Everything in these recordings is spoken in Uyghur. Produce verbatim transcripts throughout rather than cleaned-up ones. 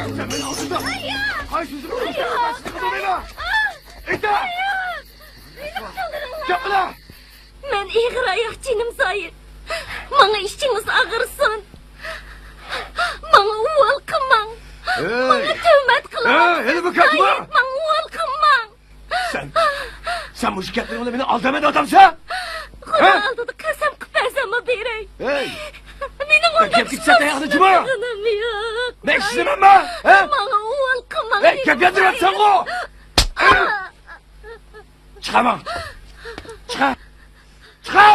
سەن مېنى ئالدىڭدا قايسى يۈزۈڭ بىلەن قىلدىڭ مېنى؟ ئېيتە! مېنى قۇتۇلدۇرۇڭ! گەپ قىلا! مەن ئېغىر ئاياق جېنىم زايىت. ماڭا ئىچىڭىز ئاغرىسۇن. ماڭا ئۇۋال قىلماڭ. ماڭا تۆھمەت قىلىڭ. ھېلى بۇ گەپمۇ؟ زايىت، ماڭا ئۇۋال قىلماڭ. سەن، سەن مۇشۇ گەپلىرىڭ بىلەن مېنى ئالدايمەن دەۋاتامسەن؟ خۇدا ئالدىدا قەسەم قىلىپ بەرسەممۇ بېرەي. ھەي! مېنىڭ ئۇنداق ئىشقا سالىدىغىنىم يوق. مەن ئىشلىمەممۇ؟ ھە؟ ماڭا ئۇۋال قىلماڭ. ھەي، گەپ يالدىرىۋاتساڭغۇ! چىقاماڭ! چىقا! چىقا!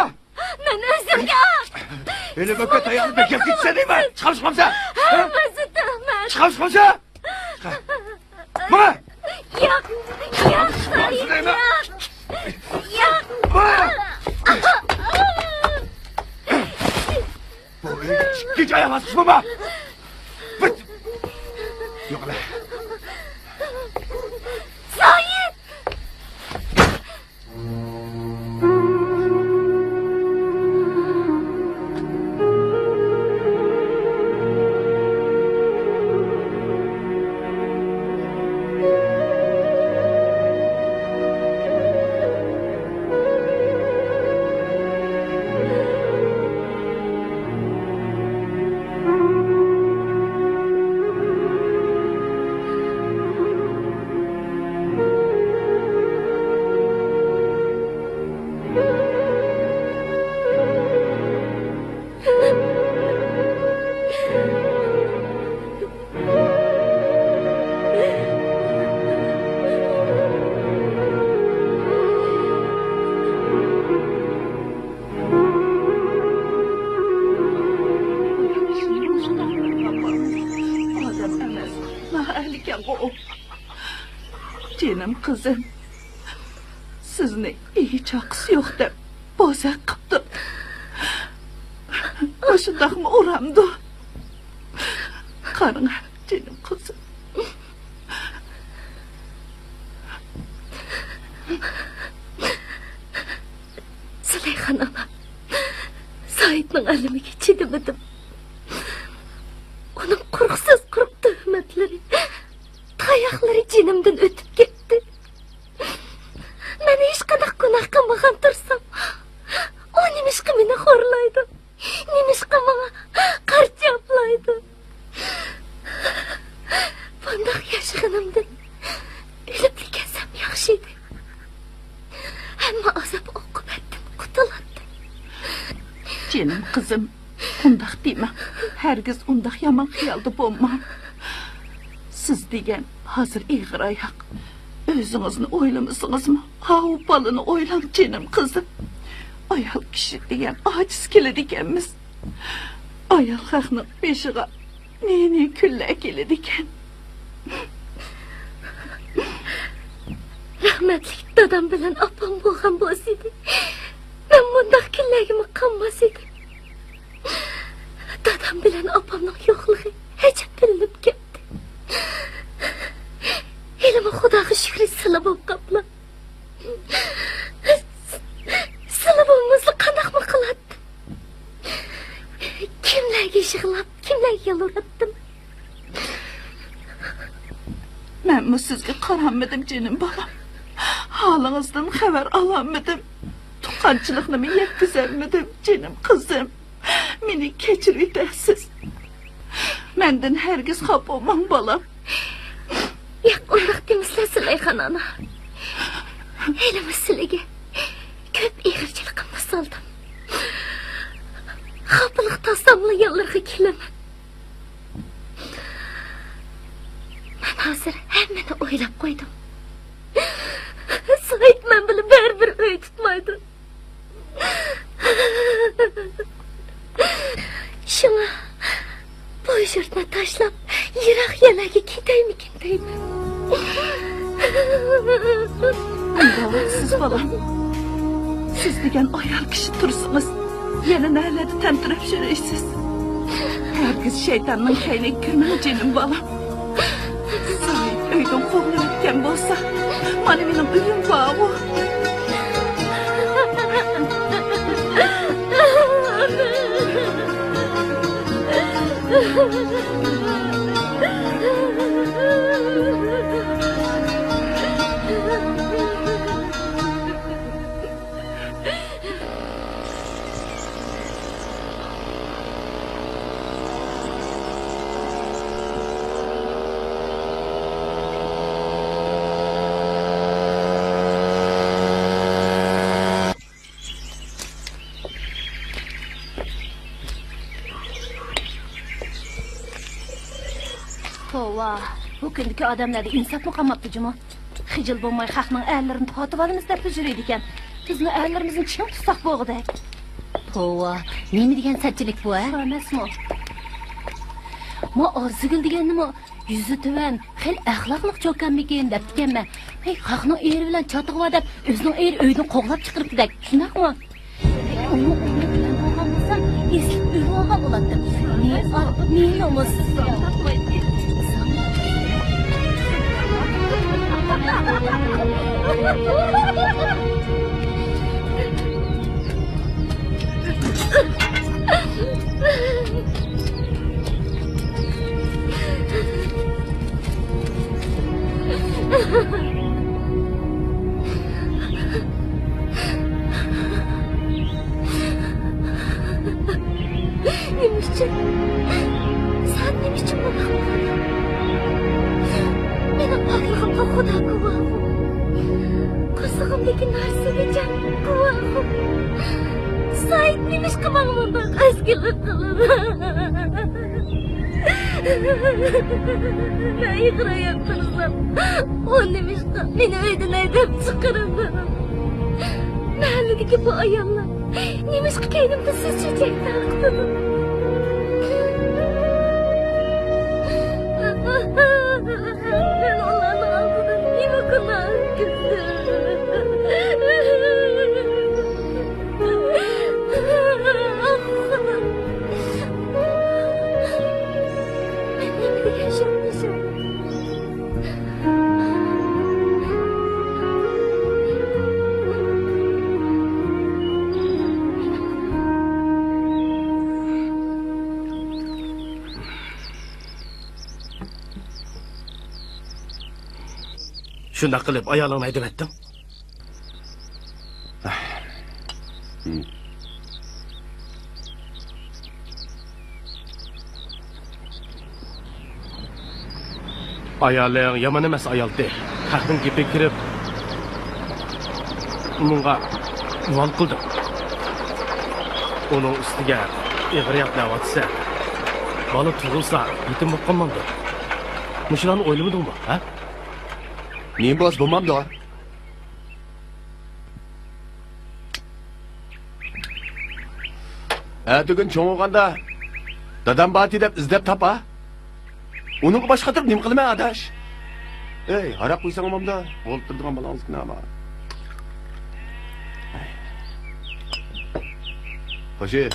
مەن ئۆزۈمگە. ھېلى بۆكە تاياقنى بېكەپ كېتىسەن دەيمەن. چىقامسەن؟ ھەممىسى تۆھمەت. چىقامسەن؟ ماڭا! ياق، ياق، سايىت، ياق، ياق. بۇ ئۆيگە ئىككىنچى ئاياغ باسقۇچ بولما. يوقلا. سايىت! ئادەم ئەمەس، نائەھلىكەنغۇ ئۇ. جېنىم قىزىم، سىزنى ئىگە چاقىسى يوق دەپ بوزەك قىپتۇ. ئاشۇنداقمۇ ئۇرامدۇ؟ قارىڭە، جېنىم قىزىم. زۇلەيخان ئانا، سايىتنىڭ ئەلىمىگە چىدىمىدىم. ئۇنىڭ قۇرۇق سۆز، قۇرۇق تۆھمەتلىرى، تاياقلىرى جېنىمدىن ئۆتۈپ كەتتى. مەن ھېچقانداق گۇناھ قىلمىغان تۇرسام، ئۇ نېمىشقا مېنى خورلايدۇ؟ نېمىشقا ماڭا قارا چاپلايدۇ؟ بۇنداق ياشىغىنىمدىن ئۆلۈپلا كەتسەم ياخشى ئىدى. ھەممە ئازاب ئوقۇبەتتىن قۇتۇلاتتىم. جېنىم قىزىم، ئۇنداق دېمەڭ. ھەرگىز ئۇنداق يامان خىيالدا بولماڭ. سىز دېگەن ھازىر ئېغىر ئاياق. ئۆزىڭىزنى ئويلىمىسىڭىزمۇ، ئاۋۇ بالىنى ئويلاڭ، جېنىم قىزىم. ئايال كىشى دېگەن ئاجىز كېلىدىكەنمىز. ئايال خەقنىڭ بېشىغا نى-نى كۈنلەر كېلىدىكەن. رەھمەتلىك دادام بىلەن ئاپام بولغان بولسىدى، مەن مۇنداق كۈنلەرگىمۇ قالماس ئىدىم. دادام بىلەن ئاپامنىڭ يوقلۇقى ئەجەب بىلىنىپ كەتتى. ھېلىمۇ خۇداغا شۈكرى سىلى بولۇپ قاپلا. سىلى بولمىسا قانداقمۇ قىلاتتىم؟ كىملەرگە يىغلاپ، كىملەرگە يالۋۇراتتىم؟ مەنمۇ سىزگە قارالمىدىم، جېنىم بالام. ھالىڭىزدىن خەۋەر ئالالمىدىم. تۇغقانچىلىقنىمۇ يەتكۈزەلمىدىم، جېنىم قىزىم. مېنى كەچۈرۈۋېتەرسىز. مەندىن ھەرگىز خاپا بولماڭ، بالام. ياق، ئۇنداق دېمىسىلە، زۇلەيخان ئانا. ھېلىمۇ سىلىگە كۆپ ئېغىرچىلىقىمنى سالدىم. خاپىلىق تارتساملا يانلىرىغا كېلىمەن. مەن ھازىر ھەممىنى ئويلاپ قويدۇم. سايىت مەن بىلەن بەرىبىر ئۆي تۇتمايدۇ. شۇڭا بۇ يۇرتنى تاشلاپ، يىراق يەرلەرگە كېتەيمىكىن دەيمەن. ئۇنداق سىز بالام، سىز دېگەن ئايال كىشى تۇرسىڭىز، يەنە نەلەردە تەمتىرەپ يۈرىسىز؟ ھەرگىز شەيتاننىڭ كەينىگە كىرمەڭ، جېنىم بالام. سايىت ئۆيدىن قوغلىۋەتكەن بولسا، مانا مېنىڭ ئۆيۈم بارغۇ. ۋاھ، بۇ كۈندىكى ئادەملەردە ئىنساپمۇ قالماپتۇ جۇمۇ. خىجىل بولماي خەقنىڭ ئەرلىرىنى تارتىۋالىمىز دەپلا يۈرىدىكەن. بىزمۇ ئەرلىرىمىزنى چىڭ تۇتساق بولغۇدەك. توۋا، نېمە دېگەن سەتچىلىك بۇ، ھە؟ شۇ ئەمەسمۇ؟ ما ئارزۇگۈل دېگەننىمۇ يۈزى تۆۋەن، خېلى ئەخلاقلىق چوكانمىكىن دەپتىكەنمەن. ھەي، خەقنىڭ ئېرى بىلەن چاتىقى بار دەپ، ئۆزىنىڭ ئېرى ئۆيدىن قوغلاپ چىقىرىپتىدەك، شۇنداقمۇ؟ ئۇنىڭ ئورنىدا مەن بولغان بولسام، ئېسىپ ئۆلۈۋالغان بولاتتىم. نى ئا، نى نومۇس. نېمە ئۈچۈن؟ سەن نېمە ئۈچۈن بۇنداق قىلدىڭ؟ مېنىڭ پاكلىقىمغا خۇدا گۇۋاھۇ. قورسىقىمدىكى نارسىگە جان گۇۋاھۇ. سايىت نېمىشقا ماڭا بۇنداق ئەسكىلىك قىلىدۇ؟ مەن ئېغىر ئاياق تۇرسام، ئۇ نېمىشقا مېنى ئۆيدىن ھەيدەپ چىقىرىدۇ؟ مەھەللىدىكى بۇ ئاياللار نېمىشقا كەينىمدە سۈت چېچەك تارقىتىدۇ؟ مەن ئۇلارنىڭ ئالدىدا نېمە گۇناھ كۆردۈم؟ شۇنداق قىلىپ ئايالىڭنى ھەيدىۋەتتىڭ؟ ئايالىڭ يامان ئەمەس ئايالتى. خەقنىڭ گېپىگە كىرىپ، ئۇنىڭغا ۋال قىلدىڭ. ئۇنىڭ ئۈستىگە ئېغىر ياق دەۋاتىسەن. بالا تۇغۇلسا يېتىم بولۇپ قالمامدۇ؟ مۇشۇلارنى ئويلىمىدىڭمۇ، ھە؟ نېمە بولسا بولمامدۇ؟ ئەتىگۈن چوڭ بولغاندا دادام باتى دەپ ئىزدەپ تاپا. ئۇنىڭغا باش قاتۇرۇپ نېمە قىلىمەن ئاداش؟ ئەي، ھاراق قۇيساڭ بولامدۇ؟ ئولتۇرىدىغان بالاڭىزكىنا بار. خوشى.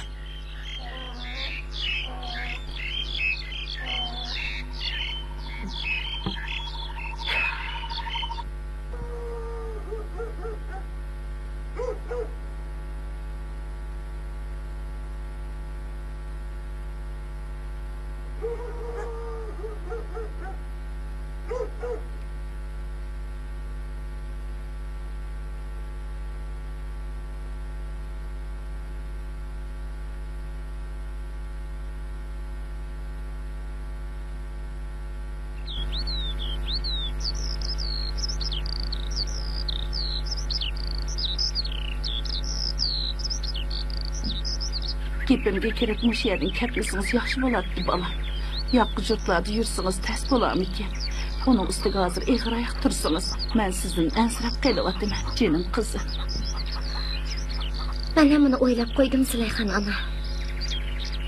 گېپىمگە كىرىپ مۇشۇ يەردىن كەتمىسىڭىز ياخشى بولاتتى، بالام. ياققا يۇرتلاردا يۈرسىڭىز تەس بولارمىكىن؟ ئۇنىڭ ئۈستىگە ھازىر ئېغىر ئاياق تۇرسىڭىز، مەن سىزدىن ئەنسىرەپ قېلىۋاتىمەن، جېنىم قىزىم. مەن ھەممىنى ئويلاپ قويدۇم، زۇلەيخان ئانا.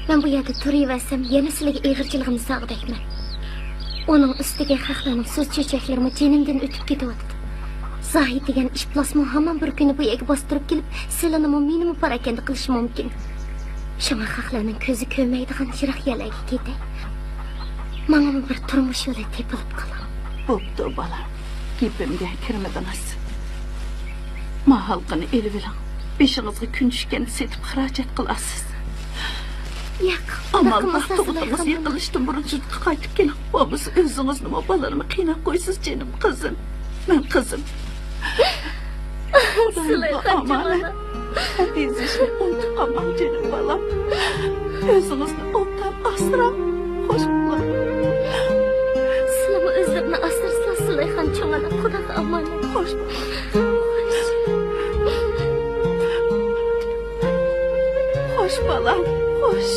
مەن بۇ يەردە تۇرۇۋەرسەم، يەنە سىلىگە ئېغىرچىلىقىمنى سالغۇدەكمەن. ئۇنىڭ ئۈستىگە خەقلەرنىڭ سۆز چۆچەكلىرىمۇ جېنىمدىن ئۆتۈپ كېتىۋاتىدۇ. زاھىت دېگەن ئىپلاسمۇ ھامان بىر كۈنى بۇ يەرگە باستۇرۇپ كېلىپ، سىلىنىمۇ مېنىمۇ پاراكەندە قىلىشى مۇمكىن. شۇڭا خەقلەرنىڭ كۆزى كۆرمەيدىغان يىراق يەرلەرگە كېتەي. ماڭىمۇ بىر تۇرمۇش يولى تېپىلىپ قالا. بوپتۇ، بالام. گېپىمگە كىرمىدىڭىز. ما ھالقىنى ئېلىۋېلىڭ. بېشىڭىزغا كۈن چۈشكەندە سېتىپ خىراجەت قىلارسىز. ياق، ئامال بار، تۇغۇتىڭىز يېقىنلىشىشتىن بۇرۇن يۇرتقا قايتىپ كېلىڭ. بولمىسا ئۆزىڭىزنىمۇ، بالىنىمۇ قىيناپ قويىسىز، جېنىم قىزىم. مېنىڭ قىزىم. خۇدايىمغا ئامانەت. خەت يېزىشنى ئۇنتۇپ قالماڭ، جېنىم بالام. ئۆزىڭىزنى ئوبدان ئاسراڭ. خوش بولۇڭ. سىلىمۇ ئۆزلىرىنى ئاسرىسىلا، سۇلەيخان چوڭ ئانا، خۇداغا ئامانەت. خوش بولۇڭ. خوش. خوش، بالام، خوش.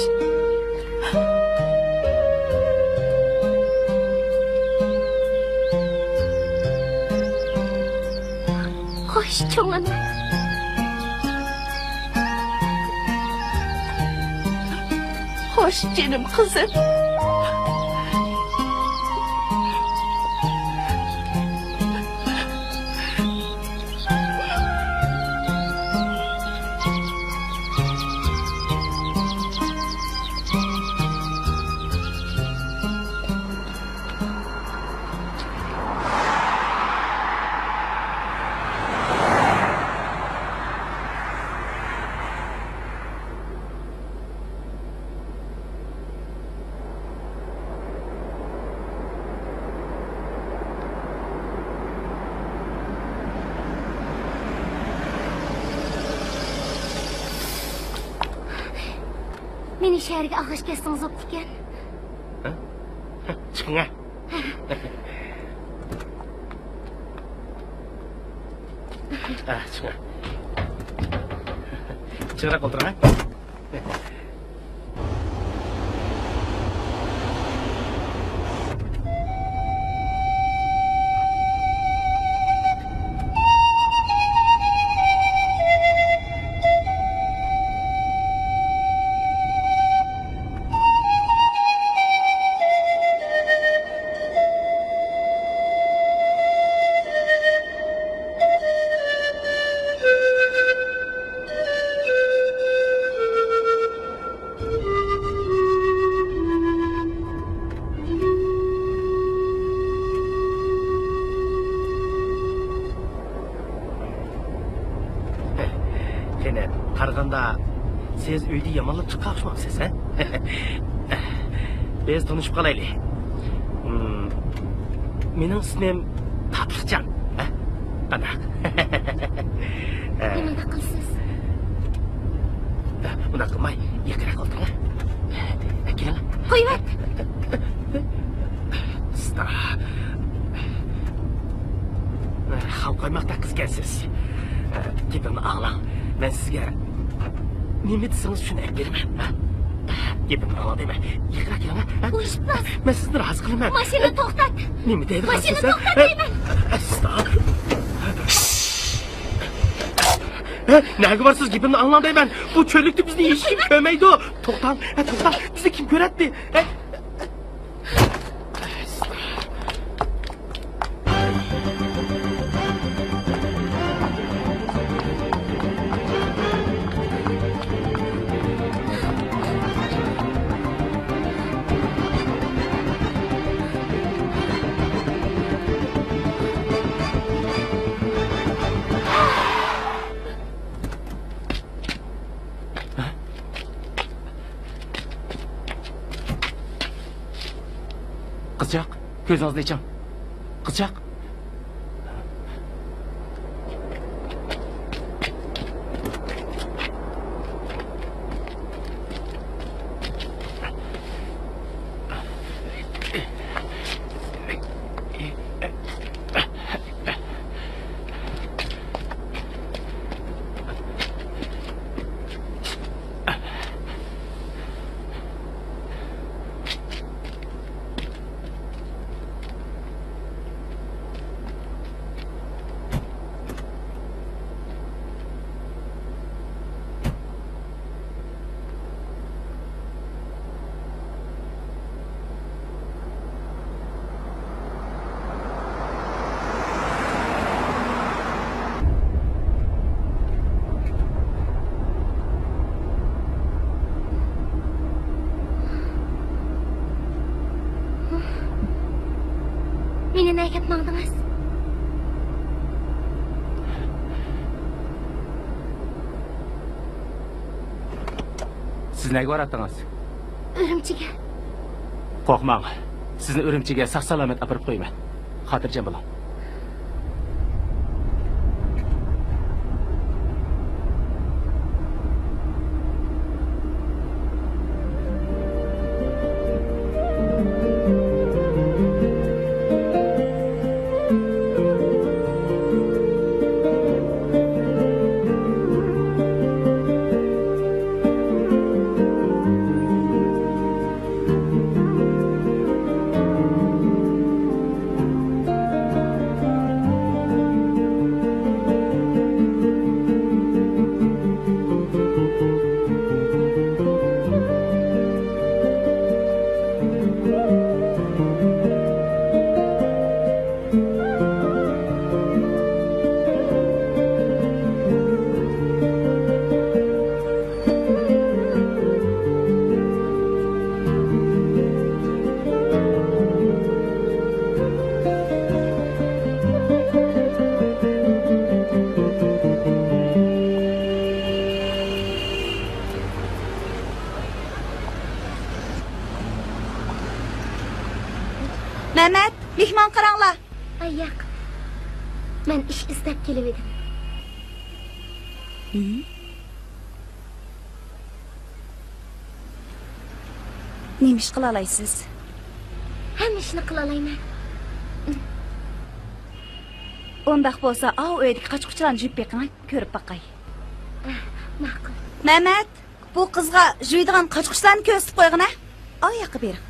قىش چوڭىنى. خوش، جېنىم قىزىم. مېنى شەھەرگە ئالغاچ كەتسىڭىز بوپتىكەن. ھە؟ چىقىڭ ھە. ئە، چىقىڭ. چىڭراق ئولتۇرۇڭ ھە. قېنى، قارىغاندا سىز ئۆيدە يامانلاپ چىققان ئوخشىمامسىز، ھە؟ بىز تونۇشۇپ قالايلى. مم، مېنىڭ ئىسمىم تاتلىقجان، ھە؟ قانداق؟ نېمانداق قىلىسىز؟ بۇنداق قىلماي، يېقىنراق ئولتۇرۇڭ. كېلىڭ. قويۇۋەت. ئاستا. خاۋ قايماقتەك قىز ئىكەنسىز. گېپىمنى ئاڭلاڭ. مەن سىزگە نېمە دېسىڭىز شۇنى ئەپ بېرىمەن. گېپىمنى ئاڭلاڭ دەيمەن. يېقىنراق كېلىڭ. ئۇيۇشۇپ تۇرسىز. مەن سىزنى رازى قىلىمەن. ماشىنىنى توختات. نېمە دەيدىغانسىز؟ ماشىنىنى توختات دەيمەن. ئاستا. ھە، نەگە بارسىز؟ گېپىمنى ئاڭلاڭ دەيمەن. بۇ چۆللۈكتە بىزنى ھېچكىم كۆرمەيدۇ. توختاڭ، ھە، توختاڭ. بىزنى كىم كۆرەتتى؟ ھە؟ قىزچاق، كۆزىڭىزنى ئېچىڭ. قىزچاق. مېنى نەگە ئەپ ماڭدىڭىز؟ سىز نەگە باراتتىڭىز؟ ئۈرۈمچىگە. قورقماڭ، سىزنى ئۈرۈمچىگە ساق-سالامەت ئاپىرىپ قويىمەن. خاتىرجەم بولۇڭ. مەمەت، مېھمان قاراڭلار. ئاي ياق. مەن ئىش ئىزدەپ كېلىۋىدىم. نېمە ئىش قىلالايسىز؟ ھەممە ئىشنى قىلالايمەن. ئۇنداق بولسا، ئاۋۇ ئۆيدىكى قاچا-قۇچىلارنى جۇيۇپ بېقىڭ، كۆرۈپ باقاي. ماقۇل. مەمەت، بۇ قىزغا جۇيىدىغان قاچا-قۇچىلارنى كۆرسىتىپ قويغىنە. ئاۋۇ ياققا بېرىڭ.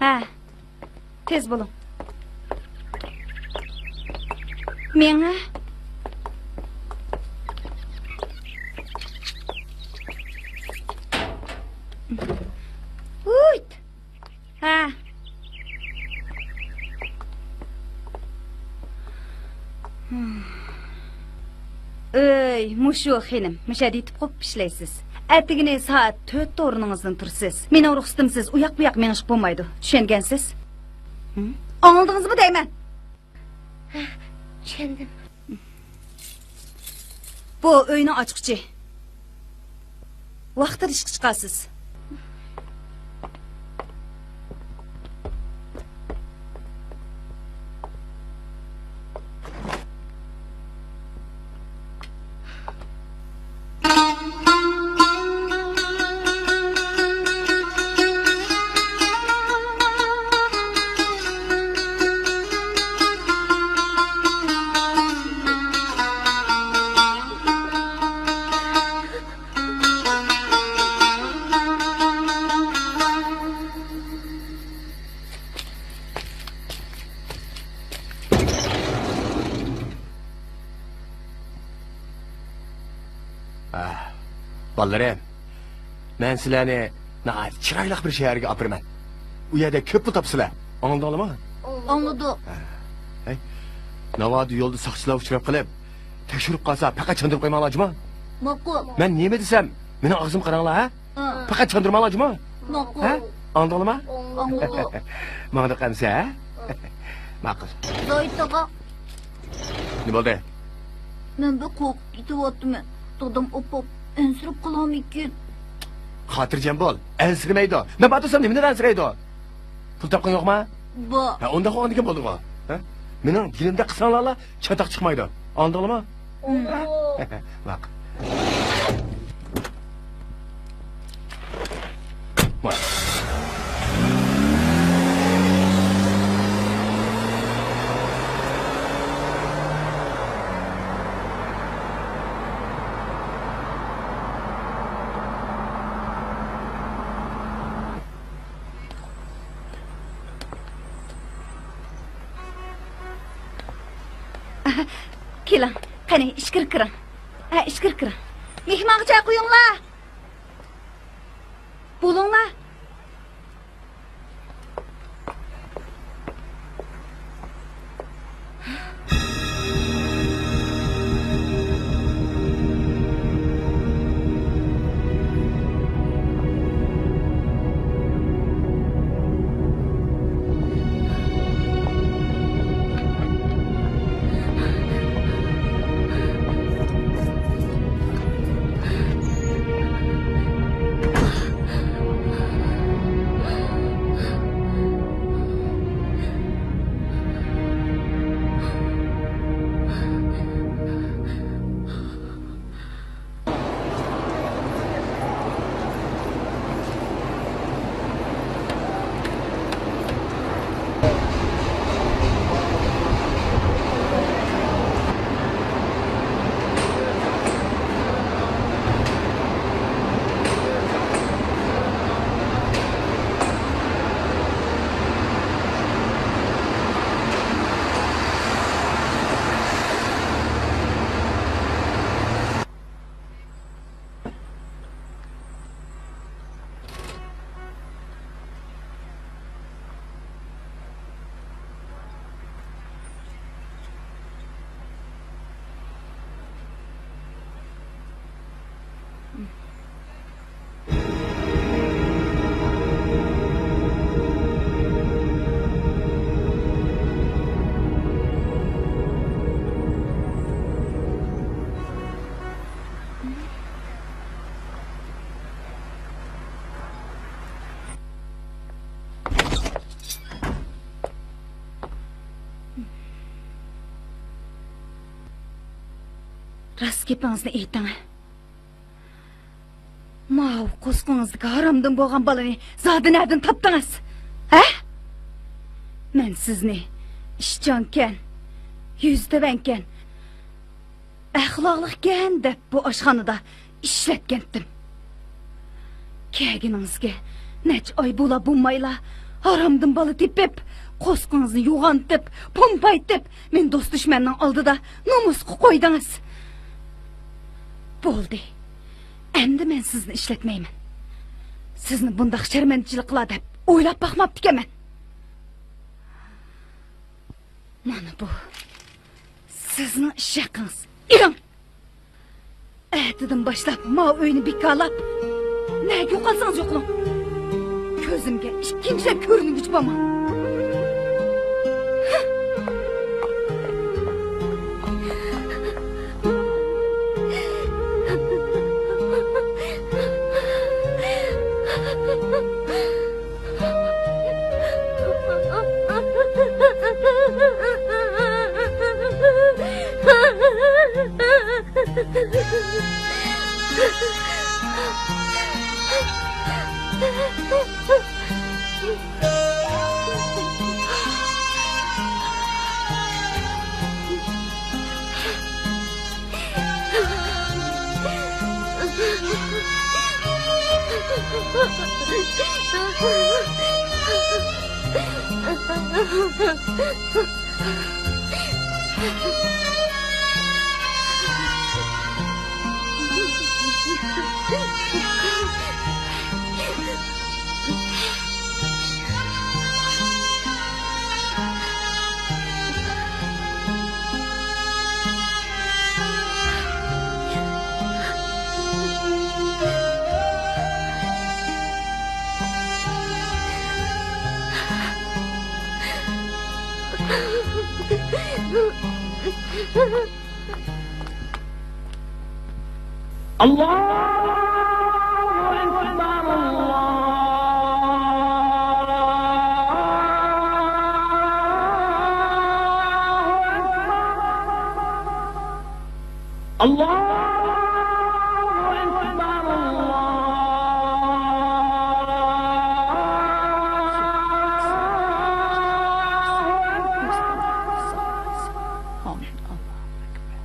ھە، تېز بولۇڭ. مېڭە. ھۇيت. ھە. ئۆي، مۇشۇ خېنىم، مۇشۇ يەردە يېتىپ قوپۇپ ئىشلەيسىز. ئەتىگىنى سائەت تۆتتە ئورنىڭىزدىن تۇرىسىز. مېنىڭ رۇخسىتىمسىز ئۇياق-بۇياق مېڭىشقا بولمايدۇ. چۈشەنگەنسىز؟ ھە؟ ئاڭلىدىڭىزمۇ دەيمەن؟ ھە، چۈشەندىم. بۇ ئۆينىڭ ئاچقۇچى. ۋاقتىدا ئىشقا چىقارسىز. ئاھ، بالىلىرىم، مەن سىلەرنى ناھايىتى چىرايلىق بىر شەھەرگە ئاپىرىمەن. ئۇ يەردە كۆپ پۇل تاپىسىلەر. ئاڭلىدىڭلارمۇ؟ ئاڭلىدۇق. ھەي، ناۋادا يولدا ساقچىلار ئۇچراپ قېلىپ، تەكشۈرۈپ قالسا، پەقەت چاندۇرۇپ قويماڭلار جۇمۇ. ماقۇل. مەن نېمە دېسەم، مېنىڭ ئاغزىمغا قاراڭلار، ھە؟ ھە. پەقەت چاندۇرماڭلار جۇمۇ. ماقۇل. ھە؟ ئاڭلىدىڭلارمۇ؟ ئاڭلىدۇق. ماڭدۇق ئەمسە، ھە؟ ماقۇل. زاھىت ئاغا. نېمە بولدى؟ مەن بەك قورقۇپ كېتىۋاتىمەن. دادام ئاپام ئەنسىرەپ قالامىكىن؟ خاتىرجەم بول، ئەنسىرىمەيدۇ. مەن بار تۇرسام نېمىدىن ئەنسىرەيدۇ؟ پۇل تاپقىنى يوقما؟ بار. ھە، ئۇنداق ئاندىكىن بولدىغۇ. ھە؟ مېنىڭ دىلىمدە قىلساڭلارلا چاتاق چىقمايدۇ. ئاڭلىدىڭلارمۇ؟ ھە؟ ماقۇل. كېلىڭ، قېنى، ئىچكىرى كىرىڭ. ھە، ئىچكىرى كىرىڭ. مېھمانغا چاي قۇيۇڭلار. بولۇڭلار. راست گېپىڭىزنى ئېيتىڭ. ماۋۇ قورسىقىڭىزدىكى ھارامدىن بولغان بالىنى زادى نەدىن تاپتىڭىز؟ ھە؟ مەن سىزنى ئىشچانكەن، يۈزى تۆۋەنكەن، ئەخلاقلىقكەن دەپ بۇ ئاشخانىدا ئىشلەتكەنتىم. كەلگىنىڭىزگە نەچچە ئاي بولا بولمايلا، ھارامدىن بالا تېپىپ، قورسىقىڭىزنى يوغانتىپ، پومپايتىپ، مېنى دوست-دۈشمەننىڭ ئالدىدا نومۇسقا قويدىڭىز. بولدى. ئەمدى مەن سىزنى ئىشلەتمەيمەن. سىزنى بۇنداق شەرمەندىچىلىك قىلا دەپ ئويلاپ باقماپتىكەنمەن. مانا بۇ سىزنىڭ ئىش ھەققىڭىز. ئېلىڭ! ئەتىدىن باشلاپ ماۋۇ ئۆينى بىكارلاپ، نەگە يوقالسىڭىز يوقىلىڭ. كۆزۈمگە ئىككىنچىلەپ كۆرۈنگۈچى بولماڭ. الله أكبر، الله أكبر، الله أكبر، الله أكبر. آمين. الله أكبر.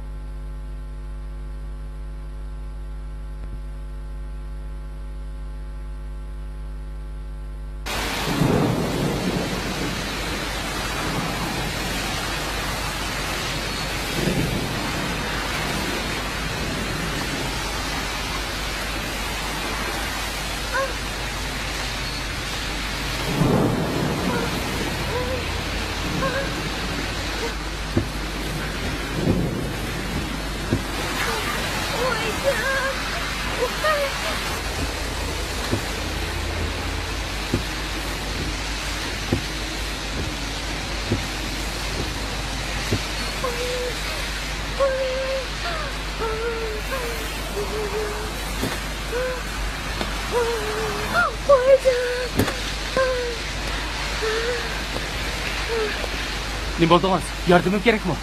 نېمە بولدىڭىز؟ ياردىمىم كېرەكمۇ؟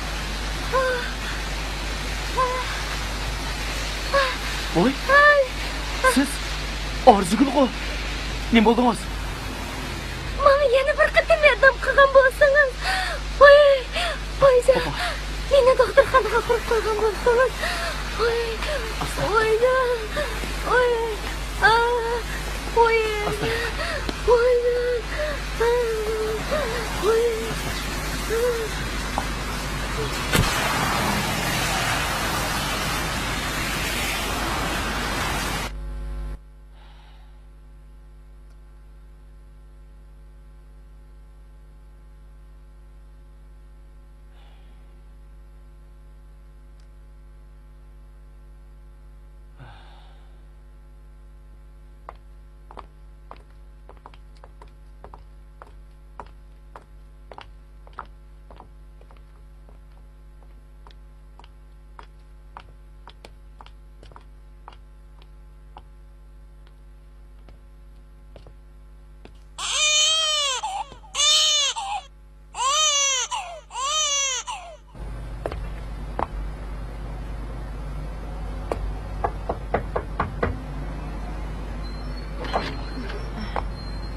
ۋوي، سىز ئارزۇگۈلغۇ؟ نېمە بولدىڭىز؟ ماڭا يەنە بىر قېتىم ياردەم قىلغان بولسىڭىز. ۋاي، ۋايجان، مېنى دوختۇرخانىغا ئاپىرىپ قويغان بولسىڭىز. ۋاي، ۋايجان، ۋاي، ئا، ۋاي، ۋايجان، ۋاي.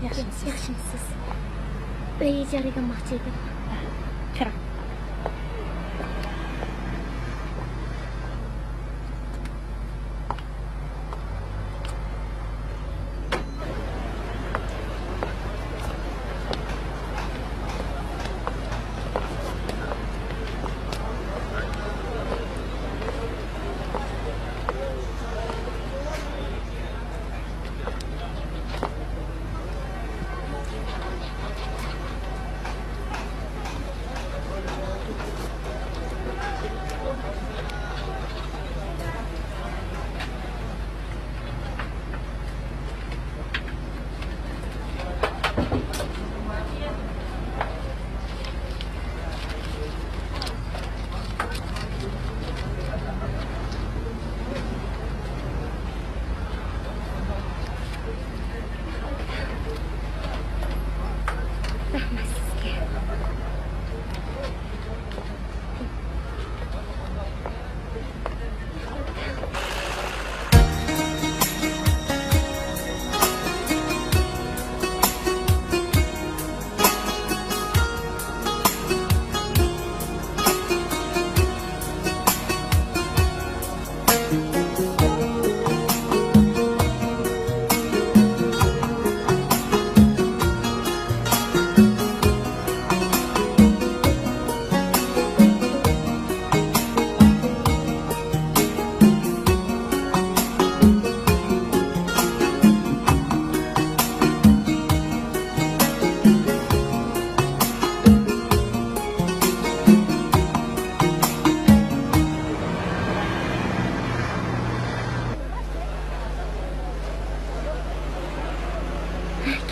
ياخشىمۇسىز؟ ياخشىمۇسىز؟ ئۆي ئىجارىگە ئالماقچى ئىدىم. كىرىڭ. رەھمەت سىزگە.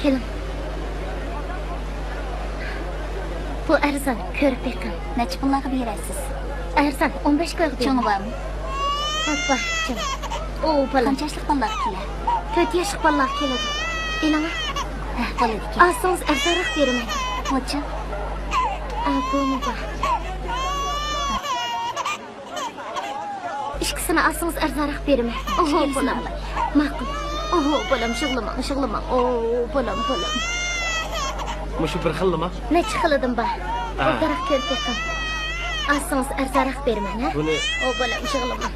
كېلىڭ. بۇ ئەرزان، كۆرۈپ بېقىڭ. نەچچە پۇللارغا بېرەسىز؟ ئەرزان، ئون بەش كويغا بېرىڭ. چوڭى بارمۇ؟ ھە، بار، چوڭ. ئۇ، بالام. قانچە ياشلىق بالىلارغا كېلە؟ تۆت ياشلىق بالىلارغا كېلىدۇ. ئېلىڭە. ھە، بولىدىكەن. ئالسىڭىز ئەرزانراق بېرىمەن. بۇچۇ؟ ئا، بۇمۇ بار. ئىككىسىنى ئالسىڭىز ئەرزانراق بېرىمەن. ئوھو، ئىككىسىنى بالام. ئالاي. ماقۇل. ئوھو، بالام، يىغلىماڭ، يىغلىماڭ. ئوھو، بالام، بالام. مۇشۇ بىر خىللىما؟ نەچچە خىلىدىن بار. ھە. ئوبدانراق كۆرۈپ بېقىڭ. ئالسىڭىز ئەرزانراق بېرىمەن، ھە؟ بۇنى ئو، بالام، يىغلىماڭ.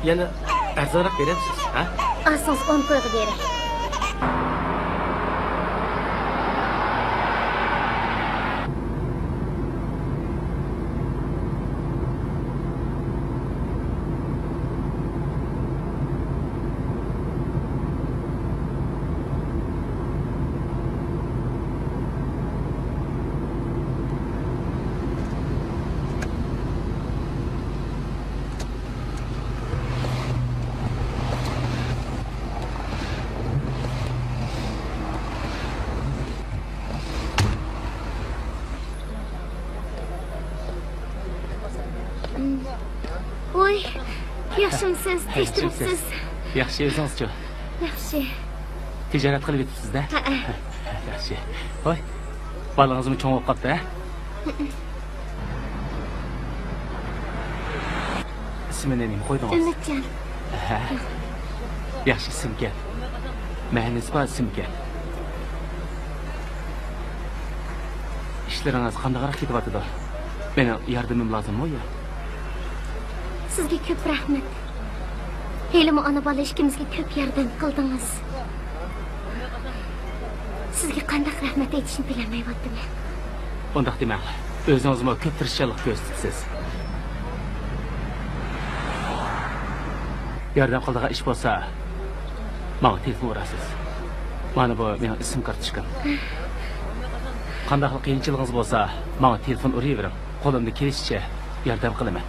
يەنە ئەرزانراق بېرەمسىز، ھە؟ ئالسىڭىز ئون كويغا بېرەي. ۋوي، ياخشىمۇسىز؟ تىنچ تۇرۇپسىز؟ ياخشى، ئۆزىڭىزچۇ؟ ياخشى. تىجارەت قىلىۋېتىپسىز-دە؟ ھەئە. ياخشى. ۋوي، بالىڭىزمۇ چوڭ بولۇپ قاپتۇ، ھە؟ ئىسمىنى نېمە قويدىڭىز؟ ئۈمىدجان. ھە. ياخشى ئىسىمكەن. مەنىسى بار ئىسىمكەن. ئىشلىرىڭىز قانداقراق كېتىۋاتىدۇ؟ مېنىڭ ياردىمىم لازىممۇ يا؟ سىزگە كۆپ رەھمەت. ھېلىمۇ ئانا-بالا ئىككىمىزگە كۆپ ياردەم قىلدىڭىز. سىزگە قانداق رەھمەت ئېيتىشنى بىلەلمەيۋاتىمەن. ئۇنداق دېمەڭ. ئۆزىڭىزمۇ كۆپ تىرىشچانلىق كۆرسىتىپسىز. ياردەم قىلىدىغان ئىش بولسا، ماڭا تېلېفون ئۇرارسىز. مانا بۇ مېنىڭ ئىسىم كارتوچكام. قانداقلا قىيىنچىلىقىڭىز بولسا، ماڭا تېلېفون ئۇرۇۋېرىڭ. قولۇمدىن كېلىشىچە ياردەم قىلىمەن.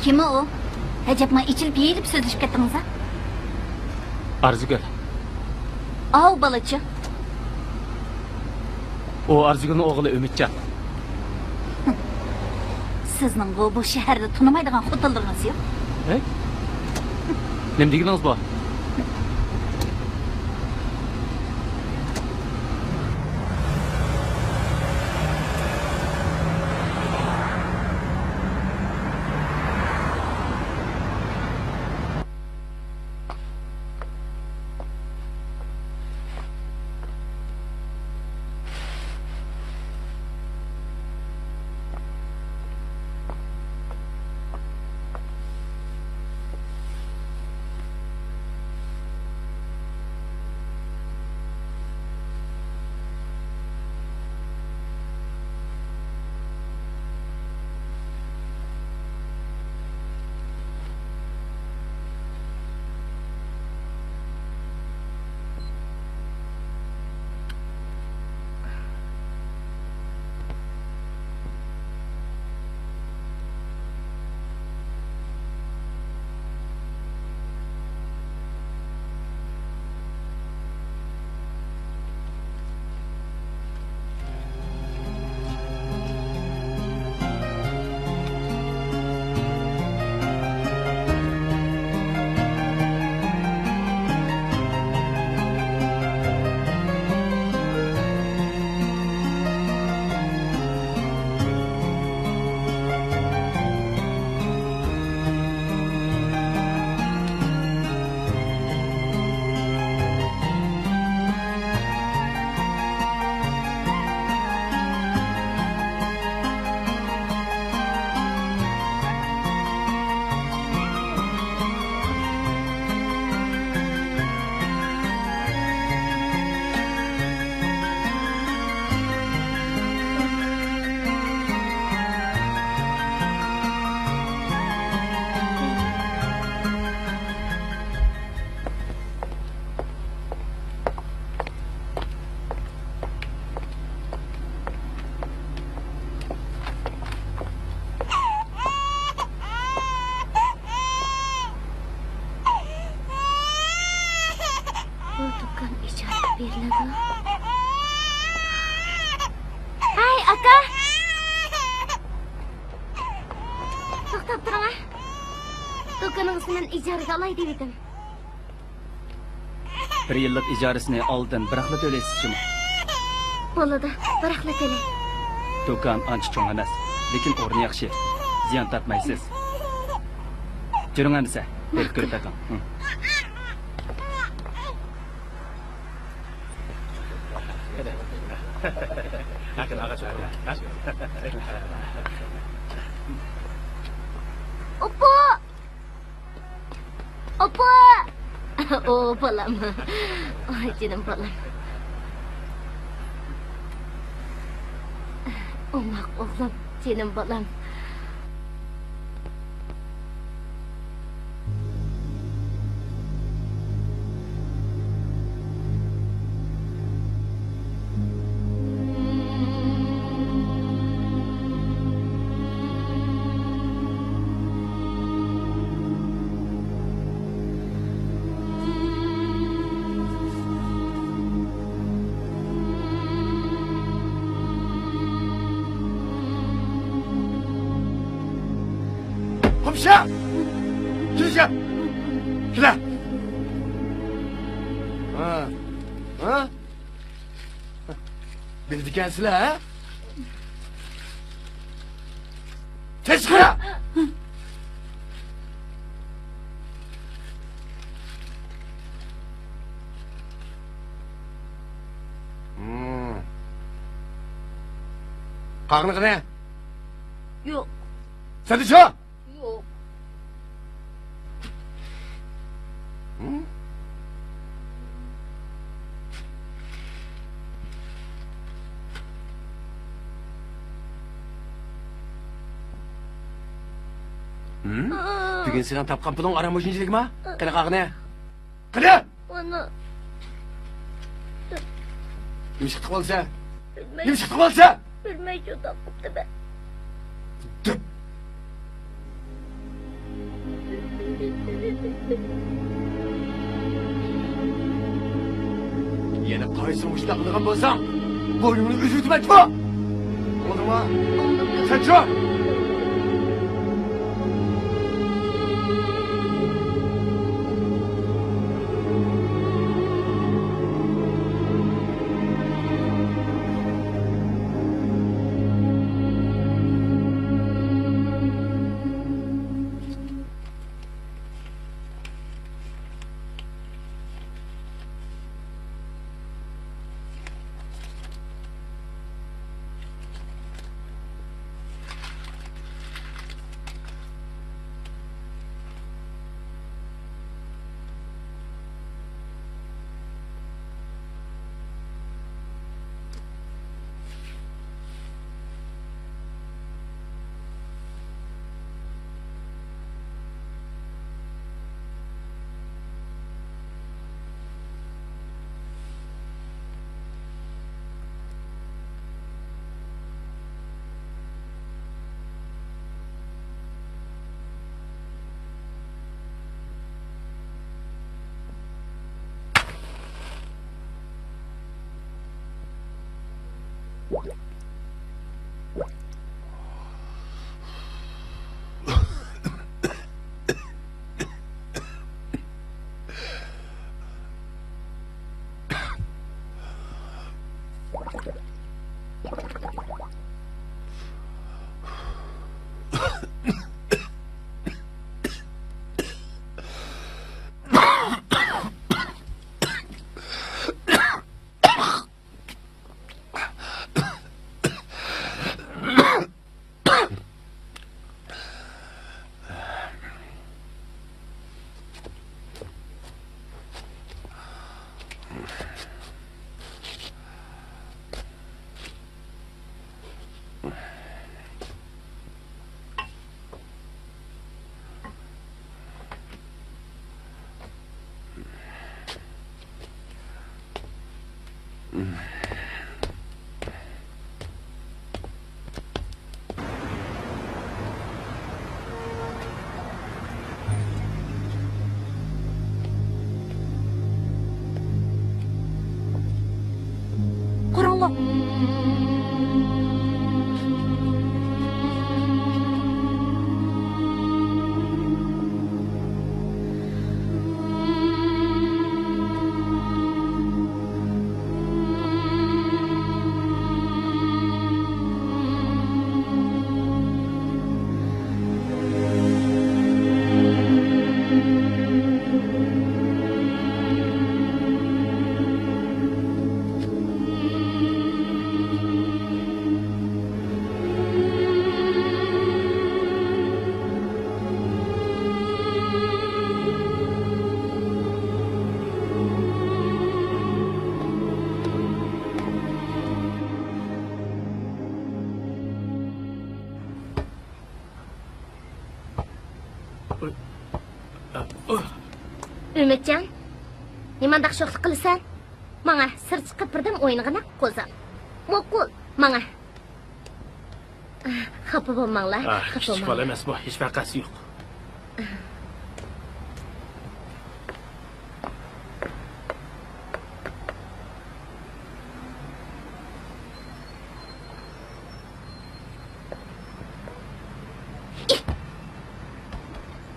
كىم ئۇ؟ ئەجەبمۇ ئېچىلىپ يېيىلىپ سۆزلىشىپ كەتتىڭىز-ھە؟ ئارزۇگۈل. ئاۋۇ بالىچۇ؟ ئۇ ئارزۇگۈلنىڭ ئوغلى ئۈمىدجان. سىزنىڭغۇ بۇ شەھەردە تونۇمايدىغان خوتۇنلىرىڭىز يوق. ھەي؟ نېمە دېگىنىڭىز بۇ؟ توختاپ تۇرۇڭ ھە. دۇكىنىڭىزنى مەن ئىجارىگە ئالاي دېۋىدىم. بىر يىللىق ئىجارىسىنى ئالدىن بىراقلا تۆلەيسىز جۇمۇ؟ بولىدۇ، بىراقلا تۆلەي. دۇكان ئانچە چوڭ ئەمەس، لېكىن ئورنى ياخشى. زىيان تارتمايسىز. جۈرۈڭ ئەمىسە، بېرىپ كۆرۈپ بېقىڭ. ھە. ئوپپو! ئوپپو! ئو، بالام. ئاي، جېنىم بالام. ئوماق ئوغلۇم، جېنىم بالام. قومشى! كېلىشە! كېلە! ھە؟ ھە؟ بىلىدىكەنسىلەر، ھە؟ تېز چىقىڭلار! ھىم. قاغىنى قېنى؟ يوق. سەندە شۇ؟ يوق. ھىم؟ ھىم؟ بۈگۈن سېنىڭ تاپقان پۇلۇڭ ئاران مۇشۇنچىلىكما؟ قېنى قاغىنى؟ قېنى؟ مانا. نېمە ئىش قىلىپ قالدىسەن؟ بىلمەي. نېمە ئىش قىلىپ قالدىسەن؟ بىلمەي جۇداق قىپتىمەن. دۈپ. يەنە قايسىڭ مۇشۇنداق قىلىدىغان بولساڭ، بوينۇڭنى ئۈزۈۋېتىمەن جۇمۇ! ئاڭلىدىڭما؟ سەن چۇ! قۇرۇڭلۇق. ئۈمىدجان، نېمانداق شوخلۇق قىلىسەن؟ ماڭا سىرت چىقىپ بىردەم ئوينىغىنا، قوزام. ماقۇل، ماڭا. خاپا بولماڭلار، ئا، خاپا كىچىك بولماڭلار. بالا ئەمەس بۇ، ھېچ ۋەقەسى يوق.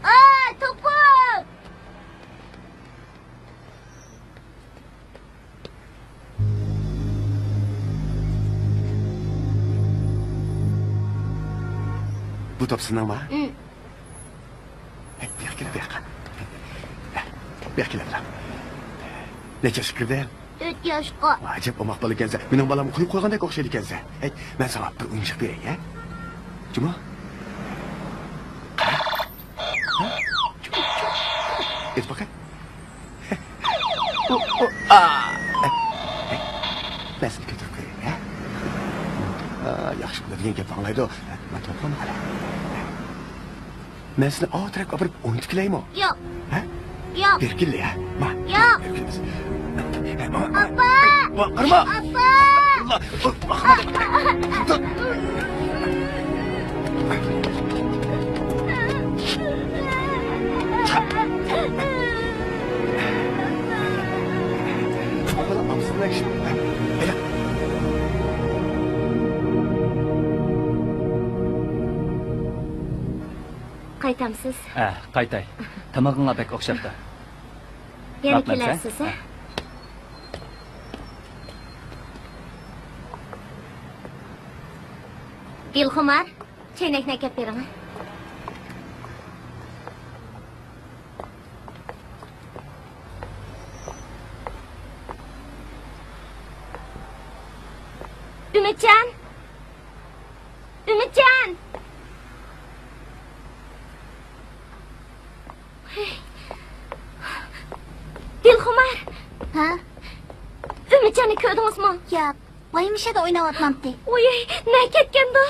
ئا، توپۇم! بۇ توپ سېنىڭمۇ؟ ئىم. ھەي، بۇياققا كېلە، بۇياققا. بۇياققا كېلە، بۇياق. نەچچە ياشقا كىردىڭ؟ تۆت ياشقا. ئاجايىپ ئوماق بالا ئىكەنسەن. مېنىڭ بالامغا قويۇپ قويغاندەك ئوخشايدىكەنسەن. ھەي، مەن ساڭا بىر ئويۇنچۇق بېرەي، ھە؟ جۇمۇ؟ ھە؟ ئېيتىپ باقاي. ئۇ، ئۇ، ئا! مەن سېنى كۆتۈرۈپ قوياي، ھە؟ ئا، ياخشى بالا دېگەن گەپنى ئاڭلايدۇ. مانا توپلىما قارا. مەن سېنى ئاۋۇ تەرەپكە ئاپىرىپ ئوينىتىپ كېلەيمۇ؟ ياق. ھە؟ ياق. بېرىپ كېلە، ھە؟ ما. ياق. بېرىپ كېلىمىز. ھە، ماڭا، ماڭا. ئاپا! ۋا، قارىما! ئاپا! ئاللا! قايتامسىز؟ ھە، قايتاي. تامىقىڭلار بەك ئوخشاپتۇ. يەنە كېلەرسىز، ھە؟ دىلخۇمار، چەينەكنى ئەكەپ بېرىڭ. ئۈمىدجان! ئۈمىدجان! دىلخۇمار! ھە؟ ئۈمىدجاننى كۆردىڭىزمۇ؟ ياق، بايام ئىشىدا ئويناۋاتمامتى. ۋوي، نەگە كەتكەندۇ؟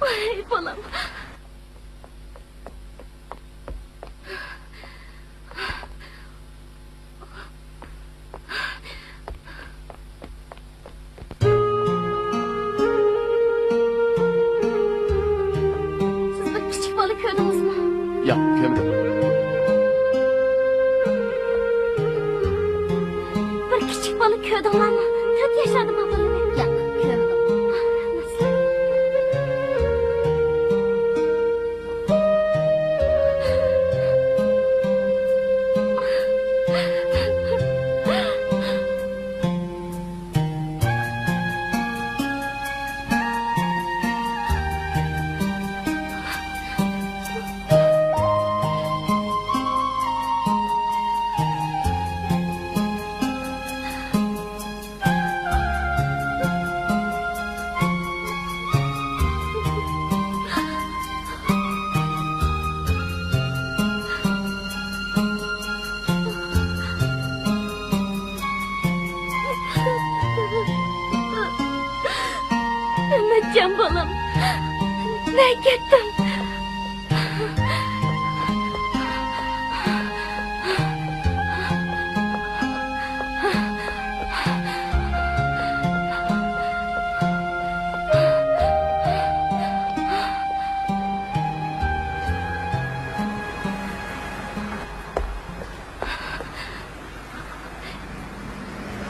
ۋاي بالام. سىز بىر كىچىك بالا كۆردىڭىزمۇ؟ ياق، كۆرمىدىم. بىر كىچىك بالا كۆردۈڭلارمۇ؟ تۆت ياشلاردا بۇ بالىنى. ياق، كۆرمىدىم. ئۈمىدجان بالام، نەگە كەتتىڭ؟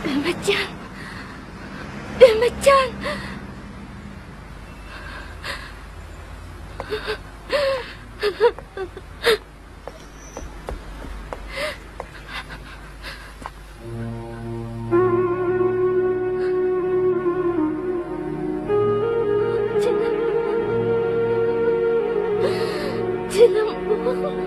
ئۈمىدجان! ئۈمىدجان! جېنىم ئوغلۇم.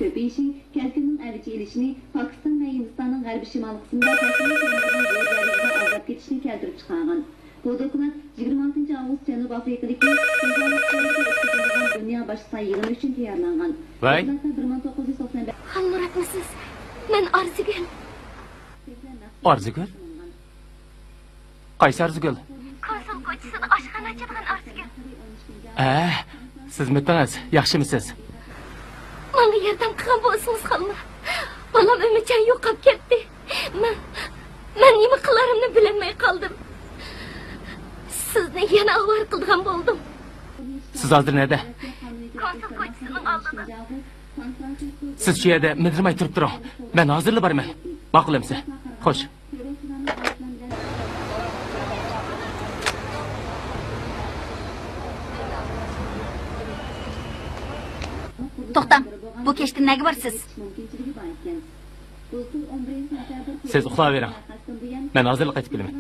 كۆپىيىشى كەلكۈننىڭ ئەۋج ئېلىشىنى، پاكىستان ۋە ھىندىستاننىڭ غەربىي شىمالىي قىسمىدا پەسىلنىڭ كۆلىمىنىڭ زور دەرىجىدە ئازلاپ كېتىشىنى كەلتۈرۈپ چىقارغان. بۇ دوكلات يىگىرمە ئالتىنچى ئاۋغۇست جەنۇبىي ئافرىقىدىكى سېنترال ئۆتكۈزۈلىدىغان دۇنيا باشلىقلار يىغىنى ئۈچۈن تەييارلانغان. ۋاي. دوكلاتتا بىر مىڭ توققۇز يۈز توقسان بەش خانلىراتمىسىز؟ مەن ئارزۇگۈل. ئارزۇگۈل؟ قايسى ئارزۇگۈل؟ كونسۇل كوچىسىدا ئاشخانا ئاچىدىغان ئارزۇگۈل. ئە، سىزمىتىڭىز، ياخشىمۇسىز؟ ماڭا ياردەم قىلغان بولسىڭىز خانلار. بالام ئۆمىچان يوقاپ كەتتى. مەن، مەن نېمە قىلارىمنى بىلەلمەي قالدىم. سىزنى يەنە ئاۋارە قىلىدىغان بولدۇم. سىز ھازىر نەدە؟ كونسۇل كوچىسىنىڭ ئالدىدا. سىز شۇ يەردە مىدىرماي تۇرۇپ تۇرۇڭ. مەن ھازىرلا بارىمەن. ماقۇل ئەمىسە. خوش. توختاڭ، بۇ كەچتە نەگە بارىسىز؟ سىز ئۇخلاۋېرىڭ. مەن ھازىرلا قايتىپ كېلىمەن.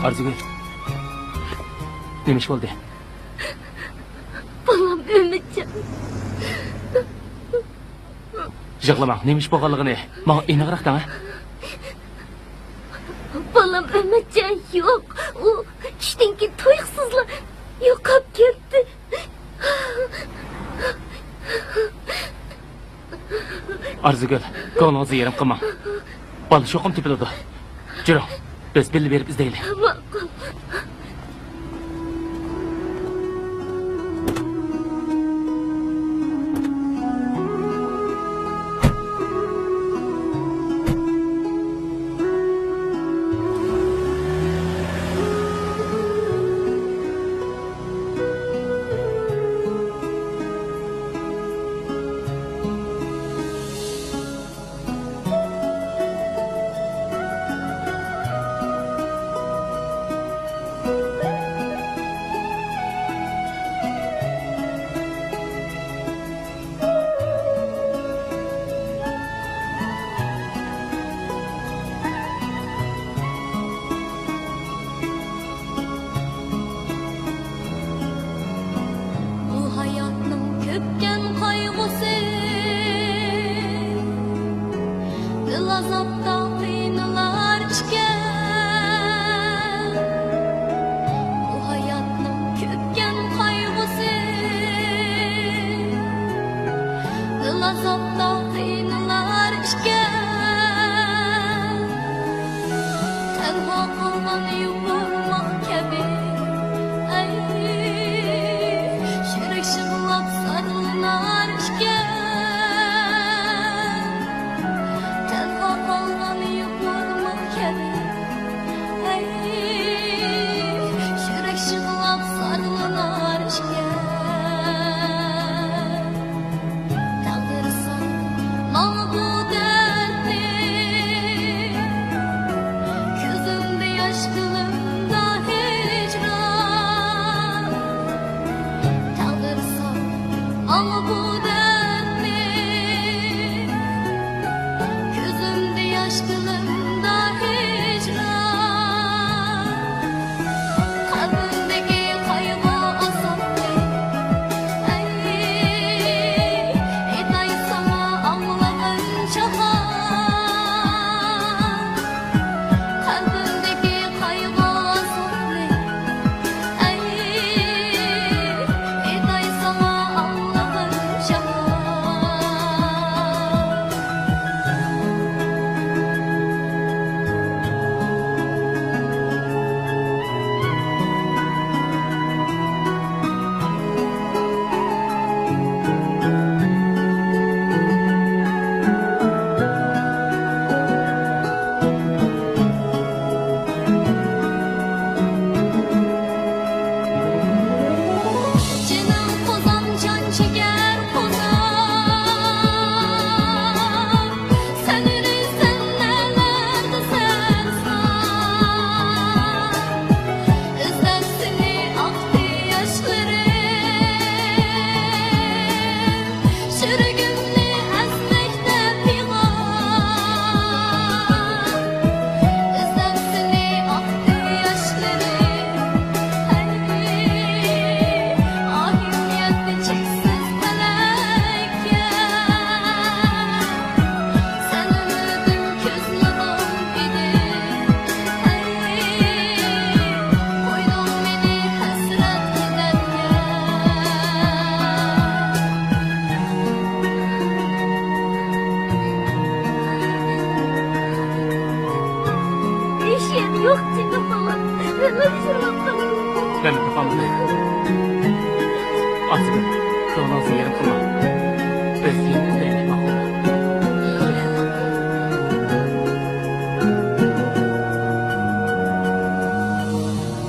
ئارزۇگۈل، نېمە ئىش بولدى؟ بالام ئۆمىچان. يىغلىماڭ، نېمە ئىش بولغانلىقىنى ماڭا ئېنىقراق دەڭ، ھە؟ بالام ئۆمىچان يوق. ئۇ چۈشتىن كېيىن تۇيۇقسىزلا يوقاپ كەتتى. ئارزۇگۈل، كۆڭلىڭىزنى يېرىم قىلماڭ. بالا چوقۇم تېپىلىدۇ. جۈرۈڭ، بىز بىللە بېرىپ ئىزدەيلى. ماقۇل. بۇ ھاياتنىڭ كۆپكەن قايغۇسى، دىل ئازابتا قىينىلار ئىكەن. بۇ ھاياتنىڭ كۆپكەن قايغۇسى، دىل ئازابتا قىينىلار ئىكەن. تەنھا قالغان يوپۇرماق كەبى، ئەي، يۈرەك يىغلاپ زارلىنار ئىكەن. تەنھا قالغان يوپۇرماق كەبى، ئەي، يۈرەك يىغلاپ زارلىنار ئىكەن. تەقدىر سان ماڭا بۇ دەردنى، كۆزۈمدە ياش، دىلىمدا ھىجران. تەقدىر سان ماڭا بۇ دەردنى، كۆزۈمدە ياش، دىلىمدا ھىجران. يەنە يوق جېنىم بالام. مېنى شۇنداق قىلدىڭ. مەن تاپالمىدىم. ئاتىگۈل، كۆڭلىڭىزنى يېرىم قىلماڭ. بىز يەنە ئىزدەيمىز.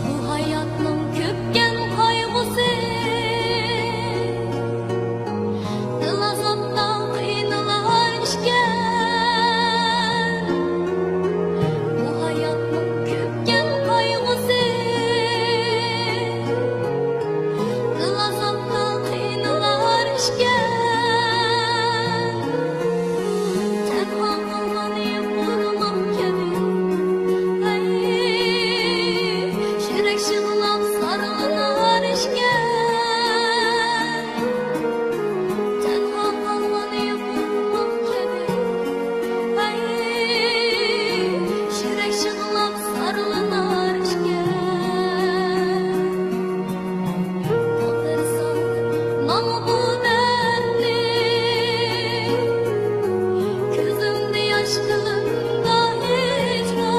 بۇ ھاياتنىڭ كۆپكەن قايغۇسى، دىل ئازابتا قىينىلار ئىكەن. بۇ ھاياتنىڭ كۆپكەن قايغۇسى، دىل ئازابتا قىينىلار ئىكەن. تەنھا قالغان يوپۇرماق كەبى، ھەي، يۈرەك يىغلاپ زارلىنار ئىكەن. تەنھا قالغان يوپۇرماق كەبى، ھەي، يۈرەك يىغلاپ زارلىنار ئىكەن. ئاقتۇرساڭ ماڭا بۇ دەردنى، كۆزۈمدە ياش، قەلبىمدە ھىجران.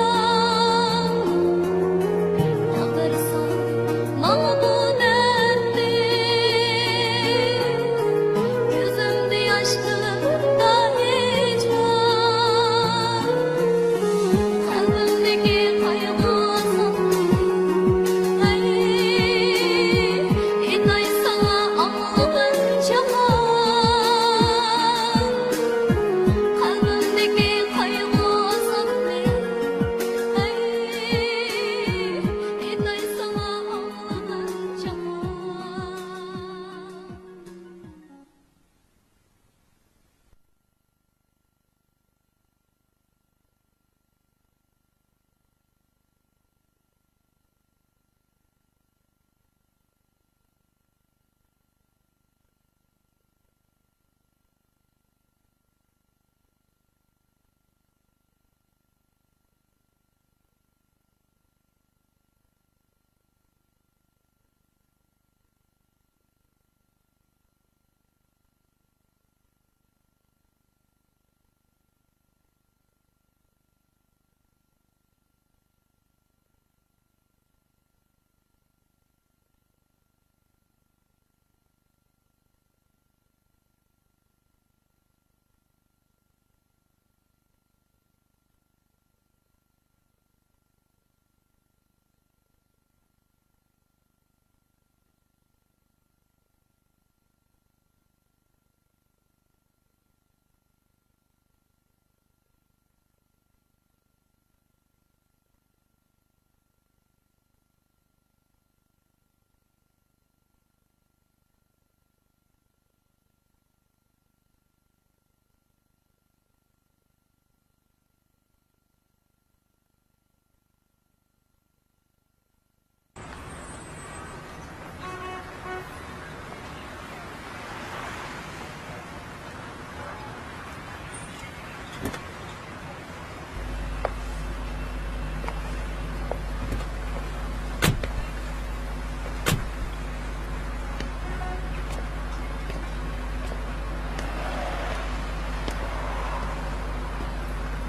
ئاقتۇرساڭ ماڭا بۇ دەردنى، كۆزۈمدە ياش، قەلبىمدە ھىجران. قەلبىمدىكى قايغۇ ئازابنى، ھەي، ئېيتاي ساڭا ئاڭلىغىن جاھان. قەلبىمدىكى قايغۇ ئازابنى، ھەي، ئېيتاي ساڭا ئاڭلىغىن جاھان.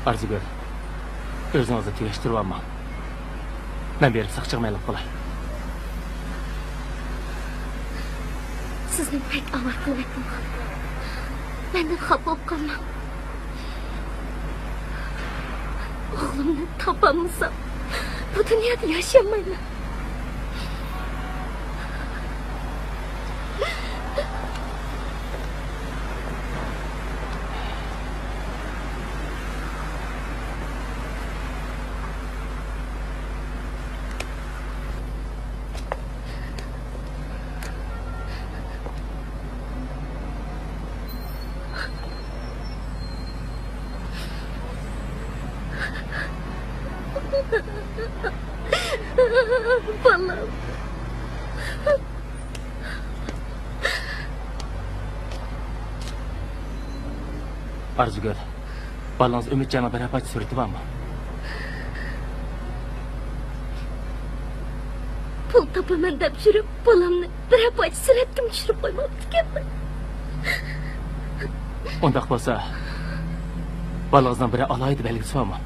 ئارزۇگۈل، ئۆزىڭىزنى تۈگەشتۈرۈۋالماڭ. مەن بېرىپ ساقچىغا مەلۇم قىلاي. سىزنى بەك ئاۋارە قىلىۋەتتىم، خانىم. مەندىن خاپا بولۇپ قالماڭ. ئوغلۇمنى تاپالمىسام، بۇ دۇنيادا ياشىيالمايمەن. بالام. ئارزۇگۈل، بالىڭىز ئۈمىدجاننىڭ بىرەر پارچە سۈرىتى بارمۇ؟ پۇل تاپىمەن دەپ يۈرۈپ، بالامنى بىرەر پارچە سۈرەتكىمۇ چۈشۈرۈپ قويماپتىكەنمەن. ئۇنداق بولسا، بالىڭىزنىڭ بىرەر ئالاھىدە بەلگىسى بارمۇ؟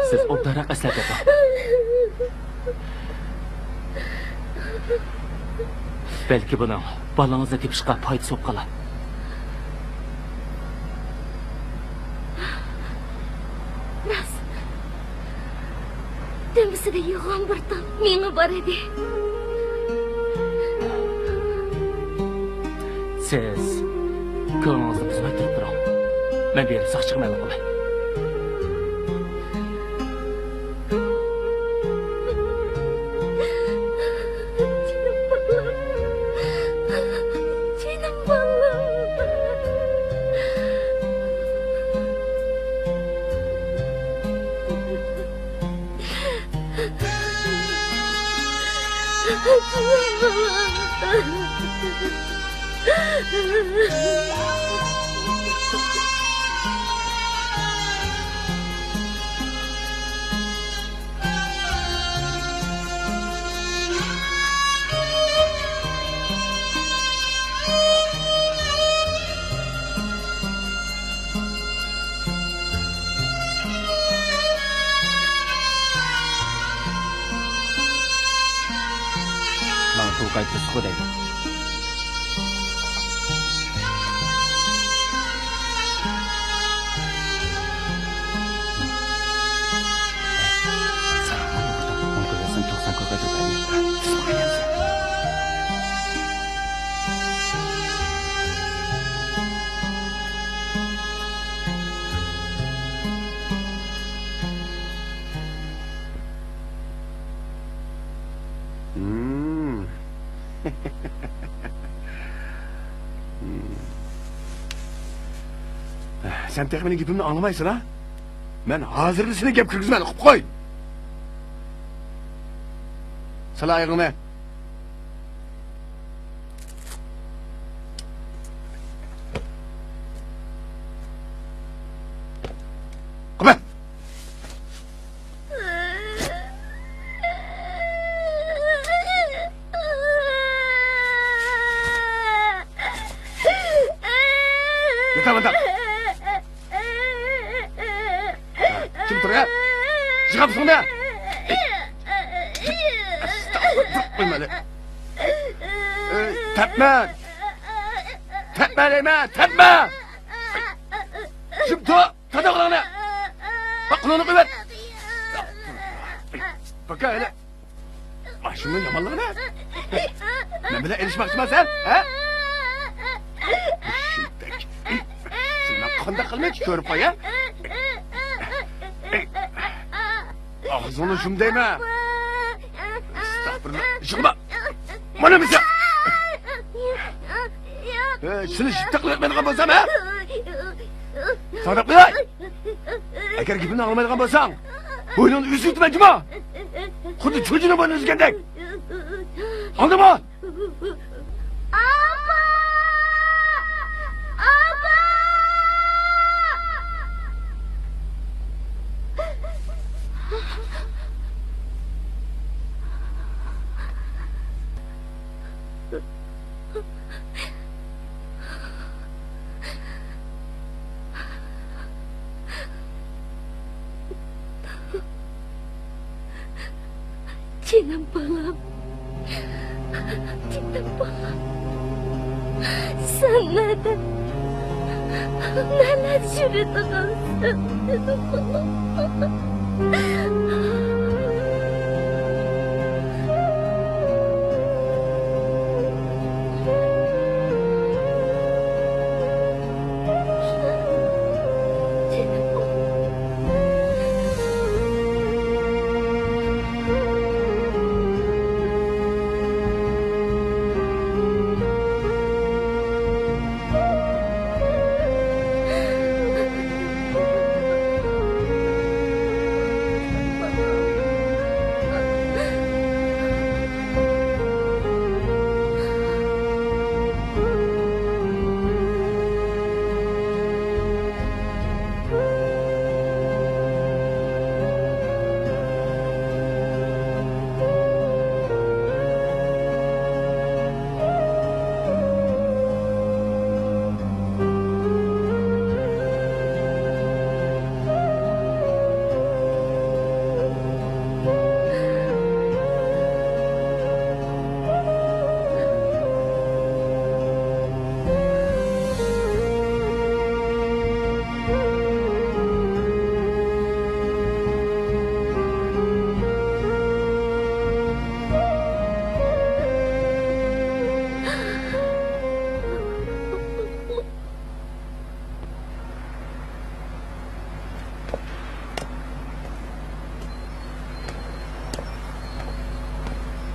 سىز ئوبدانراق ئەسلەپ بېقىڭ. بەلكى بۇنىڭ بالىڭىزنى تېپىشقا پايدىسى بولۇپ قالار. راست. دۈمبىسىدە يوغان بىر تال مېڭە بار ئىدى. سىز كۆڭلىڭىزنى بۇزماي تۇرۇپ تۇرۇڭ. مەن بېرىپ ساقچىغا مەلۇم قىلاي. جېنىم بالام. جېنىم بالام. ماڭا پۇل قايتۇرسىغۇ دەيمەن. سەن تېخى مېنىڭ گېپىمنى ئاڭلىمايسەن ھە؟ مەن ھازىرلا سېنى گەپ كىرگۈزىمەن، ئۇقۇپ قوي. سالا ئايىغىڭنى. قويما. ياتاۋاتام. جىم تۇر يا. يىغامسىڭ دە. ئەستەغپۇرۇللا، قويما ھېلى. ئەي، تەپمە. تەپمە دەيمەن، تەپمە. جىم تۇر. تادا قولۇڭنى. باق، قولۇڭنى قويۇۋەت. باكا ھېلى. ئاشۇنىڭ يامانلىقى نە؟ مەن بىلەن ئېلىشماقچىما سەن، ھە؟ شۇنداق. سېنى مەن قانداق قىلىمەن، كۆرۈپ قوي، ھە؟ ئاغزىڭنى يۇم دەيمەن. ئەستەغپۇرۇللا. يىغلىما. مانا بىزە. ھە، سېنى يىتتە قىلىۋەتمەيدىغان بولسام، ھە؟ ساڭا دەپ قوياي. ئەگەر گېپىمنى ئاڭلىمايدىغان بولساڭ، بوينۇڭنى ئۈزۈۋېتىمەن جۇمۇ. خۇددى چۈجىنىڭ بوينىنى ئۈزگەندەك. ئاڭلىدىڭمۇ؟ ئاپا! ئاپا! جېنىم بالام، جېنىم بالام، سەن نەدە، نەلەردە يۈرىدىغانسەن، جېنىم بالام؟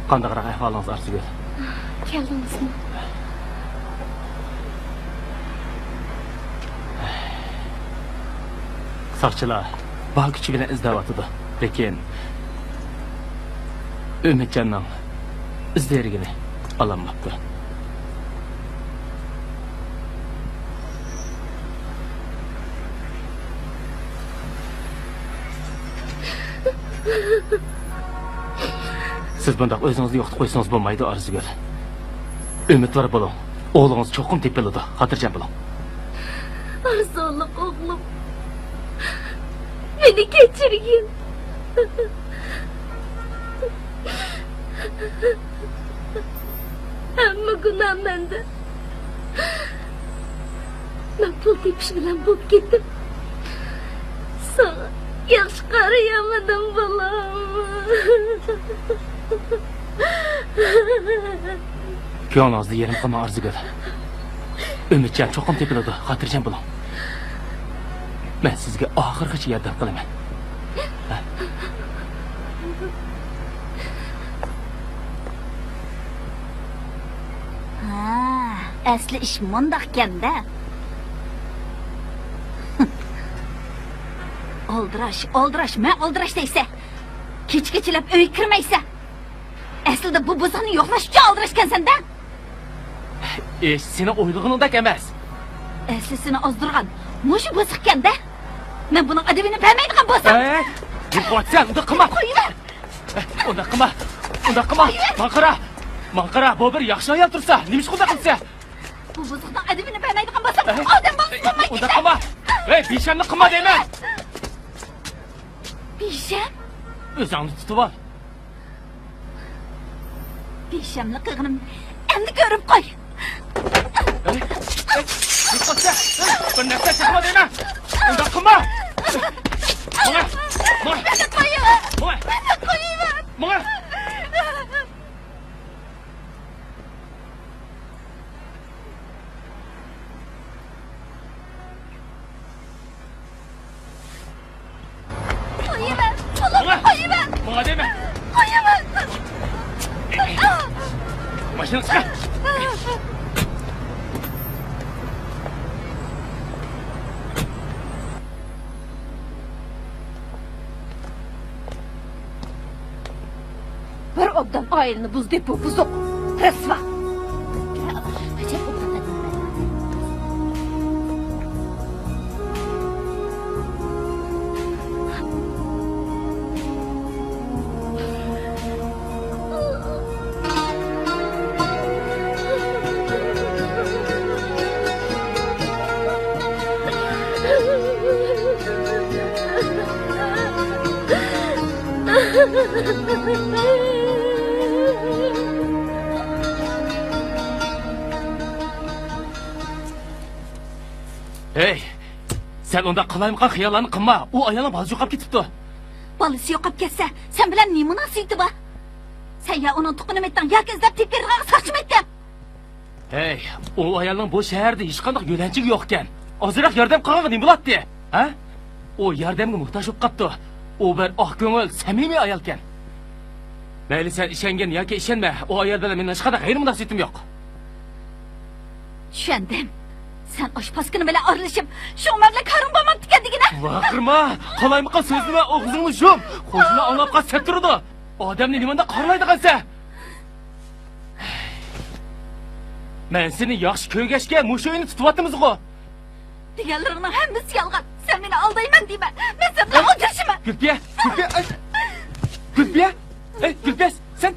قانداقراق ئەھۋالىڭىز، ئارزۇگۈل؟ كەلدىڭىزمۇ؟ ساقچىلار بار كۈچى بىلەن ئىزدەۋاتىدۇ، لېكىن ئۈمىدجاننىڭ ئىز دېرىكىنى ئالالماپتۇ. سىز بۇنداق ئۆزىڭىزنى يوقىتىپ قويسىڭىز بولمايدۇ، ئارزۇگۈل. ئۈمىدۋار بولۇڭ. ئوغلىڭىز چوقۇم تېپىلىدۇ. خاتىرجەم بولۇڭ. ئارزۇلۇق ئوغلۇم. مېنى كەچۈرگىن. ھەممە گۇناھ مەندە. مەن پۇل تېپىش بىلەن بوپ كېتىپ، ساڭا ياخشى قارىيالمىدىم، بالام. كۆڭلىڭىزنى يېرىم قىلماڭ، ئارزۇگۈل. ئۈمىدجان چوقۇم تېپىلىدۇ، خاتىرجەم بولۇڭ. مەن سىزگە ئاخىرغىچە ياردەم قىلىمەن. ھە، ئەسلى ئىش مۇنداقكەن-دە. ئالدىراش، ئالدىراش، مەن ئالدىراش دەيسە. كېچە-كېچىلەپ ئۆيگە كىرمەيسە. ئەسلىدە بۇ بۇزۇقنى يوقلاش ئۈچۈن ئالدىراشكەنسەن-دە. ئىش سېنىڭ ئويلىغىنىڭدەك ئەمەس. ئەسلى سېنى ئازدۇرغان مۇشۇ بۇزۇقكەن-دە. مەن بۇنىڭ ئەدىپىنى بەرمەيدىغان بولسام. ئەي، يوقاتسەن، ئۇنداق قىلما. قويۇۋەر. ئۇنداق قىلما. ئۇنداق قىلما. قويۇۋەر. ماڭا قارا. ماڭا قارا، بۇ بىر ياخشى ئايال تۇرسا، نېمىشقا ئۇنداق قىلىسەن؟ بۇ بۇزۇقنىڭ ئەدىپىنى بەرمەيدىغان بولسام، ئەي، ئادەم بالىسى بولماي ئۇنداق كېتەي. قىلما. ئەي، بىشەملىك قىلما دەيمەن. بىشەم؟ ئۆزۈڭنى تۇتۇۋال. بىشەملىك قىلغىنىمنى ئەمدى كۆرۈپ قوي. ئەي، ئەي، بىر نەرسە چاقما دەيمەن. ئۇنداق قىلما. ماڭا، ماڭا. مېنى قويۇۋەر. ماڭا. مېنى قويۇۋەر. ماڭا. قويۇۋەر! قويۇۋەر! ماڭا دەيمەن! قويۇۋەر! ماشىنا چىقار! بىر ئوبدان ئائىلىنى بۇزدى بۇ بۇزۇق، رەسۋا. ھەي، سەن ئۇنداق قالايمىقان خىياللارنى قىلما. ئۇ ئايالنىڭ بالىسى يوقاپ كېتىپتۇ. بالىسى يوقاپ كەتسە، سەن بىلەن نېمە مۇناسىۋىتى بار؟ سەن يا ئۇنىڭ تۇغقىنىمىتىڭ ياكى ئىزدەپ تېپىپ بېرىدىغانغا ساقچىمىتىڭ؟ ھەي، ئۇ ئايالنىڭ بۇ شەھەردە ھېچقانداق يۆلەنچۈكى يوقكەن. ئازراق ياردەم قىلغانغا نېمە بولاتتى؟ ھە؟ ئۇ ياردەمگە موھتاج بولۇپ قاپتۇ. ئۇ بىر ئاق كۆڭۈل، سەمىمىي ئايالكەن. مەيلى، سەن ئىشەنگىن ياكى ئىشەنمە، ئۇ ئايال بىلەن مېنىڭ ھېچقانداق غەيرىي مۇناسىۋىتىم يوق. چۈشەندىم. سەن ئاشۇ پاسكىنا بىلەن ئارىلىشىپ، شۇڭا مەن بىلەن كارىڭ بولماپتىكەن دېگىنە. ۋارقىرىما! قالايمىقان سۆزلىمە، ئاغزىڭنى يۇم! قوشنا ئاڭلاپ قالسا سەت تۇرىدۇ. ئادەمنى نېمانداق قارىلايدىغانسەن؟ مەن سېنى ياخشى كۆرگەچكە مۇشۇ ئۆينى تۇتۇۋاتىمىزغۇ؟ دېگەنلىرىڭنىڭ ھەممىسى يالغان. سەن مېنى ئالدايمەن دېمە. مەن سەن بىلەن ئولتۇرۇشىمەن. گۈلپىيە، گۈلپىيە، ئاي! گۈلپىيە! ئەي، گۈلپىيە، سەن!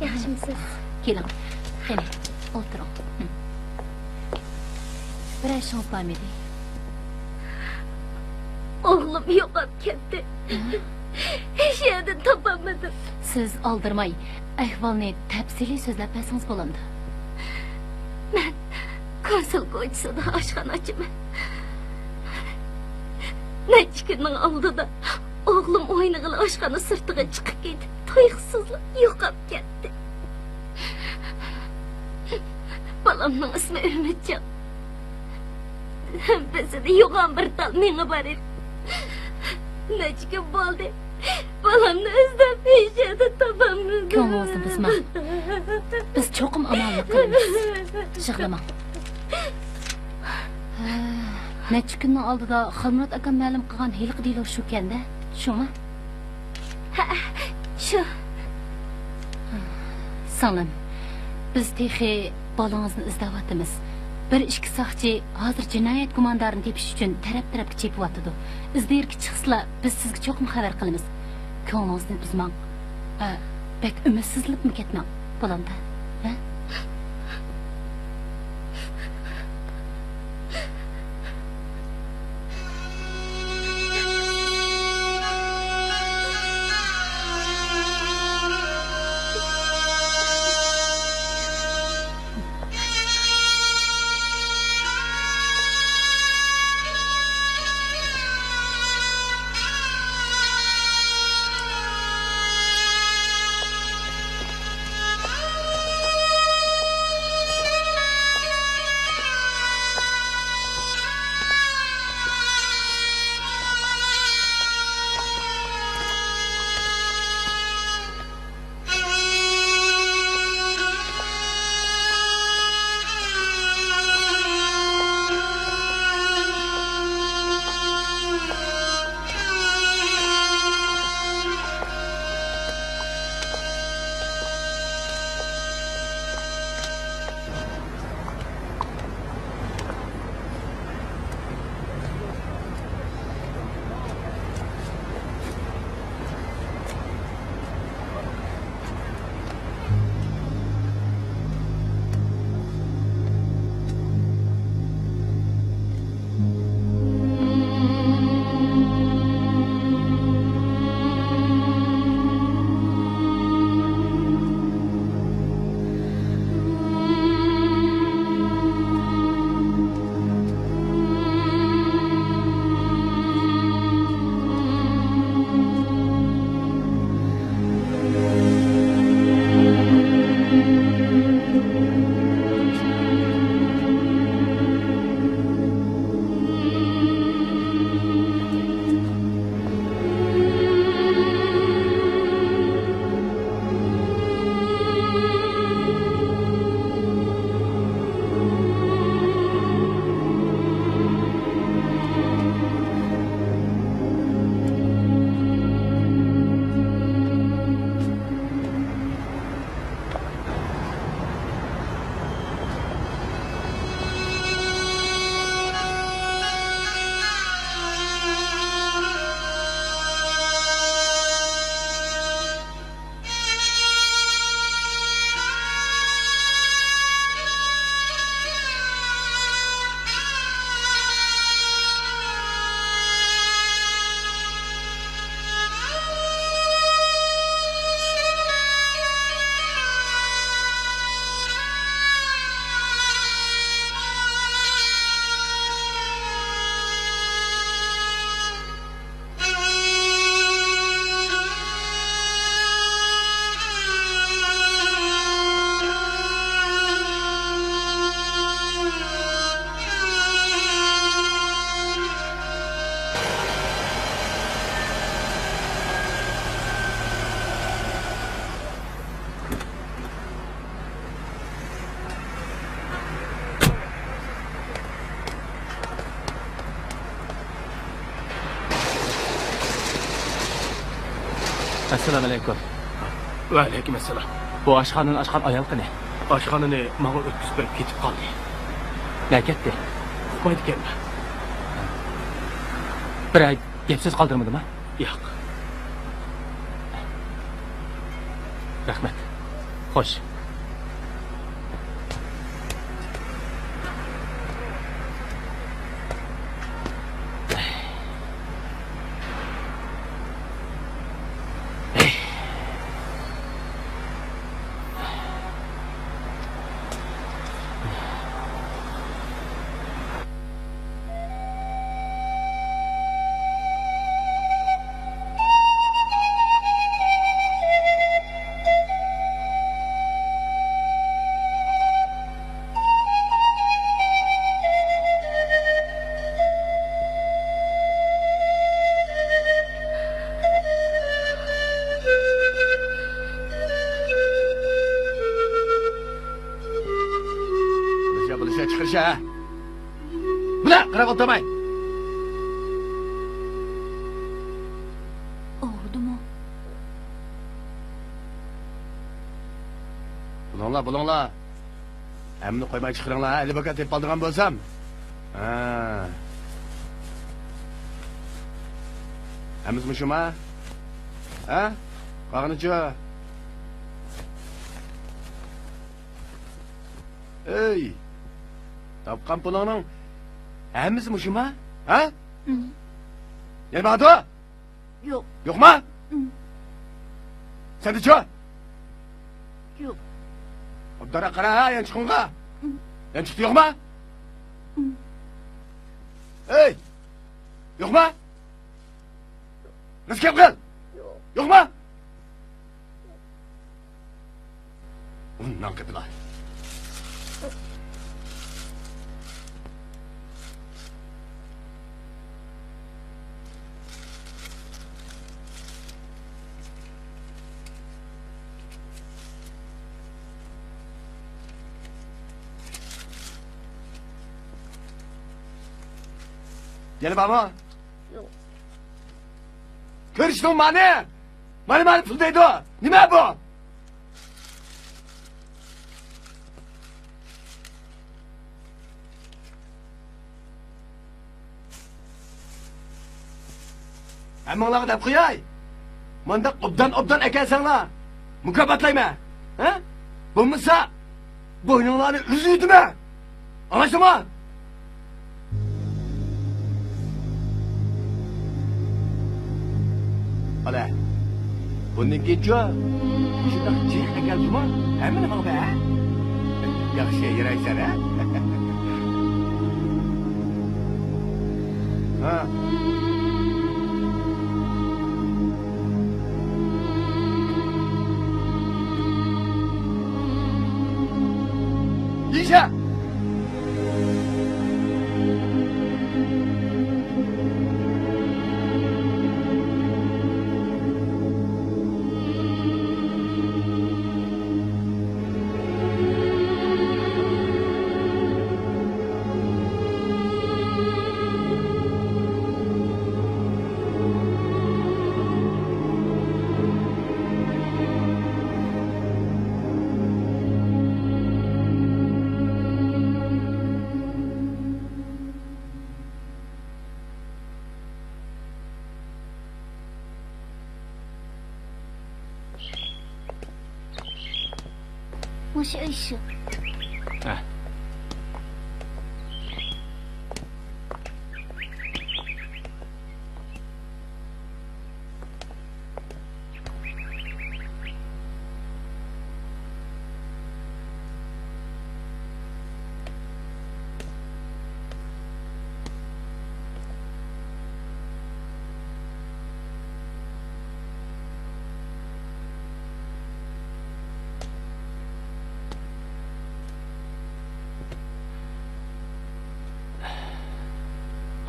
ياخشىمۇسىز؟ كېلىڭ، قېنى، ئولتۇرۇڭ. بىرەر ئىشىڭىز بارمىدى؟ ئوغلۇم يوقاپ كەتتى. ھېچ يەردىن تاپالمىدىم. سىز ئالدىرىماي، ئەھۋالنى تەپسىلىي سۆزلەپ بەرسىڭىز بولامدۇ؟ مەن كونسۇل كوچىسىدا ئاشخانا ئاچىمەن. نەچچە كۈننىڭ ئالدىدا ئوغلۇم ئوينىغىلى ئاشخانا سىرتىغا چىقىپ كېتىپ، تۇيۇقسىزلا يوقاپ كەتتى. بالامنىڭ ئىسمى ئۈمىدجان. ھەممىسىدە يوغان بىر تال مېڭە بار ئىدى. نەچچە كۈن بولدى. بالامنى ئىزدەپ ھېچ يەردە تاپالمىدىم. كۆڭلىڭىزنى بۇزماڭ. بىز چوقۇم ئامانلىق قىلىمىز. يىغلىماڭ. ھە، نەچچە كۈننىڭ ئالدىدا خالمۇرات ئاكام مەلۇم قىلغان ھېلىقى دېلو شۇكەن-دە، شۇمۇ؟ ھە، شۇ. سىڭلىم، بىز تېخى بالىڭىزنى ئىزدەۋاتىمىز. بىر ئىككى ساقچى ھازىر جىنايەت گۇماندارىنى تېپىش ئۈچۈن تەرەپ-تەرەپكە چېپىۋاتىدۇ. ئىز دېرىكى چىقسىلا، بىز سىزگە چوقۇم خەۋەر قىلىمىز. كۆڭلىڭىزنى بۈزمەڭ. ئە، بەك ئۈمىدسىزلىنىپمۇ كەتمەڭ. بولامدۇ؟ ھە؟ ئەسسالامۇئەلەيكۇم. ۋەئەلەيكۇم ئەسسالام. بۇ ئاشخانىنى ئاچقان ئايال قېنى؟ ئاشخانىنى ماڭا ئۆتكۈزۈپ بېرىپ كېتىپ قالدى. نەگە كەتتى؟ ئۇقمايدىكەنمەن. بىرەر گەپ سۆز قالدۇرمىدىما؟ ياق. رەھمەت. خوش. بولۇشە، بولۇشە، چىقىرىشە. بۇنى قاراپ ئولتۇرماي. ئۇردىمۇ؟ بولۇڭلار، بولۇڭلار. ھەممىنى قويماي چىقىرىڭلار، ھە؟ ئەلبەككە تېپىپ ئالىدىغان بولسام. ھە. ھەممىسى مۇشۇما؟ ھە؟ قالغىنىچۇ؟ ئەي! تاپقان پۇلۇڭنىڭ ھەممىسى مۇشۇما؟ ھە؟ ئىم. يەنە بارىدۇ؟ يوق. يوقما؟ ئىم. سەندىچۇ؟ يوق. ئوبدانراق قارا، ھە، يانچۇقۇڭغا. ئىم. يانچۇقتا يوقما؟ ئىم. ئەي! يوقما؟ راست گەپ قىل. يوق. يوقما؟ ئۇنداق گېپىلا. يەنە بارمۇ؟ يوق. كۆرۈشتۈڭ مانى؟ مانا، مانا پۇل دەيدۇ. نېمە بۇ؟ ھەممىڭلارغا دەپ قوياي. مانداق ئوبدان-ئوبدان ئەكەلسەڭلار، مۇكاپاتلايمەن. ھە؟ بولمىسا، بوينۇڭلارنى ئۈزۈۋېتىمەن. ئاڭلاشتىڭمۇ؟ ئالە، بۇندىن كېيىنچۇ مۇشۇنداق جىق ئەكەلسىمۇ، ھەممىنى ماڭا بەر، ھە؟ ياخشى يارايسەن، ھە؟ ھە. يېشە! مۇشۇ ئۆي شۇ. ھە.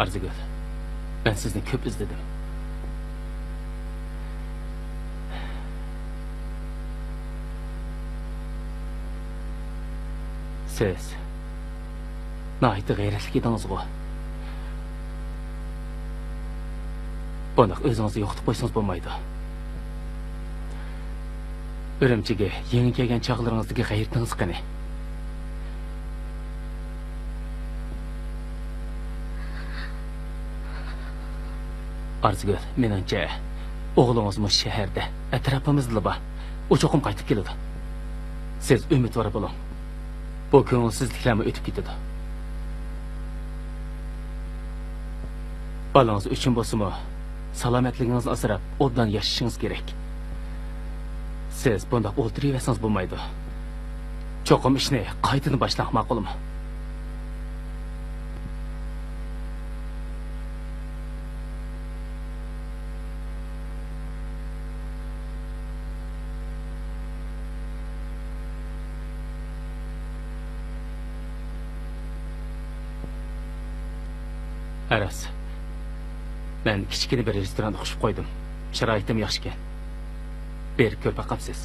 ئارزۇگۈل، مەن سىزنى كۆپ ئىزدىدىم. سىز ناھايىتى غەيرەتلىك ئىدىڭىزغۇ؟ بۇنداق ئۆزىڭىزنى يوقىتىپ قويسىڭىز بولمايدۇ. ئۈرۈمچىگە يېڭى كەلگەن چاغلىرىڭىزدىكى غەيرىتىڭىز قېنى؟ ئارزۇگۈل، مېنىڭچە، ئوغلىڭىز مۇشۇ شەھەردە، ئەتراپىمىزدىلا بار. ئۇ چوقۇم قايتىپ كېلىدۇ. سىز ئۈمىدۋار بولۇڭ. بۇ كۆڭۈلسىزلىكلەرمۇ ئۆتۈپ كېتىدۇ. بالىڭىز ئۈچۈن بولسىمۇ، سالامەتلىكىڭىزنى ئاسراپ، ئوبدان ياشىشىڭىز كېرەك. سىز بۇنداق ئولتۇرۇۋەرسىڭىز بولمايدۇ. چوقۇم ئىشنى قايتىدىن باشلاڭ، ماقۇلمۇ؟ ئەرەس، مەن كىچىككىنە بىر رېستوراندا قوشۇپ قويدۇم. شارائىتىم ياخشىكەن. بېرىپ كۆرۈپ باقامسىز؟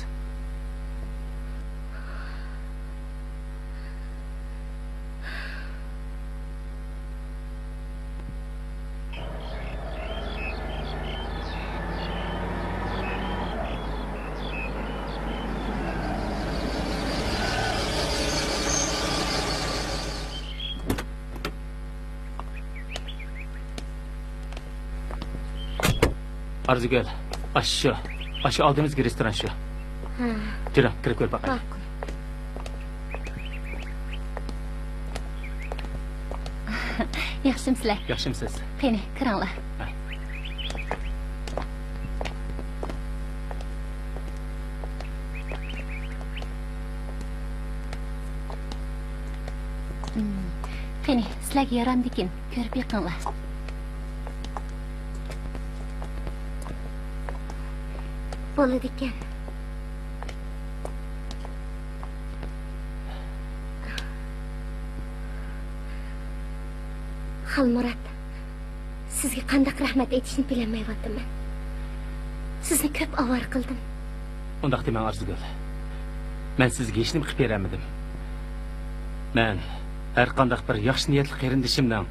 ئارزۇگۈل، ئاشۇ، ئاشۇ ئالدىمىزدىكى رېستوران شۇ. ھە. جۈرۈڭ، كىرىپ كۆرۈپ باقايلى. ماقۇل. ياخشىمۇسىلەر؟ ياخشىمۇسىز؟ قېنى، كىرىڭلار. ھە. مم. قېنى، سىلەرگە يارامدىكىن، كۆرۈپ بېقىڭلار. بولىدىكەن. خالمۇرات، سىزگە قانداق رەھمەت ئېيتىشنى بىلەلمەيۋاتىمەن. سىزنى كۆپ ئاۋارە قىلدىم. ئۇنداق دېمەڭ، ئارزۇگۈل. مەن سىزگە ھېچنېمە قىلىپ بېرەلمىدىم. مەن ھەر قانداق بىر ياخشى نىيەتلىك قېرىندىشىمنىڭ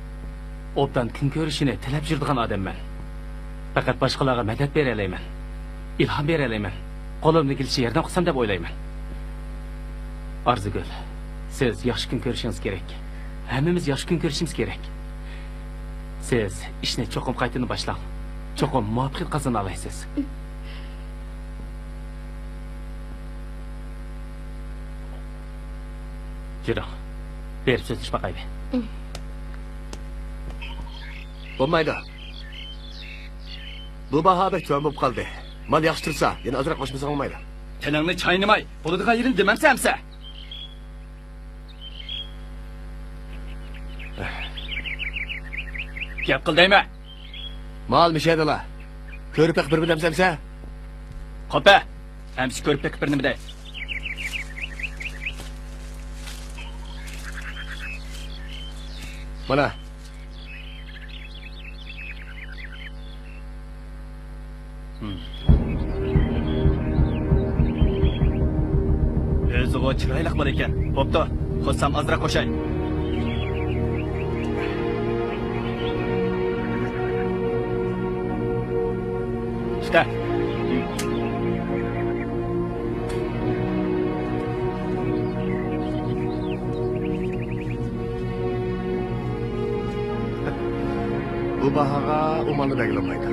ئوبدان كۈن كۆرۈشىنى تىلەپ يۈرىدىغان ئادەممەن. پەقەت باشقىلارغا مەدەت بېرەلەيمەن، ئىلھام بېرەلەيمەن، قولۇمدىن كېلىشىچە ياردەم قىلسام دەپ ئويلايمەن. ئارزۇگۈل، سىز ياخشى كۈن كۆرۈشىڭىز كېرەك. ھەممىمىز ياخشى كۈن كۆرۈشىمىز كېرەك. سىز ئىشنى چوقۇم قايتىدىن باشلاڭ. چوقۇم مۇۋەپپەقىيەت قازىنالايسىز. يۈرۈڭ. بېرىپ سۆزلىشىپ باقايلى. بولمايدۇ. بۇ باھا بەك تۆۋەن بولۇپ قالدى. مال ياخشى تۇرسا، يەنە ئازراق قوشمىساڭ بولمايدۇ. تىلىڭنى چاينىماي، بولىدىغان يېرىنى دېمەمسەن ئەمسە. گەپ قىل دەيمەن. مال مىشەدىلا. كۆرۈپ بېقىپ بىر نېمە دەمسەن ئەمسە؟ قوپە! ئەمسە كۆرۈپ بېقىپ بىر نېمە دەي. مانا. ئۆزىغۇ چىرايلىق مال ئىكەن. بوپتۇ، قوشسام ئازراق قوشاي. ئۈستە. بۇ باھاغا ئۇ مالنى بەرگىلى بولمايدۇ.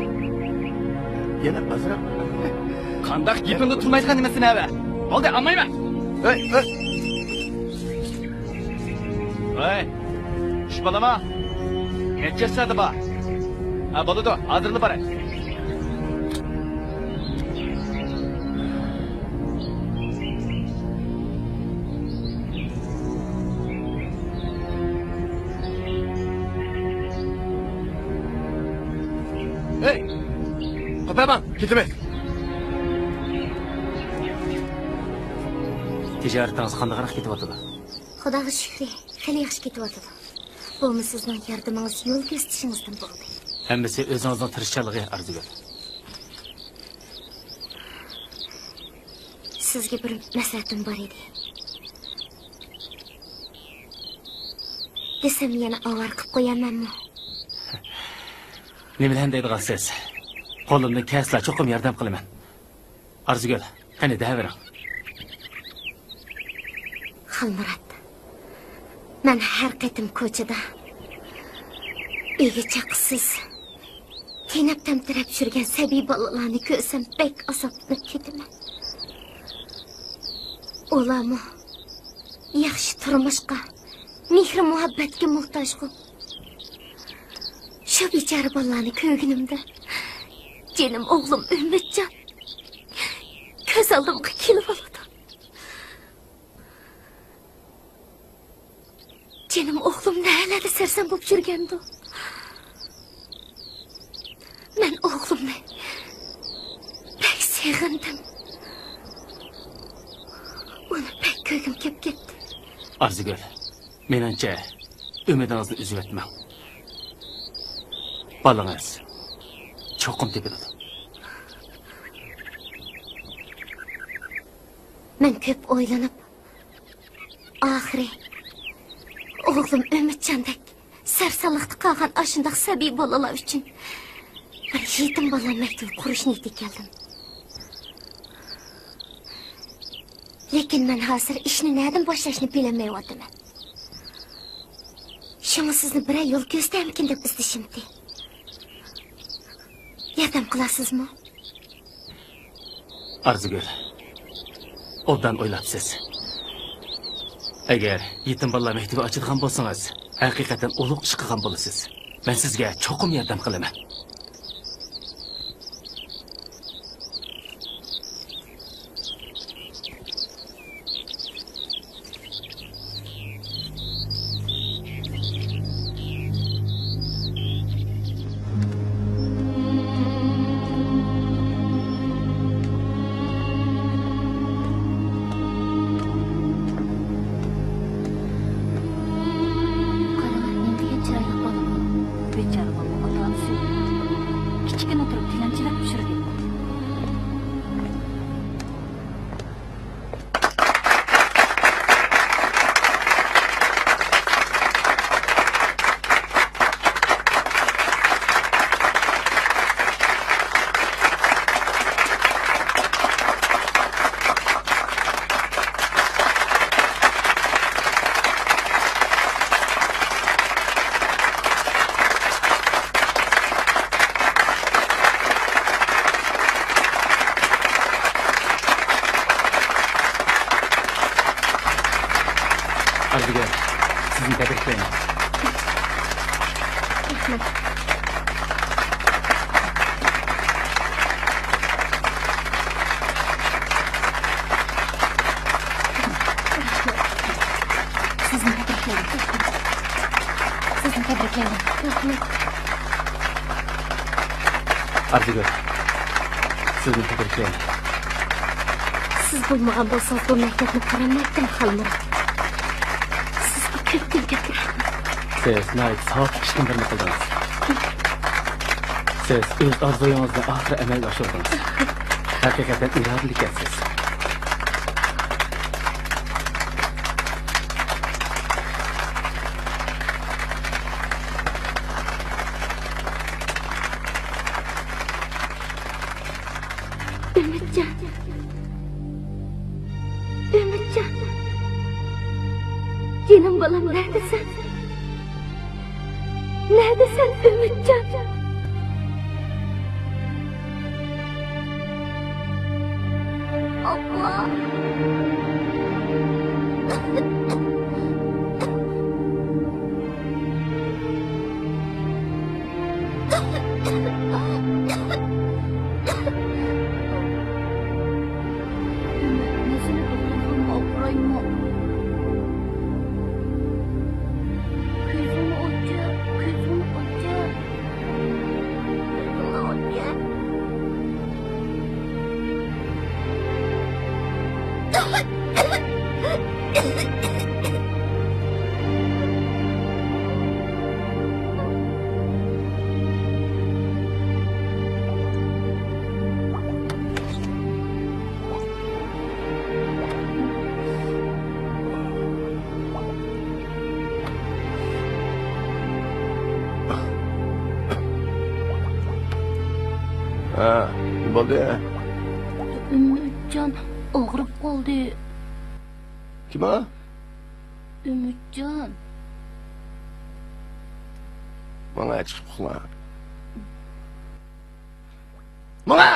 يەنە ئازراق. قانداق گېپىڭدە تۇرمايدىغان نېمىسىنى ھەۋە؟ بولدى، ئالمايمەن. ھەي، ھەي. ھەي، چۈش بالىما. نەچچە سائەت بار؟ ھە، بولىدۇ، ھازىرلا باراي. ھەي! قوپەرمەڭ، كېتىمىز! تىجارىتىڭىز قانداقراق كېتىۋاتىدۇ؟ خۇداغا شۈكرى، خېلى ياخشى كېتىۋاتىدۇ. بۇمۇ سىزنىڭ ياردىمىڭىز، يول كۆرسىتىشىڭىزدىن بولدى. ھەممىسى ئۆزىڭىزنىڭ تىرىشچانلىقى، ئارزۇگۈل. سىزگە بىر مەسلىھەتىم بار ئىدى. دېسەم يەنە ئاۋارە قىلىپ قويامەنمۇ؟ نېمىلەرنى دەيدىغانسىز؟ قولۇمدىن كەلسىلا چوقۇم ياردەم قىلىمەن. ئارزۇگۈل، قېنى دەۋېرىڭ. خالمۇرات، مەن ھەر قېتىم كوچىدا ئىگە-چاقىسىز، تېنەپ-تەمتىرەپ يۈرگەن سەبىي بالىلارنى كۆرسەم بەك ئازابلىنىپ كېتىمەن. ئۇلارمۇ ياخشى تۇرمۇشقا، مېھرى-مۇھەببەتكە موھتاجغۇ. شۇ بىچارە بالىلارنى كۆرگىنىمدە، جېنىم ئوغلۇم ئۈمىدجان كۆز ئالدىمغا كېلىۋالىدۇ. جېنىم ئوغلۇم نەلەردە سەرسان بولۇپ يۈرگەندۇ؟ مەن ئوغلۇمنى بەك سېغىندىم. ئۇنى بەك كۆرگۈم كېلىپ كەتتى. ئارزۇگۈل، مېنىڭچە، ئۈمىدىڭىزنى ئۈزۈۋەتمەڭ. بالىڭىز چوقۇم تېپىلىدۇ. مەن كۆپ ئويلىنىپ، ئاخىرى ئوغلۇم ئۈمىدجاندەك سەرسانلىقتا قالغان ئاشۇنداق سەبىي بالىلار ئۈچۈن بىر يېتىم بالىلار مەكتىۋى قۇرۇش نىيىتىگە كەلدىم. لېكىن مەن ھازىر ئىشنى نەدىن باشلاشنى بىلەلمەيۋاتىمەن. شۇڭا سىزنى بىرەر يول كۆرسىتەرمىكىن دەپ ئىزدىشىمتى. ياردەم قىلارسىزمۇ؟ ئارزۇگۈل، ئوبدان ئويلاپسىز. ئەگەر يېتىم بالىلار مەكتىۋى ئاچىدىغان بولسىڭىز، ھەقىقەتەن ئۇلۇغ ئىش قىلغان بولىسىز. مەن سىزگە چوقۇم ياردەم قىلىمەن. قاراڭ، نېمە دېگەن چىرايلىق بالا بۇ. بىچارە بالىنىڭ ئاتا-ئانىسى كىچىككىنە تۇرۇپ تىلەمچىلەپ پىشۇردى. ئارزۇگۈل، سىزنى تەبرىكلەيمەن. رەھمەت. سىزنى تەبرىكلەيمەن. سىزنى تەبرىكلەيمەن. رەھمەت. ئارزۇگۈل، سىزنى تەبرىكلەيمەن. سىز بولمىغان بولسىڭىز، بۇ مەكتەپنى قۇرالمايتتىم، خالمۇرات. سىزگە كۆپتىن كۆپ رەھمەت. سىز ناھايىتى ساۋابلىق ئىشتىن بىرنى قىلدىڭىز. سىز ئۆز ئارزۇيىڭىزنى ئاخىرى ئەمەلگە ئاشۇردىڭىز. ھەقىقەتەن ئىرادىلىك ئىكەنسىز. ئۈمىدجان. ئۈمىدجان. جېنىم بالام، نەدىسەن؟ نەدىسەن، ئۈمىدجان؟ ئاپا. مەسىلە، دوختۇرخانىغا ئاپىرايمۇ؟ كۆزۈڭنى ئوچۇق، كۆزۈڭنى ئوچۇق. كۆزۈڭنى ئوچۇق. ھە، نېمە بولدى؟ ئۈمىدجان ئاغرىپ قالدى. كىم ئۇ؟ ئۈمىدجان. ماڭا چىقىپ ئۇخلا. ماڭا!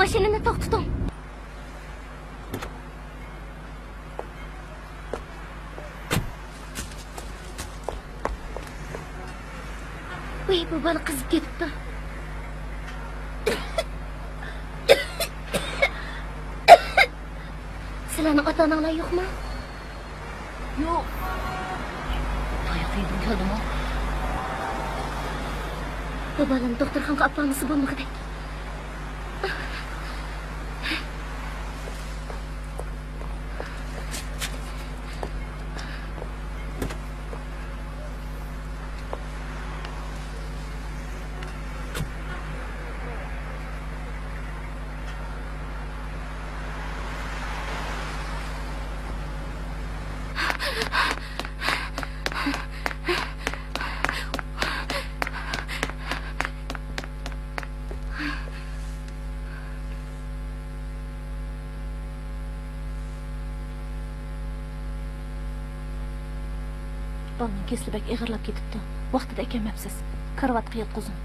ماشىنىنى توختىتىڭ. ۋاي، بۇ بالا قىزىپ كېتىپتۇ. سىلەرنىڭ ئاتا-ئاناڭلار يوقمۇ؟ يوق. تاياق يېگۈم كەلدىمۇ؟ بۇ بالىنى دوختۇرخانىغا ئاپارمىسا بولمىغۇدەك. بالىنىڭ كېسىلى بەك ئېغىرلاپ كېتىپتۇ. ۋاقتىدا ئەكەلمەپسىز. كارىۋاتقا ياتقۇزۇڭ.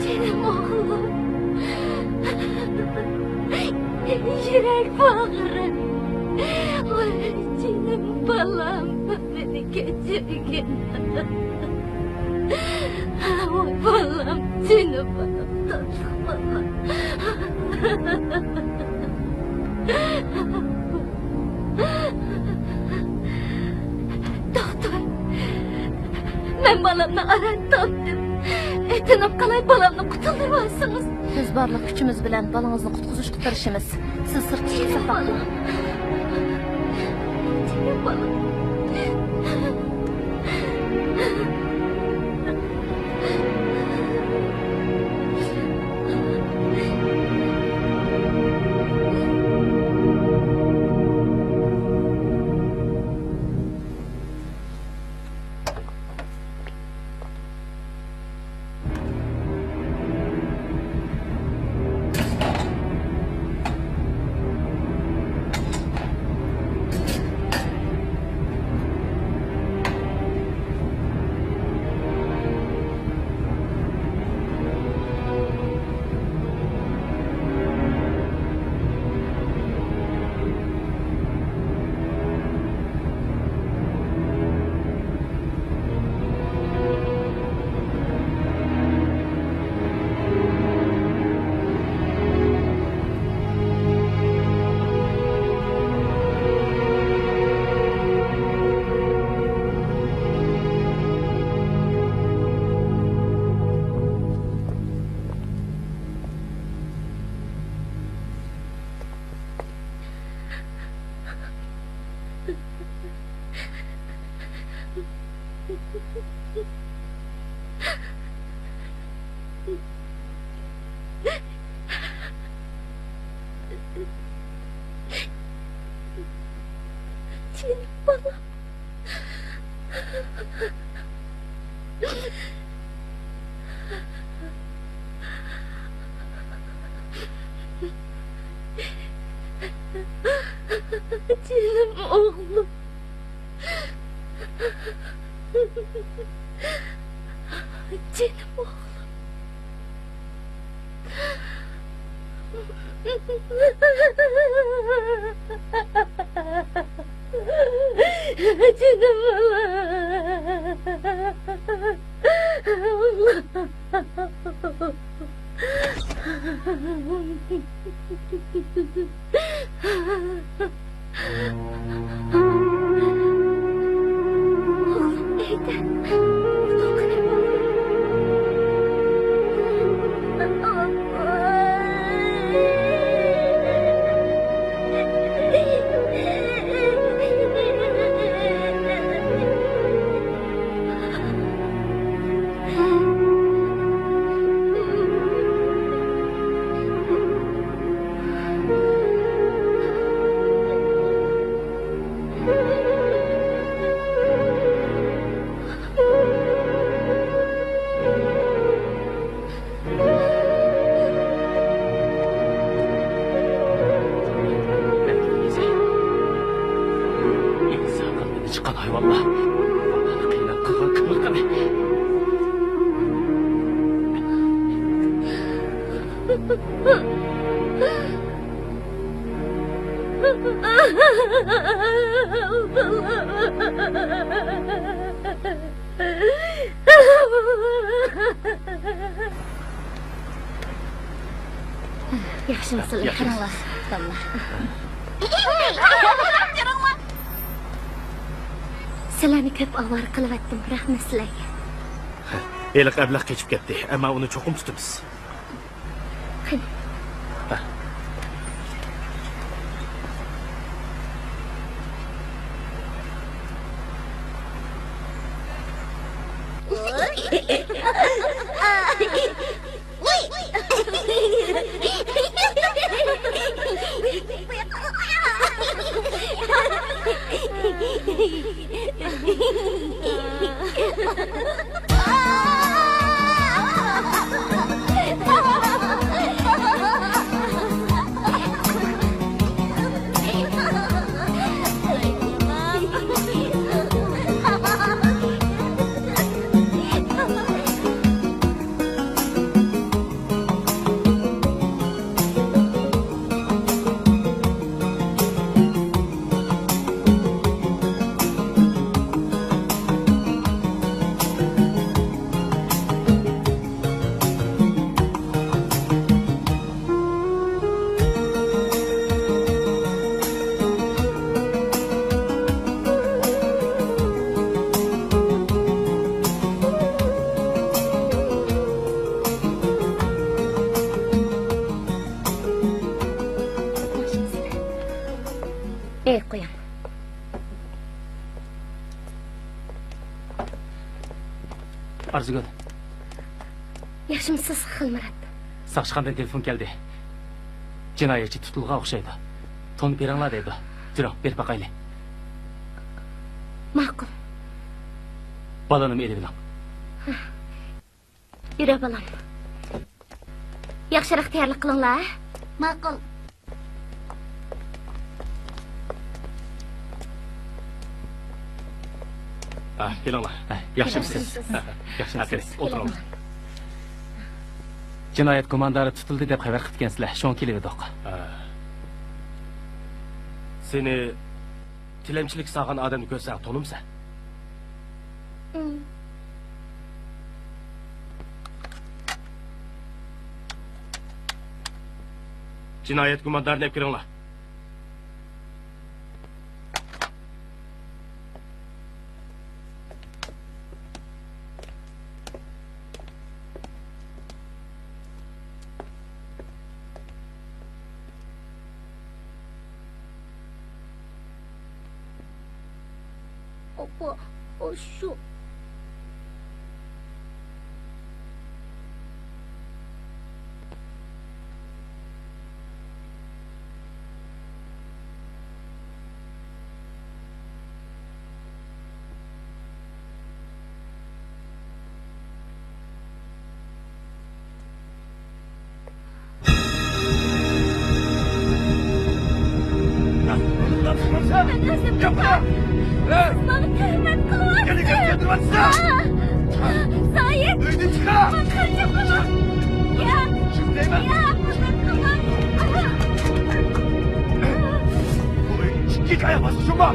جېنىم ئوغلۇم. يۈرەك باغرىم. ۋاي، جېنىم بالام، مېنى كەچۈرگىن. ۋاي، بالام، جېنىم بالام، تاتلىق بالام. دوختۇر، مەن بالامنى ئاران تاپتىم. ئېتىنىپ قالاي، بالامنى قۇتۇلدۇرۇۋالسىڭىز. بىز بارلىق كۈچىمىز بىلەن بالىڭىزنى قۇتقۇزۇشقا تىرىشىمىز. سىز سىرتقا چىقىپ ساقلاپ تۇرۇڭ. جېنىم بالام. جېنىم بالام. جېنىم ئوغلۇم. جېنىم ئوغلۇم. جېنىم بالام. ۋاي ۋاللا، قىيناپ قالغان قىلىقىنى. ياخشىمۇسىلەر؟ ياخشىمىز. كىرىڭلار، بالىلار. سىلەرنى كۆپ ئاۋارە قىلىۋەتتىم، رەھمەت سىلەرگە. ھېلىقى ئەبلەخ قېچىپ كەتتى، ئەمما ئۇنى چوقۇم تۇتىمىز. قېنى. ئەي، قويۇڭ. ئارزۇگۈل. ياخشىمۇسىز، خالمۇرات؟ ساقچىخانىدىن تېلېفون كەلدى. جىنايەتچى تۇتۇلغان ئوخشايدۇ. تونۇپ بېرىڭلار دەيدۇ. يۈرۈڭ، بېرىپ باقايلى. ماقۇل. بالىنىمۇ ئېلىۋېلىڭ. يۈرە، بالام. ياخشىراق تەييارلىق قىلىڭلار، ھە؟ ماقۇل. ھە، كېلىڭلار. ھە، ياخشىمۇسىز؟ ھە، ياخشىمۇسىز؟ ھە، كېلىڭ، ئولتۇرۇڭلار. جىنايەت گۇماندارى تۇتۇلدى دەپ خەۋەر قىپتىكەنسىلەر، شۇڭا كېلىۋىدۇق. ھە. سېنى تىلەمچىلىك سالغان ئادەمنى كۆرسەڭ تونۇمسەن؟ جىنايەت گۇماندارىنى ئەپ كىرىڭلار. ئاپا، ئاشۇ. ماڭا تۆھمەت قىلىۋاتىسىز. سايىت! ئۆيدىن چىقار! ماڭا قاچىڭ! ياق! ياق! بۇ ئۆيگە ئىككى ئاياق باسقۇچۇم بار!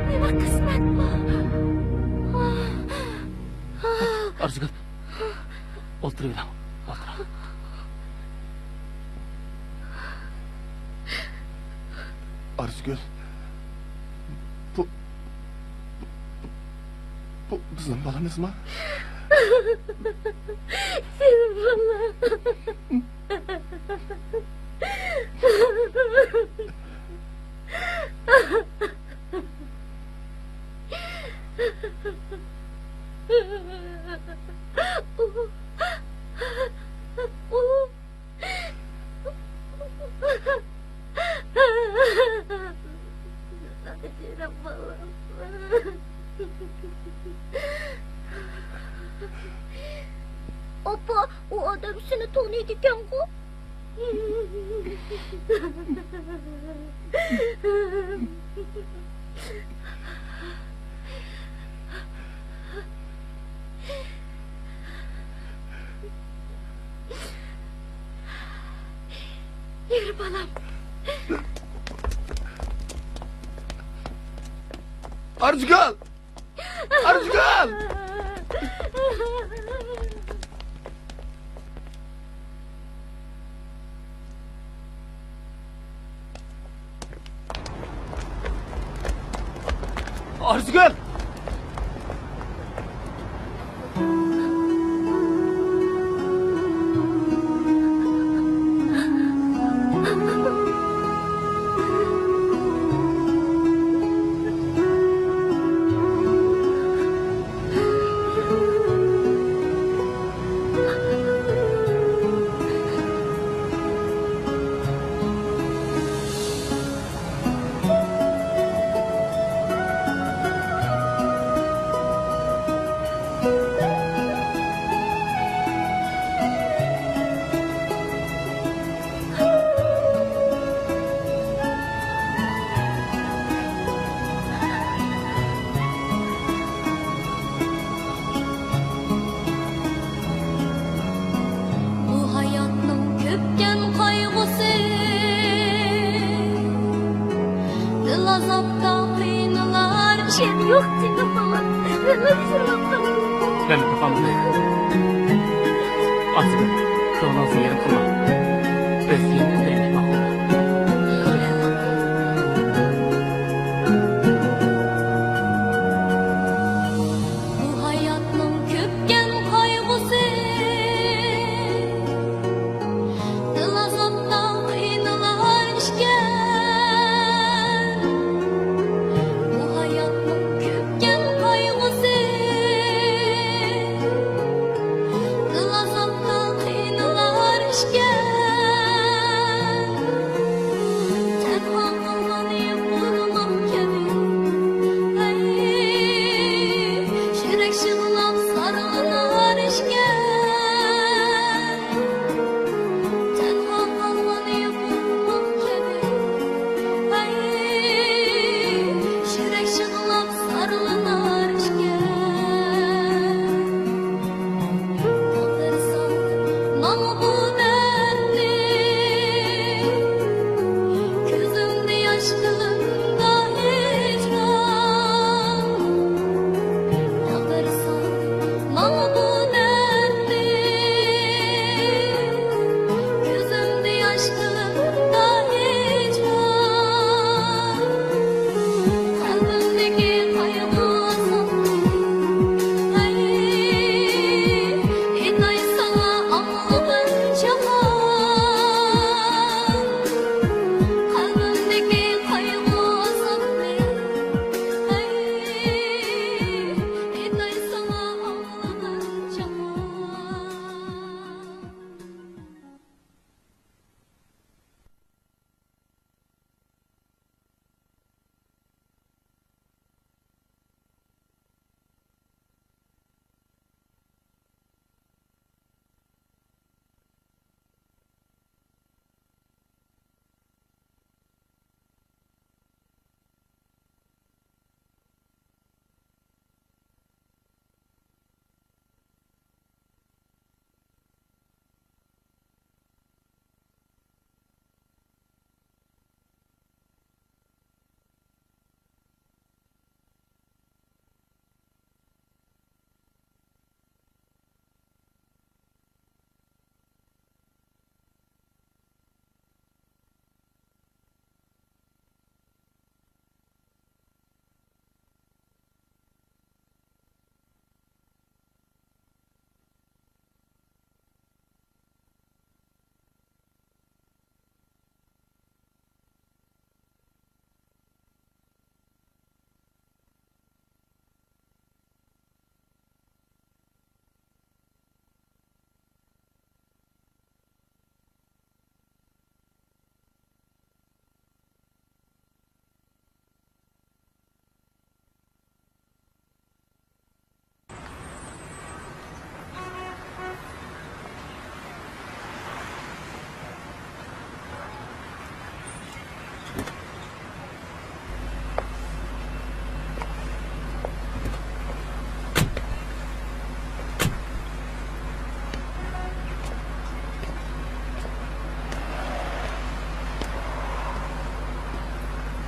نېمە قىسمەت بۇ؟ ئارزۇگۈل، ئولتۇرۇۋېرىڭ. ئولتۇرۇڭ. ئارزۇگۈل، بۇ، بۇ، بۇ بىزنىڭ بالىمىزمۇ؟ سېنىڭ بالىڭ. ئاپا، ئۇ ئادەم سېنى تونۇيدىكەنغۇ؟ يۈر، بالام. ئارزۇگۈل! ئارزۇگۈل! ئارزۇگۈل! بۇ ھاياتنىڭ كۆپكەن قايغۇسى، دىل ئازابتا قىينىلار. يەنە يوق جېنىم بالام، مېنى ئۇچۇرۇپ قويۇڭ. مەن تاپالمىدىم. ئاسىدىم، كۆڭلىڭىزنى يېرىم قىلماڭ. بىز يەنە ئىزدەيمىز، ماقۇلمۇ؟ بۇ ھاياتنىڭ كۆپكەن قايغۇسى، دىل ئازابتا قىينىلار ئىكەن. بۇ ھاياتنىڭ كۆپكەن قايغۇسى، دىل ئازابتا قىينىلار ئىكەن.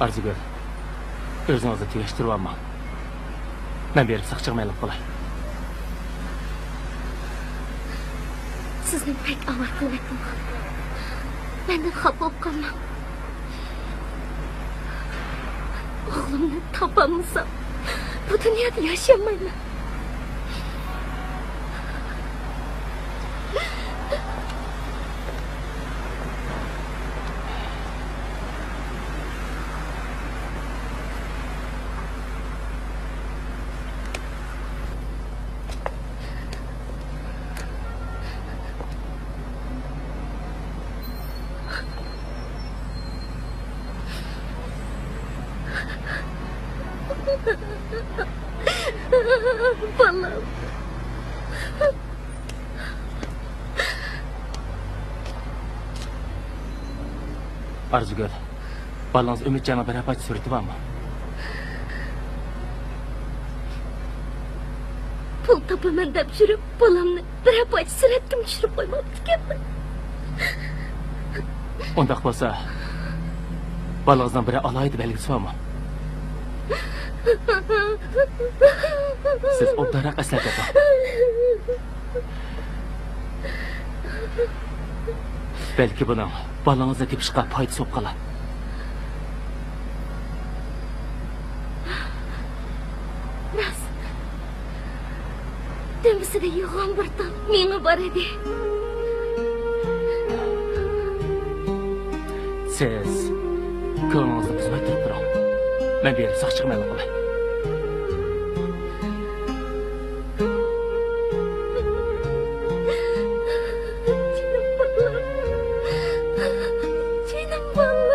ئارزۇگۈل، ئۆزىڭىزنى تۈگەشتۈرۈۋالماڭ. مەن بېرىپ ساقچىغا مەلۇم قىلاي. سىزنى بەك ئاۋارە قىلىۋەتتىم. مەندىن خاپا بولۇپ قالماڭ. ئوغلۇمنى تاپالمىسام، بۇ دۇنيادا ياشىيالمايمەن. بالام. ئارزۇگۈل، بالىڭىز ئۈمىدجاننىڭ بىرەر پارچە سۈرىتى بارمۇ؟ پۇل تاپىمەن دەپ يۈرۈپ، بالامنى بىرەر پارچە سۈرەتكىمۇ چۈشۈرۈپ قويماپتىكەنمەن. ئۇنداق بولسا، بالىڭىزنىڭ بىرەر ئالاھىدە بەلگىسى بارمۇ؟ سىز ئوبدانراق ئەسلەپ بېقىڭ. بەلكى بۇنىڭ بالىڭىزنى تېپىشقا پايدىسى بولۇپ قالار. راست. دۈمبىسىدە يوغان بىر تال مېڭە بار ئىدى. سىز كۆڭلىڭىزنى بۇزماي تۇرۇپ بېرىڭ. مەن بېرىپ ساقچىغا مەلۇم قىلاي. جېنىم بالام. جېنىم بالام.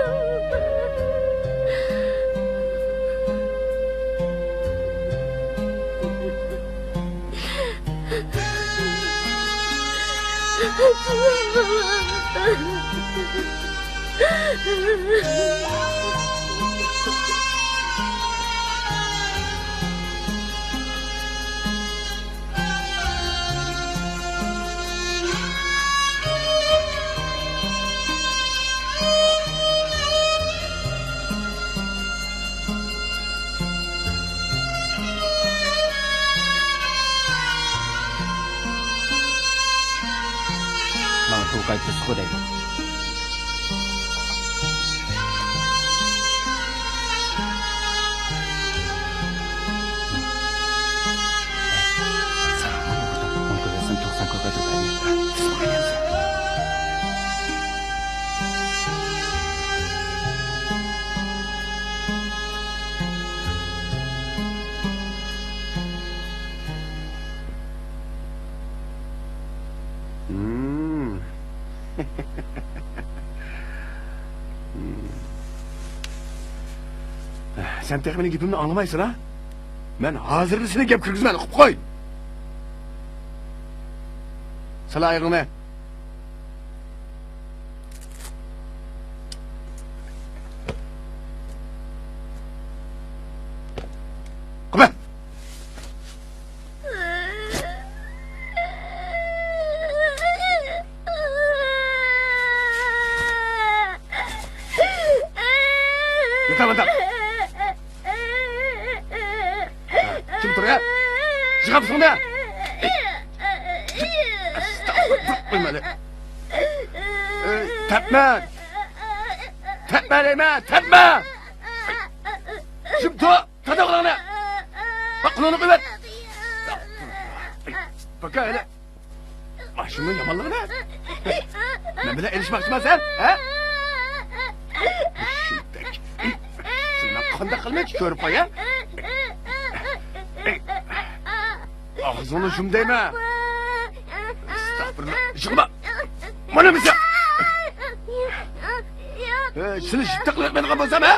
ماڭا پۇل قايتۇرسىغۇ دەيدۇ. سەن تېخى مېنىڭ گېپىمنى ئاڭلىمايسەن ھە؟ مەن ھازىرلا سېنى گەپ كىرگۈزىمەن، ئۇقۇپ قوي. سال ئايىغىڭنى. قويما. ياتاۋاتام. جىم تۇر، ھە! يىغامسىڭ دە! ئەستەغپۇرۇللا، قويما ھېلى. ئەي، تەپمە! تەپمە دەيمەن، تەپمە! جىم تۇر! تادا قۇلىقىنى! باق، قۇلىقىنى قويۇۋەت! باكا ھېلى! ماشۇنىڭ يامانلىقى نە؟ مەن بىلەن ئېلىشماقچىما سەن، ھە؟ مۇشۇندەك. سېنى مەن قانداق قىلىمەن، كۆرۈپ قوي، ھە؟ ئاغزىڭنى يۇم دەيمەن. ئەستەغپۇرۇللا، يىغلىما. مانا بىزە. ھە، سېنى يىپتاقلاپ ياتمايدىغان بولسام، ھە؟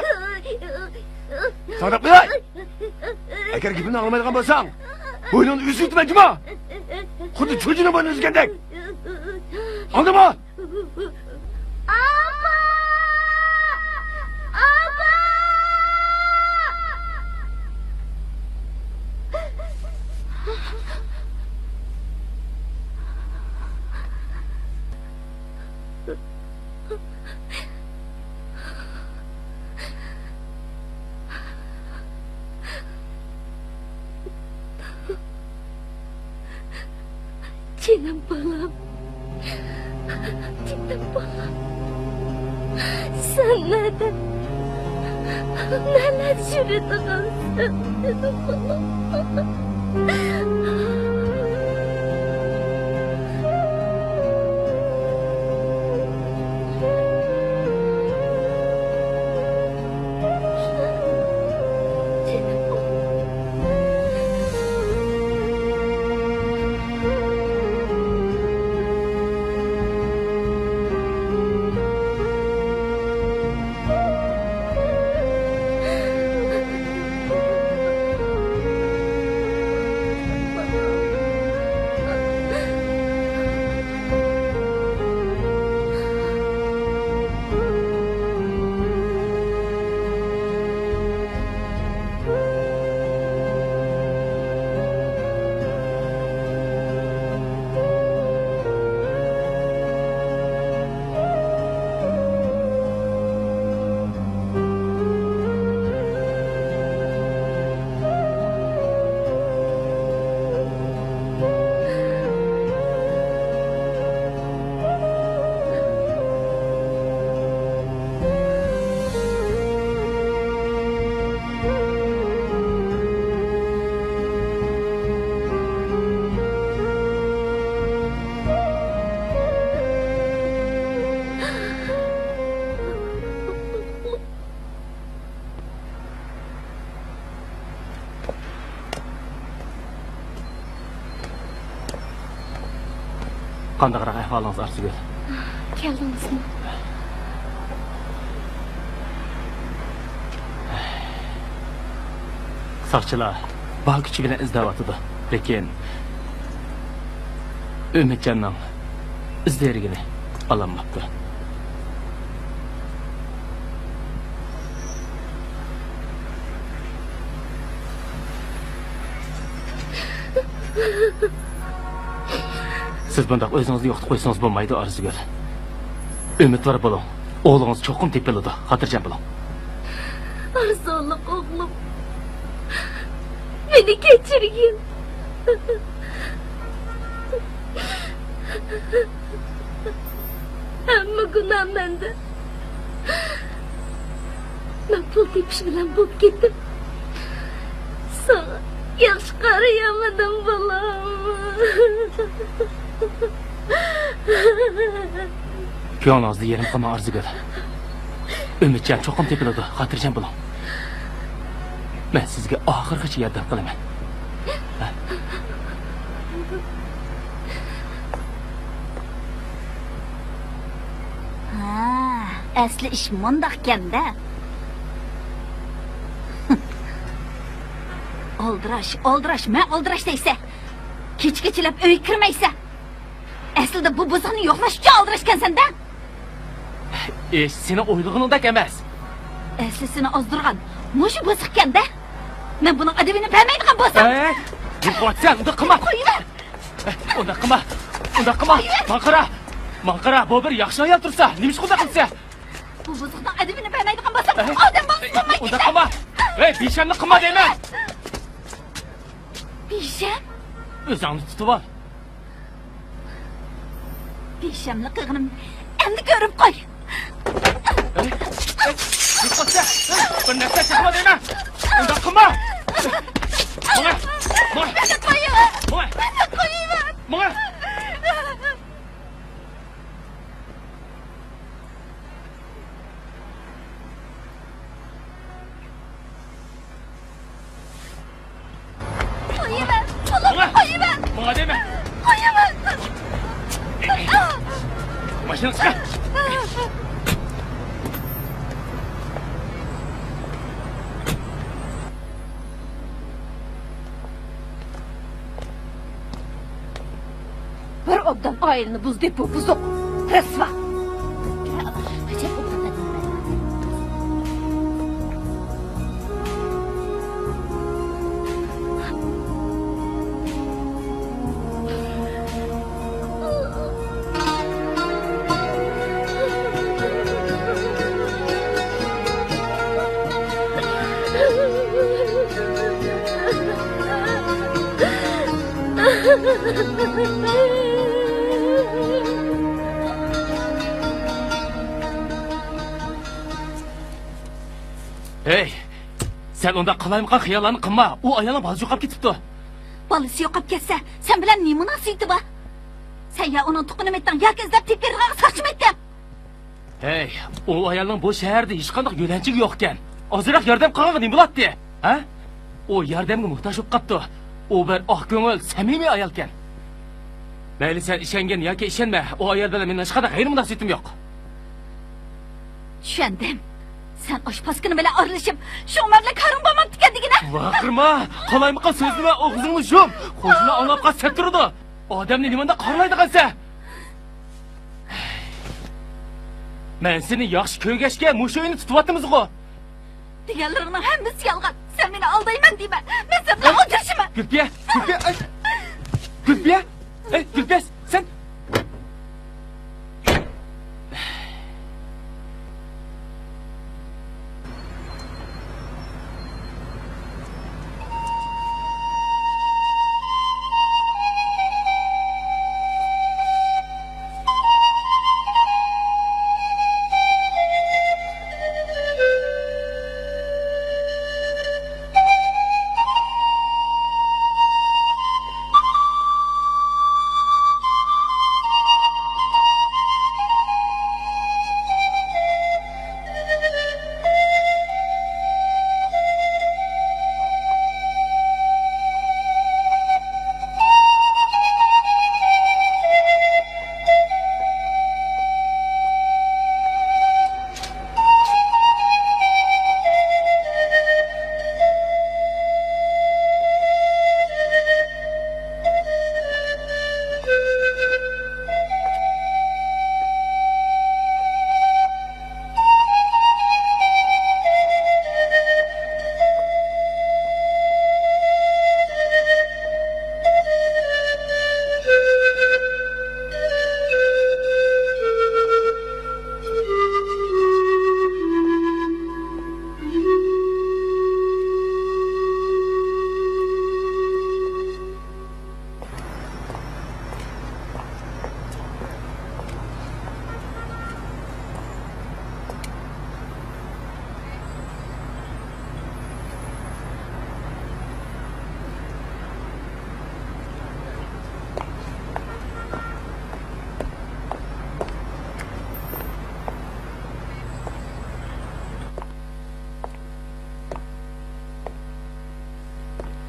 ساڭا دەپ قوياي. ئەگەر گېپىمنى ئاڭلىمايدىغان بولساڭ، بوينۇڭنى ئۈزۈۋېتىمەن جۇمۇ. خۇددى چۈجىنىڭ بوينىنى ئۈزگەندەك. ئاڭلىدىڭمۇ؟ ئاپا! ئاپا! جېنىم بالام، جېنىم بالام، سەن نەدە، نەلەردە يۈرىدىغانسەن، جېنىم بالام؟ قانداقراق ئەھۋالىڭىز، ئارزۇگۈل؟ كەلدىڭىزمۇ؟ ساقچىلار بار كۈچى بىلەن ئىزدەۋاتىدۇ، لېكىن ئۈمىدجاننىڭ ئىز دېرىكىنى ئالالماپتۇ. سىز بۇنداق ئۆزىڭىزنى يوقىتىپ قويسىڭىز بولمايدۇ، ئارزۇگۈل. ئۈمىدۋار بولۇڭ. ئوغلىڭىز چوقۇم تېپىلىدۇ. خاتىرجەم بولۇڭ. ئارزۇلۇق ئوغلۇم، مېنى كەچۈرگىن. ھەممە گۇناھ مەندە. مەن پۇل تېپىش بىلەن بوپ كېتىپ، ساڭا ياخشى قارىيالمىدىم، بالام. كۆڭلىڭىزنى يېرىم قىلماڭ، ئارزۇگۈل. ئۈمىدجان چوقۇم تېپىلىدۇ، خاتىرجەم بولۇڭ. مەن سىزگە ئاخىرغىچە ياردەم قىلىمەن. ھە؟ ھە، ئەسلى ئىش مۇنداقكەن-دە. ئالدىراش، ئالدىراش، مەن ئالدىراش دەيسە. كېچە-كېچىلەپ ئۆيگە كىرمەيسە. ئەسلىدە بۇ بۇزۇقنى يوقلاش ئۈچۈن ئالدىراشكەنسەن-دە. ئىش سېنىڭ ئويلىغىنىڭدەك ئەمەس. ئەسلى سېنى ئازدۇرغان مۇشۇ بۇزۇقكەن-دە. مەن بۇنىڭ ئەدىبىنى بەرمەيدىغان بولسام. ئەي، يوقاتسەن، ئۇنداق قىلما. قويۇۋەر. ئۇنداق قىلما. ئۇنداق قىلما. قويۇۋەر. ماڭا قارا. ماڭا قارا، بۇ بىر ياخشى ئايال تۇرسا، نېمىشقا ئۇنداق قىلىسەن؟ بۇ بۇزۇقنىڭ ئەدىبىنى بەرمەيدىغان بولسام، ئەي، ئادەم بالىسى بولماي ئۇنداق كېتەي. قىلما. ئەي، بىشەملىك قىلما دەيمەن. بىشەم؟ ئۆزۈڭنى تۇتۇۋال. بىشەملىك قىلغىنىمنى ئەمدى كۆرۈپ قوي. ئەي، ئەي، يوقاتسا، ئەي، بىر نەرسە چاقما دەيمەن. ئۇنداق قىلما. ماڭا، ماڭا. مېنى قويۇۋەر. ماڭا. مېنى قويۇۋەر. ماڭا. قويۇۋەر! قويۇۋەر! ماڭا دەيمەن! قويۇۋەر! ماشىنا چىقار! بىر ئوبدان ئائىلىنى بۇزدى بۇ بۇزۇق، رەسۋا. ھەي، سەن ئۇنداق قالايمىقان خىياللارنى قىلما. ئۇ ئايالنىڭ بالىسى يوقاپ كېتىپتۇ. بالىسى يوقاپ كەتسە، سەن بىلەن نېمە مۇناسىۋىتى بار؟ سەن يا ئۇنىڭ تۇغقىنىمىتىڭ ياكى ئىزدەپ تېپىپ بېرىدىغان ساقچىمىتىڭ؟ ھەي، ئۇ ئايالنىڭ بۇ شەھەردە ھېچقانداق يۆلەنچۈكى يوقكەن. ئازراق ياردەم قىلغانغا نېمە بولاتتى؟ ھە؟ ئۇ ياردەمگە موھتاج بولۇپ قاپتۇ. ئۇ بىر ئاق كۆڭۈل، سەمىمىي ئايالكەن. مەيلى، سەن ئىشەنگىن ياكى ئىشەنمە، ئۇ ئايال بىلەن مېنىڭ ھېچقانداق غەيرىي مۇناسىۋىتىم يوق. چۈشەندىم. سەن ئاشۇ پاسكىنا بىلەن ئارىلىشىپ، شۇڭا مەن بىلەن كارىڭ بولماپتىكەن دېگىنە. ۋارقىرىما! قالايمىقان سۆزلىمە، ئوغزۇڭنى يۇم! خوجىنى ئاڭلاپ قالسا سەت تۇرىدۇ. ئادەمنى نېمانداق قارىلايدىغانسەن؟ مەن سېنى ياخشى كۆرگەچكە مۇشۇ ئۆينى تۇتۇۋاتىمىزغۇ؟ دېگەنلىرىڭنىڭ ھەممىسى يالغان. سەن مېنى ئالدايمەن دەيمەن. مەن سەن بىلەن ئولتۇرۇشىمەن. گۈلپىيە، گۈلپىيە، ئەي، گۈلپىيە، ئەي، گۈلپىيە، سەن.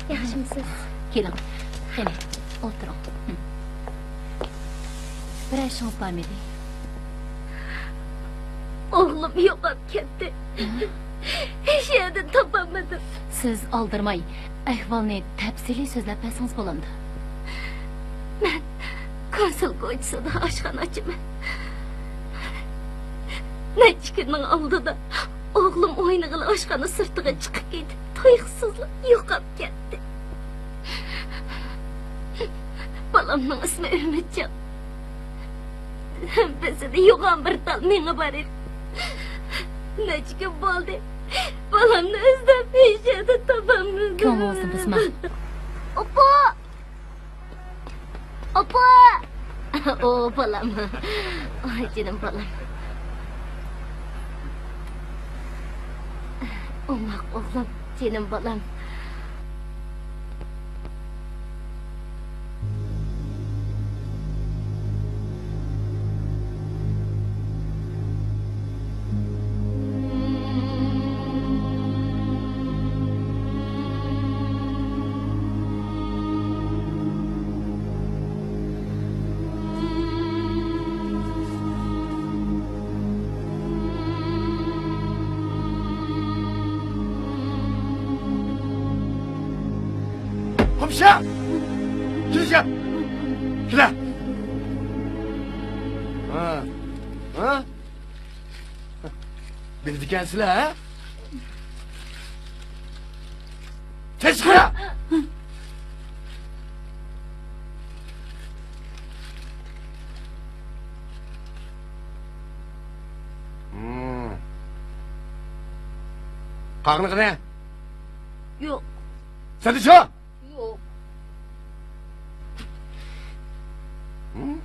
ياخشىمۇسىز؟ كېلىڭ، قېنى، ئولتۇرۇڭ. بىرەر ئىشىڭىز بارمىدى؟ ئوغلۇم يوقاپ كەتتى. ھېچ يەردىن تاپالمىدىم. سىز ئالدىرىماي، ئەھۋالنى تەپسىلىي سۆزلەپ بەرسىڭىز بولامدۇ؟ مەن كونسۇل كوچىسىدا ئاشخانا ئاچىمەن. نەچچە كۈننىڭ ئالدىدا ئوغلۇم ئوينىغىلى ئاشخانا سىرتىغا چىقىپ كېتىپ، تۇيۇقسىزلا يوقاپ كەتتى. بالامنىڭ ئىسمى ئۈمىدجان. ھەممىسىدە يوغان بىر تال مېڭە بار ئىدى. نەچچە كۈن بولدى. بالامنى ئىزدەپ ھېچ يەردە تاپالمىدىم. كۆڭلىڭىزنى بۇزماڭ. ئاپا! ئاپا! ئو، بالام. ئاي، جېنىم بالام. ئوماق ئوغلۇم، جېنىم بالام. خۇمشا! كېلىشە! كېلە! ھا؟ ھا؟ بىلىدىكەنسىلەر، ھە؟ تېز چىقىڭلار! ھىم. قاغىنى قېنى؟ يوق. سەندە شۇ؟ يوق. ھىم؟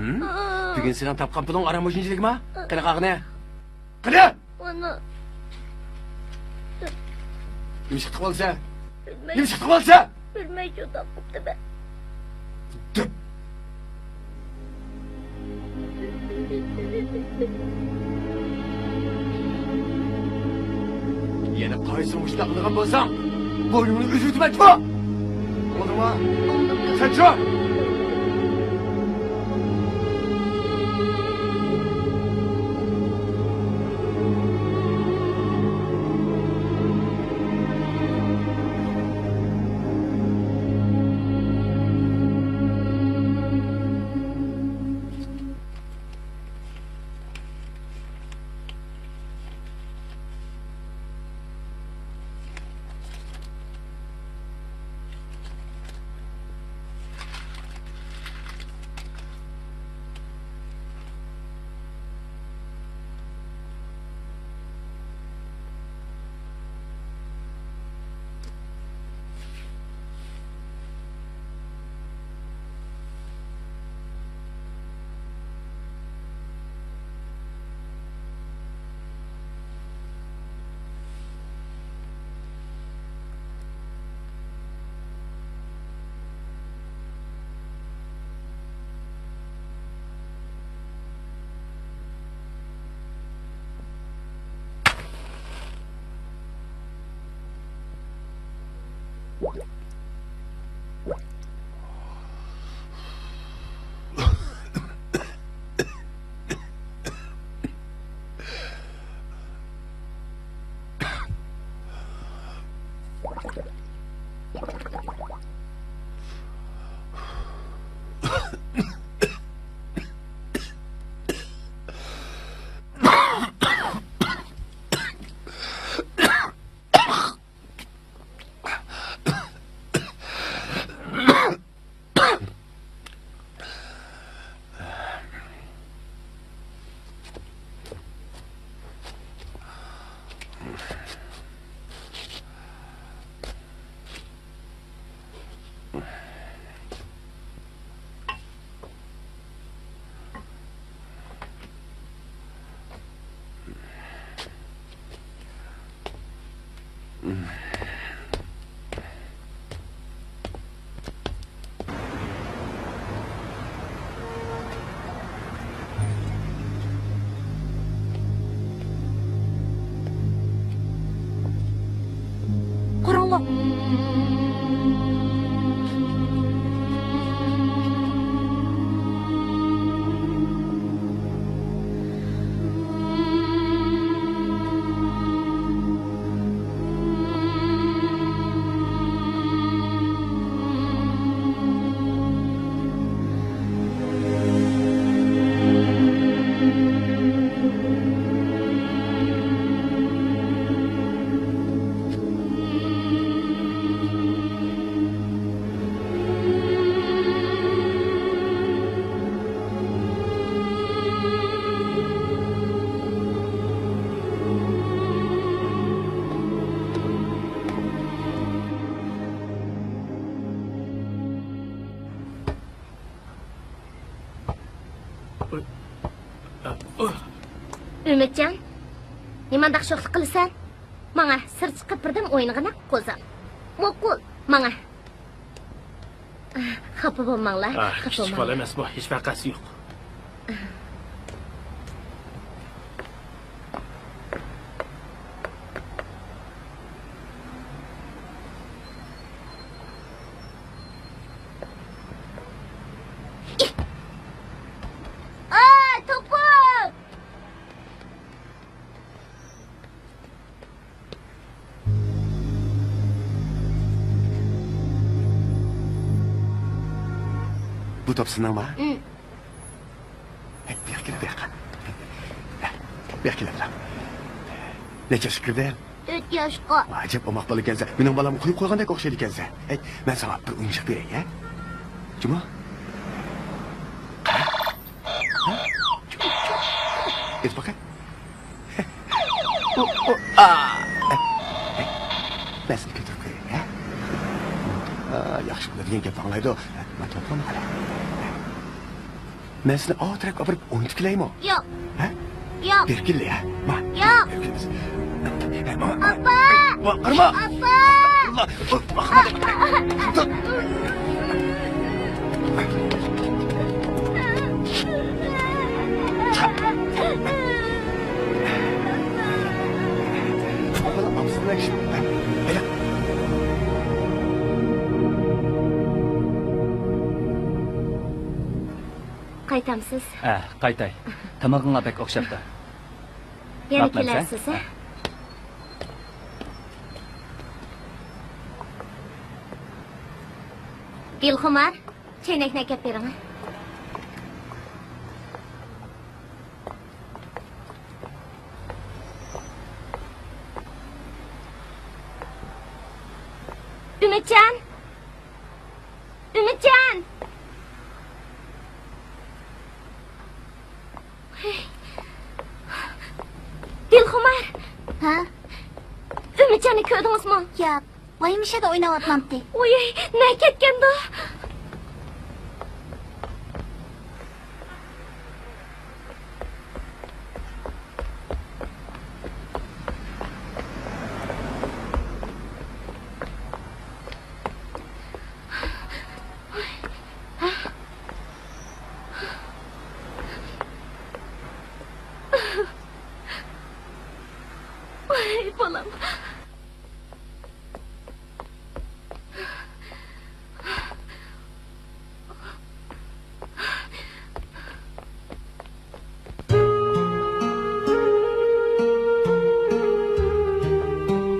ھىم؟ بۈگۈن سېنىڭ تاپقان پۇلۇڭ ئاران مۇشۇنچىلىكما؟ قېنى قاغىنى؟ قېنى؟ مانا. نېمىشقا تىقىۋالسا؟ بىلمەيمەن. نېمىشقا تىقىۋالسا؟ بىلمەي شۇنداق قىپتىمەن. دۈپ. يەنە قايسى مۇشۇنداق قىلغان بولساڭ، بوينۇڭنى ئۈزۈۋېتىمەن، چۇ! ئاڭلىدىڭما؟ سەن چۇ! قۇرۇڭلۇق. ئۈمىدجان، نېمانداق شوخلۇق قىلىسەن؟ ماڭا سىرت چىقىپ بىردەم ئوينىغىنا، قوزام. ماقۇل، ماڭا. خاپا بولماڭلار، ئاھ، خاپا كىچىك بولماڭلار. بالا ئەمەس بۇ، ھېچ ۋەقەسى يوق. ئاھ، توپۇم! بۇ توپ سېنىڭما؟ ئىم. ھەي، بۇياققا كېلە، بۇياققا. بۇياققا كېلە، بالام. نەچچە ياشقا كىردىڭ؟ تۆت ياشقا. ئەجەب ئوماق بالا ئىكەنسەن. مېنىڭ بالامغا قويۇپ قويغاندەك ئوخشايدىكەنسەن. ھەي، مەن ساڭا بىر ئويۇنچۇق بېرەي، ھە؟ جۇمۇ؟ ھە؟ جۇمۇ، جۇمۇ. ئېلىپ باقاي. ئۇ، ئۇ، ئا! مەن سېنى كۆتۈرۈپ قوياي، ھە؟ ئا، ياخشى بالا دېگەن گەپنى ئاڭلايدۇ. مانا، توپلىما قارا. مەن سېنى ئاۋۇتراققا ئاپىرىپ ئوينىتىپ كېلەيمۇ؟ ياق. ھە؟ ياق. بېرىپ كېلە، ھە؟ ما. ياق. بېرىپ كېلىمىز. ھە، ما، ما، ما. ئاپا! ۋا، قارىما! ئاپا! ئاللا! قايتامسىز؟ ھە، قايتاي. تامىقىڭلار بەك ئوخشاپتۇ. يەنە كېلەرسىز، ھە؟ دىلخۇمار، چەينەكنى ئەكەپ بېرىڭ. ئۈمىدجان! ئۈمىدجان! دىلخۇمار! ھە؟ ئۈمىدجاننى كۆردىڭىزمۇ؟ ياق، ۋايىمشەدە ئويناۋاتمامتى. ۋوي، نەگە كەتكەندۇ؟ ۋاي، بالام.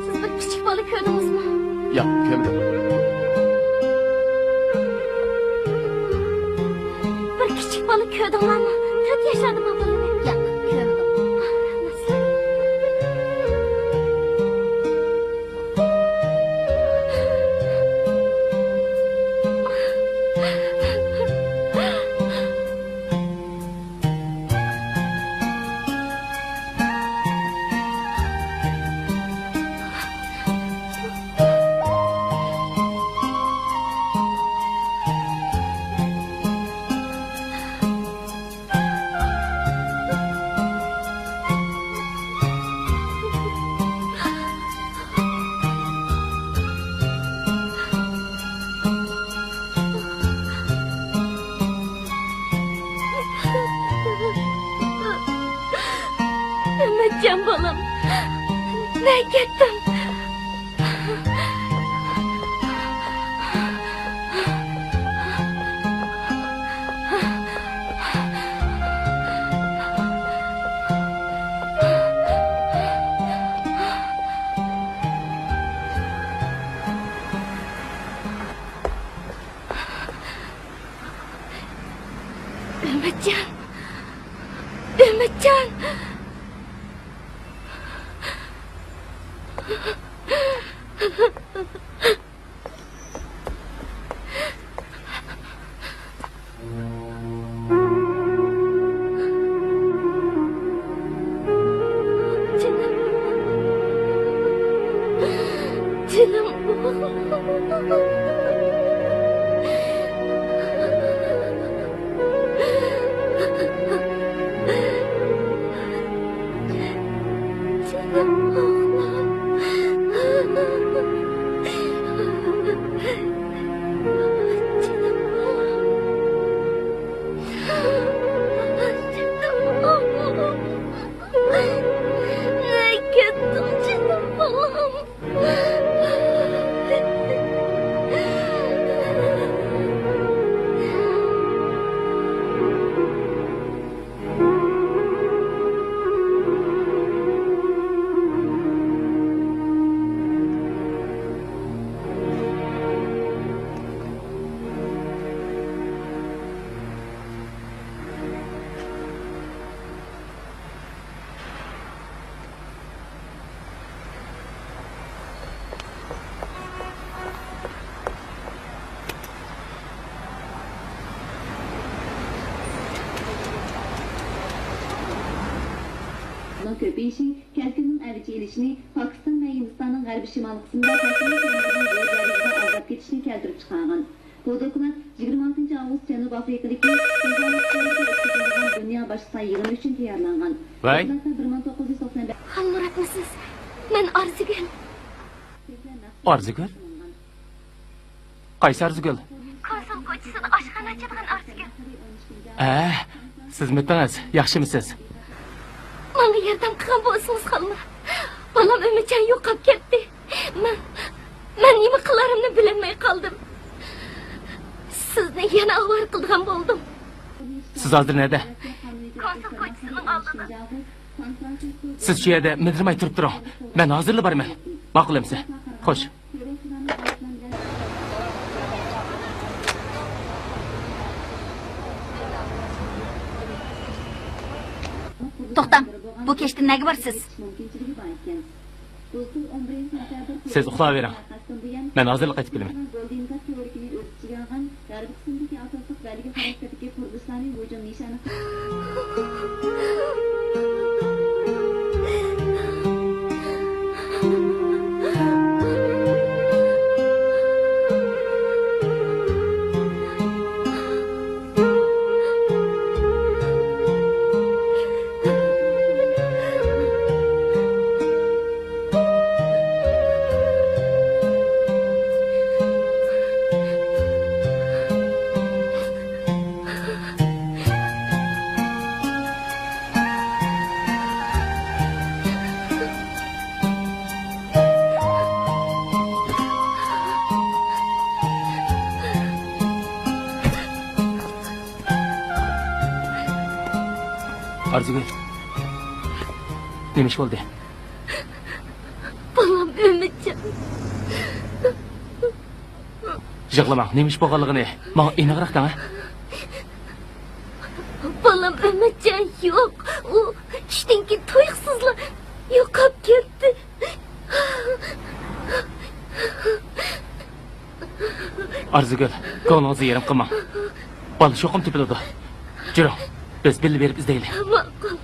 سىز بىر كىچىك بالا كۆردىڭىزمۇ؟ ياق، كۆرمىدىم. بىر كىچىك بالا كۆردۈڭلارمۇ؟ تۆت ياشلاردىمۇ بالىنى؟ ياق، كۆرمىدىم. ئۈمىدجان بالام، نەگە كەتتىڭ؟ ئۈمىدجان! ئۈمىدجان! جېنىم. جېنىم ئوغلۇم. جېنىم ئوغلۇم. جېنىم ئوغلۇم. جېنىم ئوغلۇم. نەگە كەتتىڭ، جېنىم بالام؟ نىڭ كۆپىيىشى كەلكۈننىڭ ئەۋج ئېلىشىنى، پاكىستان ۋە ھىندىستاننىڭ غەربىي شىمال قىسمىدا پەسىلنىڭ كەينىدىن زور دەرىجىدە ئازلاپ كېتىشىنى كەلتۈرۈپ چىقارغان. بۇ دوكلات يىگىرمە ئالتىنچى ئاۋغۇست جەنۇبىي ئافرىقىدىكى سېنگالىڭ شەھىرىدە ئۆتكۈزۈلىدىغان دۇنيا باشلىقلار يىغىنى ئۈچۈن تەييارلانغان. ۋاي. دوكلاتتا بىر مىڭ توققۇز يۈز توقسان بەش خانلىرىمسىز؟ مەن ئارزۇگۈل. ئارزۇگۈل؟ قايسى ئارزۇگۈل؟ كونسۇل كوچىسىدا ئاشخانا ئاچىدىغان ئارزۇگۈل. ئە، سىزمىتىڭىز؟ ياخشىمۇسىز؟ ماڭا ياردەم قىلغان بولسىڭىز خانلار. بالام ئۈمىدجان يوقاپ كەتتى. مەن، مەن نېمە قىلارىمنى بىلەلمەي قالدىم. سىزنى يەنە ئاۋارە قىلىدىغان بولدۇم. سىز ھازىر نەدە؟ كونسۇل كوچىسىنىڭ ئالدىدا. سىز شۇ يەردە مىدىرماي تۇرۇپ تۇرۇڭ. مەن ھازىرلا بارىمەن. ماقۇل ئەمىسە. خوش. توختاڭ، بۇ كەچتە نەگە بارىسىز؟ سىز ئۇخلاۋېرىڭ. مەن ھازىرلا قايتىپ كېلىمەن. ئارزۇگۈل، نېمە ئىش بولدى؟ بالام ئۈمىدجان. يىغلىماڭ، نېمە ئىش بولغانلىقىنى ماڭا ئېنىقراق دەڭ، ھە؟ بالام ئۈمىدجان يوق. ئۇ چۈشتىن كېيىن تۇيۇقسىزلا يوقاپ كەتتى. ئارزۇگۈل، كۆڭلىڭىزنى يېرىم قىلماڭ. بالا چوقۇم تېپىلىدۇ. جۈرۈڭ، بىز بىللە بېرىپ ئىزدەيلى. ماقۇل.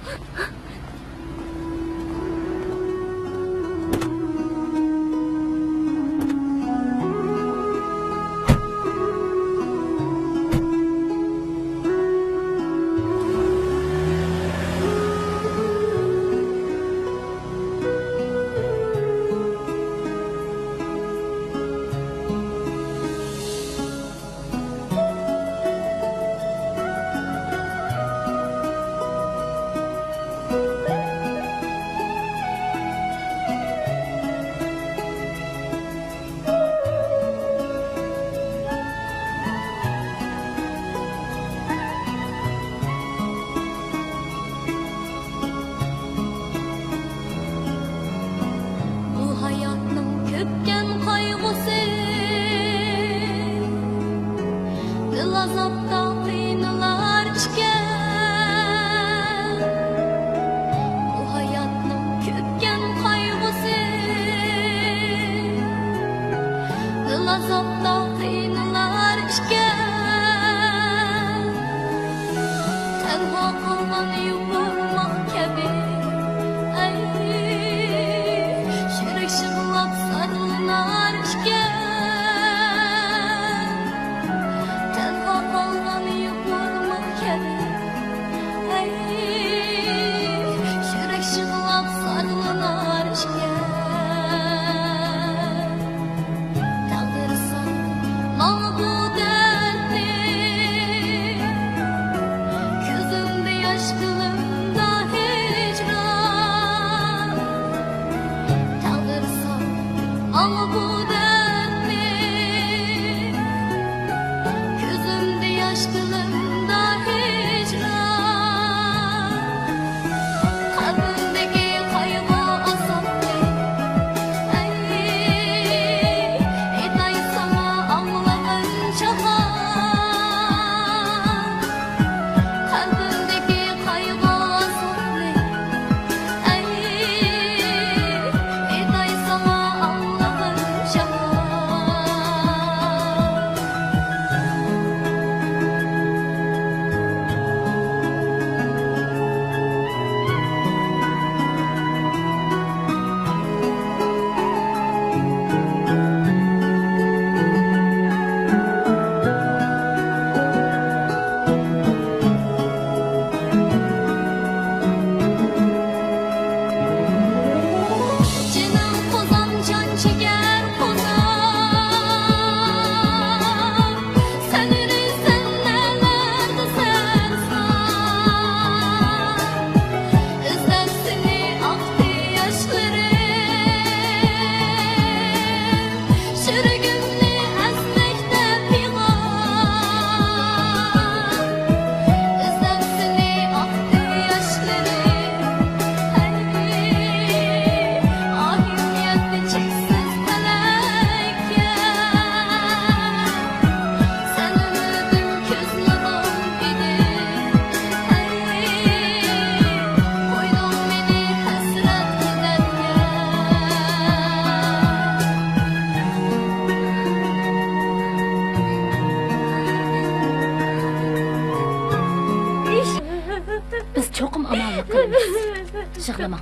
يىغلىماڭ.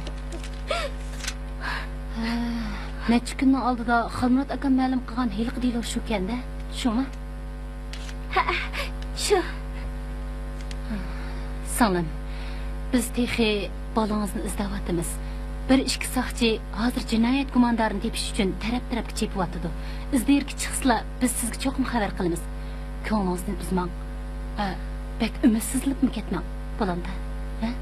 نەچچە كۈننىڭ ئالدىدا خالمۇرات ئاكام مەلۇم قىلغان ھېلىقى دېلو شۇكەن-دە، شۇمۇ؟ ھەئە، شۇ. سىڭلىم، بىز تېخى بالىڭىزنى ئىزدەۋاتىمىز. بىر ئىككى ساقچى ھازىر جىنايەت گۇماندارىنى تېپىش ئۈچۈن تەرەپ-تەرەپكە چېپىۋاتىدۇ. ئىز دېرىكى چىقسىلا، بىز سىزگە چوقۇم خەۋەر قىلىمىز. كۆڭلىڭىزنى ئۈزمەڭ. ئە، بەك ئۈمىدسىزلىنىپمۇ كەتمەڭ. بولامدا؟ ھە؟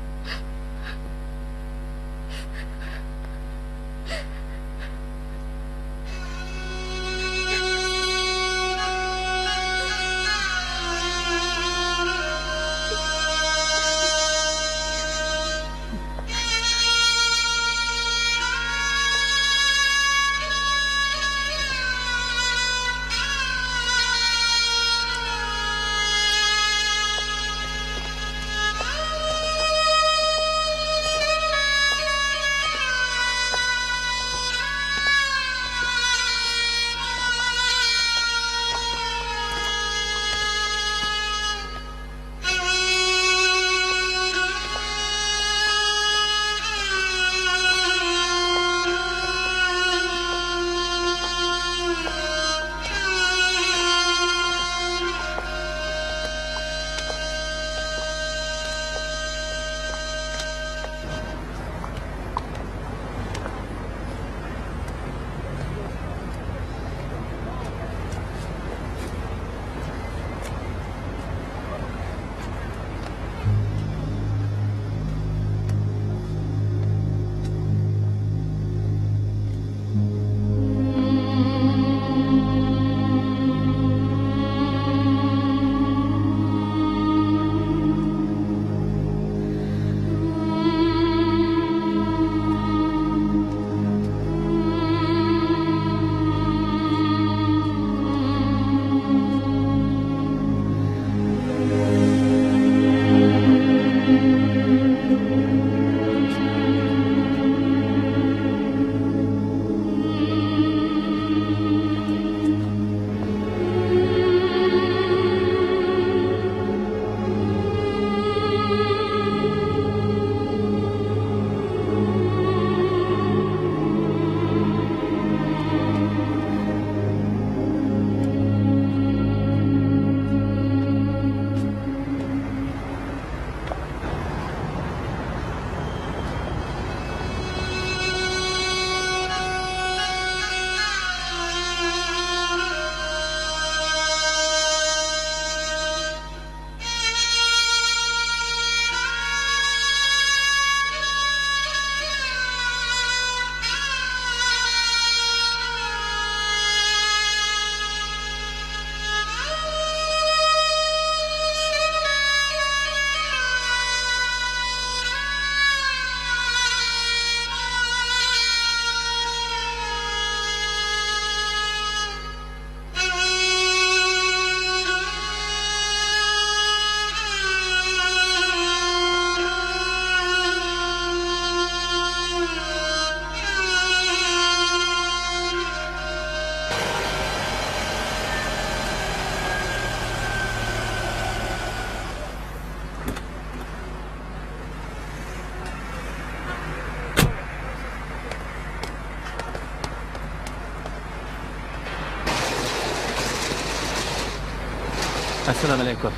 ئەسسالامۇئەلەيكۇم.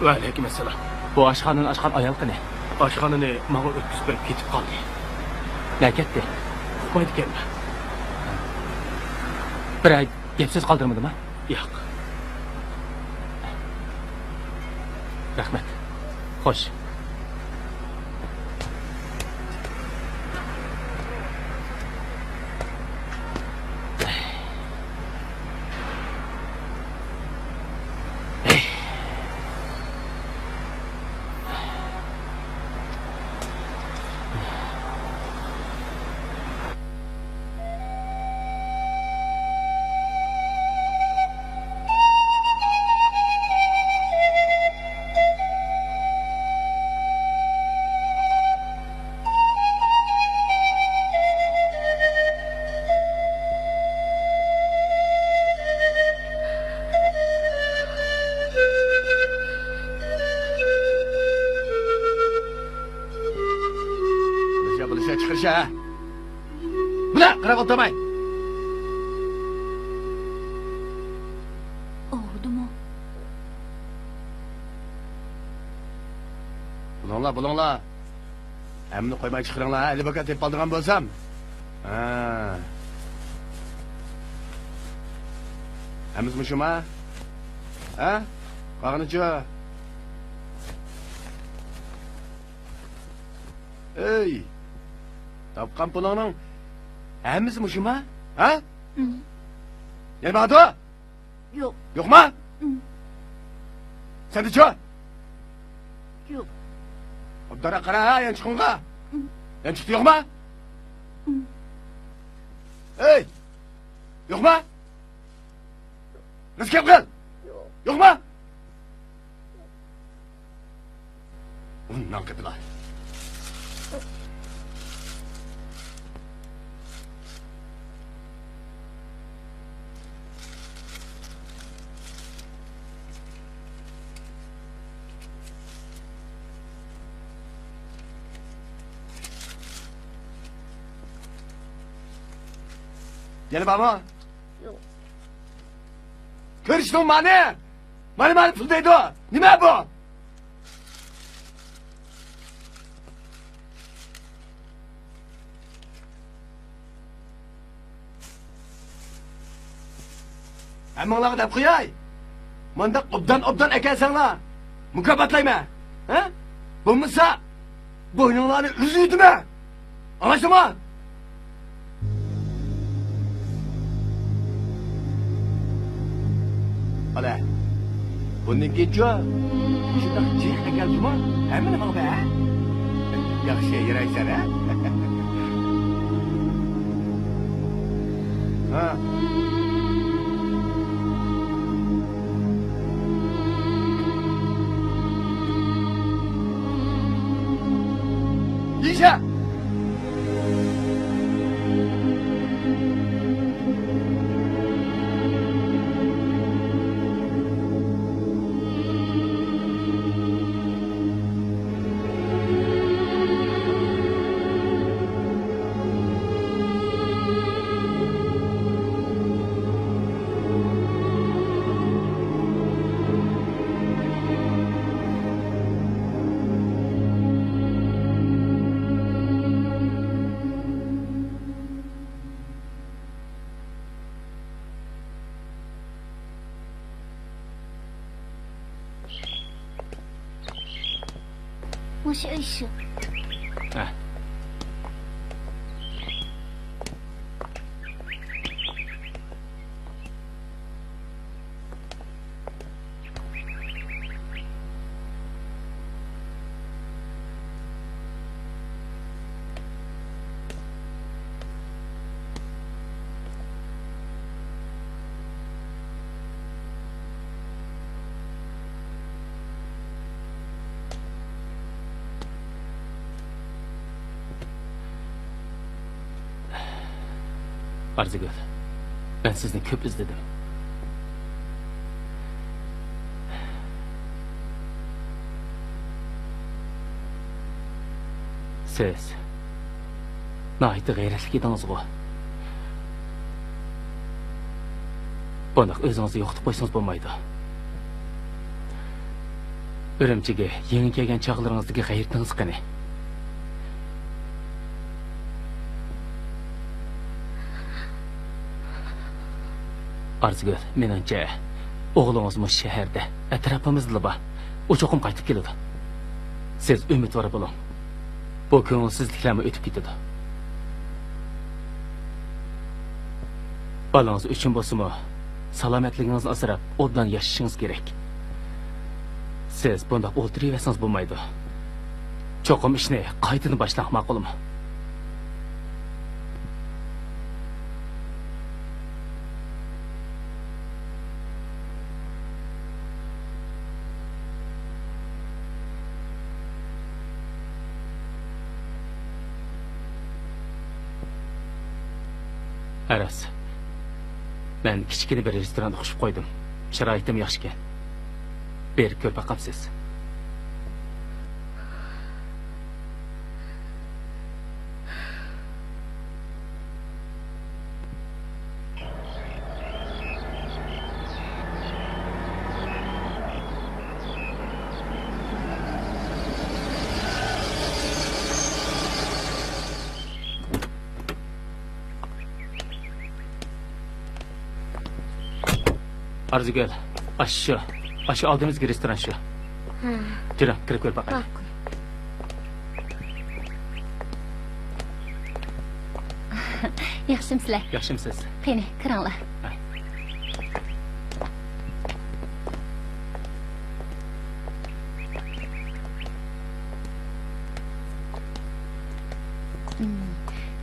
ۋەئەلەيكۇم ئەسسالام. بۇ ئاشخانىنى ئاچقان ئايال قېنى؟ ئاشخانىنى ماڭا ئۆتكۈزۈپ بېرىپ كېتىپ قالدى. نەگە كەتتى؟ ئۇقمايدىكەنمەن. بىرەر گەپ سۆز قالدۇرمىدىما؟ ياق. رەھمەت. خوش. چىقىرىش ھە. بۇلا قاراپ ئولتۇرماي. ئاغرىدىمۇ؟ بولۇڭلار، بولۇڭلار. ھەممىنى قويماي چىقىرىڭلار، ھە، ئەلباكا تېپىپ ئالىدىغان بولسام. ھە. ھەممىسى مۇشۇما؟ ھە؟ قالغىنىچۇ؟ ئەي! تاپقان پۇلۇڭنىڭ ھەممىسى مۇشۇما؟ ھە؟ ئىم. يەنە بارىدۇ؟ يوق. يوقما؟ ئىم. سەندىچۇ؟ يوق. ئوبدانراق قارا ھە، يانچۇقۇڭغا. ئىم. يانچۇقتا يوقما؟ ئىم. ئەي! يوقما؟ راست گەپ قىل. يوقما؟ ئۇنداق گەپلا. يەنە بارمۇ؟ يوق. كۆرۈشتۈڭ مانى؟ مانا، مانا پۇل دەيدۇ. نېمە بۇ؟ ھەممىڭلارغا دەپ قوياي. مۇنداق ئوبدان-ئوبدان ئەكەلسەڭلار، مۇكاپاتلايمەن. ھە؟ بولمىسا، بوينۇڭلارنى ئۈزۈۋېتىمەن. ئاڭلاشتىڭمۇ؟ ئالە، بۇندىن كېيىنچۇ مۇشۇنداق جىق ئەكەلسىمۇ، ھەممىنى ماڭا بەر، ھە؟ ياخشى، يۈرەيسەن، ھە؟ ھە. يېشە! مۇشۇ ئۆي شۇ. ھە. ئارزۇگۈل، مەن سىزنى كۆپ ئىزدىدىم. سىز ناھايىتى غەيرەتلىك ئىدىڭىزغۇ. بۇنداق ئۆزىڭىزنى يوقىتىپ قويسىڭىز بولمايدۇ. ئۈرۈمچىگە يېڭى كەلگەن چاغلىرىڭىزدىكى غەيرىتىڭىز قېنى؟ ئارزۇگۈل، مېنىڭچە، ئوغلىڭىز مۇشۇ شەھەردە، ئەتراپىمىزدىلا بار. ئۇ چوقۇم قايتىپ كېلىدۇ. سىز ئۈمىدۋار بولۇڭ. بۇ كۆڭۈلسىزلىكلەرمۇ ئۆتۈپ كېتىدۇ. بالىڭىز ئۈچۈن بولسىمۇ، سالامەتلىكىڭىزنى ئاسراپ، ئوبدان ياشىشىڭىز كېرەك. سىز بۇنداق ئولتۇرۇۋەرسىڭىز بولمايدۇ. چوقۇم ئىشنى قايتىدىن باشلاڭ، ماقۇلمۇ؟ ئەرەس، مەن كىچىككىنە بىر رېستوراندا قوشۇپ قويدۇم. شارائىتىم ياخشىكەن. بېرىپ كۆرۈپ باقامسىز؟ ئارزۇگۈل، ئاشۇ، ئاشۇ ئالدىمىزدىكى رېستوران شۇ. ھە. جۈرۈڭ، كىرىپ كۆرۈپ باقايلى. ماقۇل. ياخشىمسىلەر؟ ياخشىمسىز؟ قېنى، كىرىڭلار. ھە.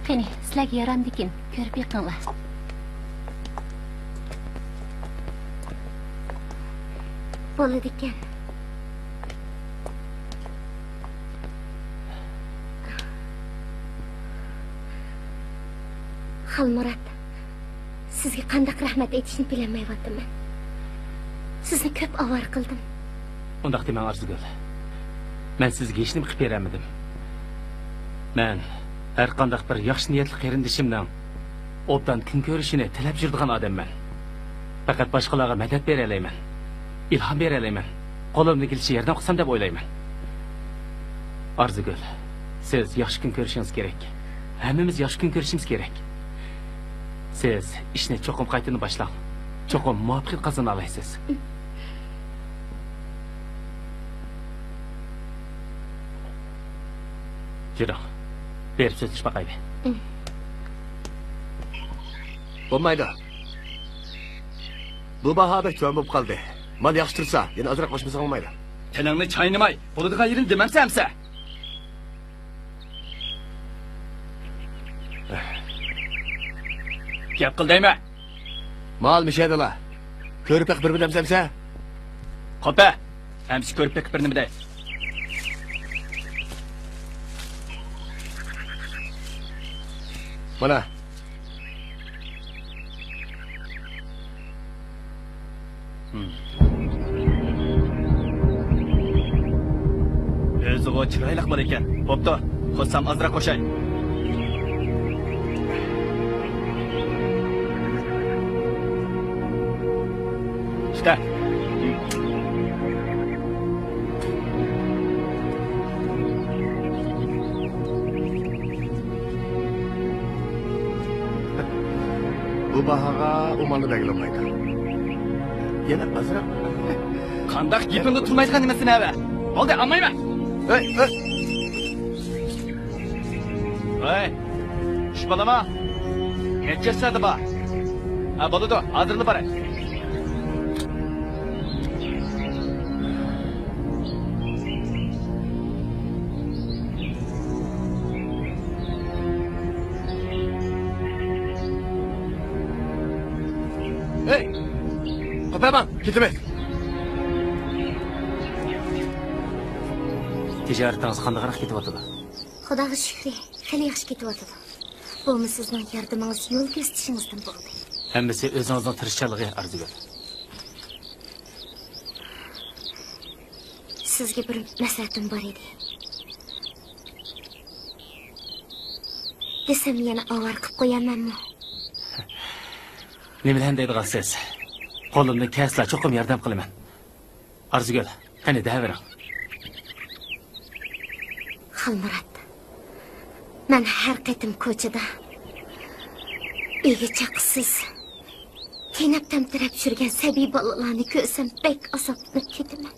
قېنى، سىلەرگە يارامدىكىن، كۆرۈپ بېقىڭلار. بولىدىكەن. خالمۇرات، سىزگە قانداق رەھمەت ئېيتىشنى بىلەلمەيۋاتىمەن. سىزنى كۆپ ئاۋارە قىلدىم. ئۇنداق دېمەڭ، ئارزۇگۈل. مەن سىزگە ھېچنېمە قىلىپ بېرەلمىدىم. مەن ھەر قانداق بىر ياخشى نىيەتلىك قېرىندىشىمنىڭ ئوبدان كۈن كۆرۈشىنى تىلەپ يۈرىدىغان ئادەممەن. پەقەت باشقىلارغا مەدەت بېرەلەيمەن، ئىلھام بېرەلەيمەن، قولۇمدىن كېلىشىچە ياردەم قىلسام دەپ ئويلايمەن. ئارزۇگۈل، سىز ياخشى كۈن كۆرۈشىڭىز كېرەك. ھەممىمىز ياخشى كۈن كۆرۈشىمىز كېرەك. سىز ئىشنى چوقۇم قايتىدىن باشلاڭ. چوقۇم مۇۋەپپەقىيەت قازىنالايسىز. يۈرۈڭ. بېرىپ سۆزلىشىپ باقايلى. بولمايدۇ. بۇ باھا بەك تۆۋەن بولۇپ قالدى. مال ياخشى تۇرسا، يەنە ئازراق قوشمىساڭ بولمايدۇ. تىلىڭنى چاينىماي، بولىدىغان يېرىنى دېمەمسەن ئەمسە. گەپ قىل دەيمەن. مال مىشەدىلا. كۆرۈپ بېقىپ بىر نېمە دەمسەمسە؟ قوپە! ئەمسە كۆرۈپ بېقىپ بىر نېمە دەي. مانا. ھىم. ئۆزىغۇ چىرايلىق بالا ئىكەن. بوپتۇ، قوشسام ئازراق قوشاي. ئىشتە. بۇ باھاغا ئۇ مالنى بەرگىلى بولمايدۇ. يەنە ئازراق. قانداق گېپىڭدە تۇرمايدىغان نېمىسىنى ھەۋە؟ بولدى، ئالمايمەن. ھەي، ھەي. ھەي، ئۈچ بالىما؟ نەچچە ياشلاردا بار؟ ھە، بولىدۇ، ھازىرلا باراي. ھەي! قوپالماڭ، كېتىمىز. تىجارىتىڭىز قانداقراق كېتىۋاتىدۇ؟ خۇداغا شۈكرى، خېلى ياخشى كېتىۋاتىدۇ. بۇمۇ سىزنىڭ ياردىمىڭىز، يول كۆرسىتىشىڭىزدىن بولدى. ھەممىسى ئۆزىڭىزنىڭ تىرىشچانلىقى، ئارزۇگۈل. سىزگە بىر مەسلىھەتىم بار ئىدى. دېسەم يەنە ئاۋارە قىلىپ قويامەنمۇ؟ نېمىلەرنى دەيدىغانسىز؟ قولۇمدىن كەلسىلا چوقۇم ياردەم قىلىمەن. ئارزۇگۈل، قېنى دەۋېرىڭ. خالمۇرات، مەن ھەر قېتىم كوچىدا ئىگە-چاقىسىز، تېنەپ-تەمتىرەپ يۈرگەن سەبىي بالىلارنى كۆرسەم بەك ئازابلىنىپ كېتىمەن.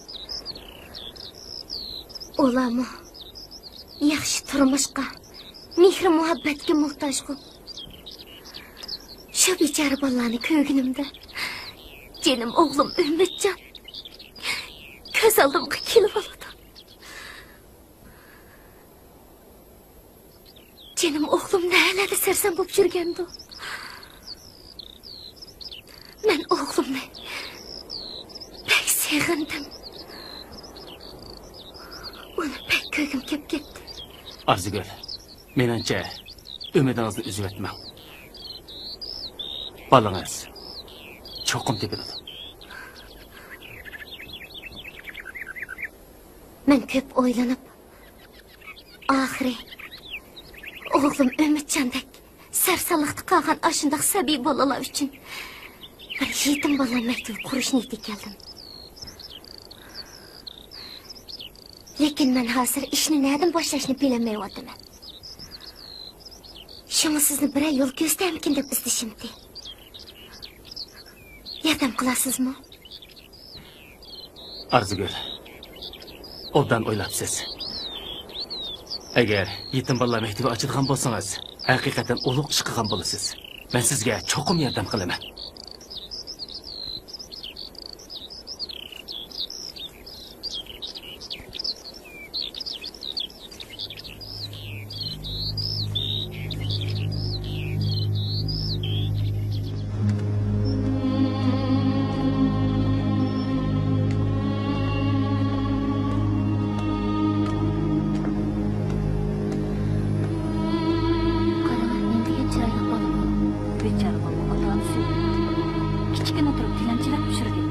ئۇلارمۇ ياخشى تۇرمۇشقا، مېھرى-مۇھەببەتكە موھتاجغۇ. شۇ بىچارە بالىلارنى كۆرگىنىمدە جېنىم ئوغلۇم ئۈمىدجان كۆز ئالدىمغا كېلىۋالىدۇ. جېنىم ئوغلۇم نەلەردە سەرسان بولۇپ يۈرگەندۇ؟ مەن ئوغلۇمنى بەك سېغىندىم. ئۇنى بەك كۆرگۈم كېلىپ كەتتى. ئارزۇگۈل، مېنىڭچە، ئۈمىدىڭىزنى ئۈزۈۋەتمەڭ. بالىڭىز چوقۇم تېپىلىدۇ. مەن كۆپ ئويلىنىپ، ئاخىرى ئوغلۇم ئۈمىدجاندەك سەرسانلىقتا قالغان ئاشۇنداق سەبىي بالىلار ئۈچۈن بىر يېتىم بالىلار مەكتىۋى قۇرۇش نىيىتىگە كەلدىم. لېكىن مەن ھازىر ئىشنى نەدىن باشلاشنى بىلەلمەيۋاتىمەن. شۇڭا سىزنى بىرەر يول كۆرسىتەرمىكىن دەپ ئىزدىشىمتى. ياردەم قىلارسىزمۇ؟ ئارزۇگۈل، ئوبدان ئويلاپسىز. ئەگەر يېتىم بالىلار مەكتىپى ئاچىدىغان بولسىڭىز، ھەقىقەتەن ئۇلۇغ ئىش قىلغان بولىسىز. مەن سىزگە چوقۇم ياردەم قىلىمەن. قاراڭ، نېمە دېگەن چىرايلىق بالا بۇ. بىچارە بالىنىڭ ئاتا-ئانىسى كىچىككىنە تۇرۇپ تىلەمچىلەپ پىشۇردى.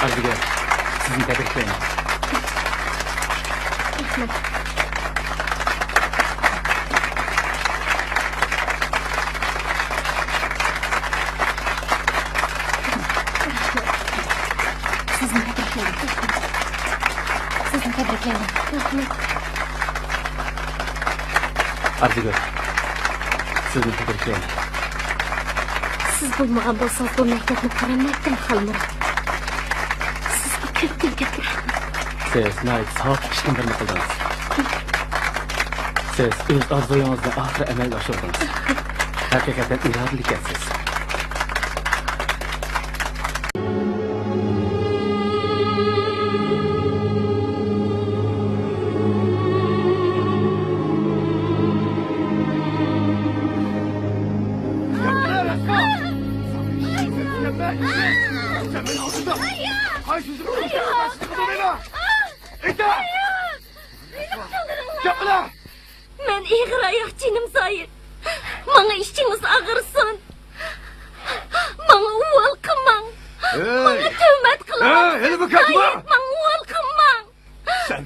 ئارزۇگۈل، سىزنى تەبرىكلەيمەن. رەھمەت. سىزنى تەبرىكلەيمەن. سىزنى تەبرىكلەيمەن. رەھمەت. ئارزۇگۈل، سىزنى تەبرىكلەيمەن. سىز بولمىغان بولسىڭىز، بۇ مەكتەپنى قۇرالمايتتىم، خالمۇرات. سىزگە كۆپتىن كۆپ رەھمەت. سىز ناھايىتى ساۋابلىق ئىشنىڭ بىرىنى قىلدىڭىز. سىز ئۆز ئارزۇيىڭىزنى ئاخىرى ئەمەلگە ئاشۇردىڭىز. ھەقىقەتەن ئىرادىلىككەنسىز. سەن مېنىڭ ئالدىمدا قايسى سۆزۈڭنى ئېيتىڭ؟ مېنى قۇتۇلدۇرۇڭلار! مەن ئېغىر ئاياق، جېنىم زايىت. ماڭا ئىچىڭىز ئاغرىسۇن. ماڭا ئۇۋال قىلماڭ. ھەي! ماڭا تۆھمەت قىلماڭ. ھەي، ھېلى بىر گەپ بار. ماڭا ئۇۋال قىلماڭ. سەن،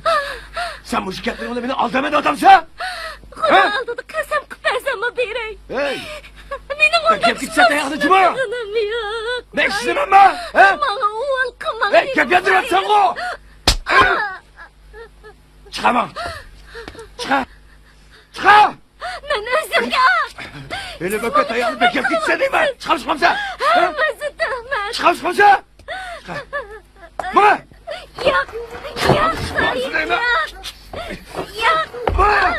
سەن مۇشۇ گەپلىرىڭ بىلەن مېنى ئالدايمەن دەۋاتامسەن؟ خۇدا ئالدىدا قەسەم قىلىپ بەرسەممۇ بېرەي. ھەي! مېنىڭ ئۇنداق ئىش قىلىدىغان قىلغىنىم يوق. مەن ئىشلىمەممۇ؟ ھە؟ ماڭا ئۇۋال قىلماڭ. ھەي، گەپ ياندۇرۇۋاتىسەنغۇ! چىقار ماڭا! چىقار! چىقار! مەن ئۆزۈمگە ھېلى بۆكە تاياقنى بېكەپ كېتىسەن دەيمەن! چىقار، چىقامسەن؟ ھەممىسى تۆھمەت! چىقار، چىقامسەن؟ چىقار! ماڭا! ياق! ياق! ياق! ياق! ماڭا!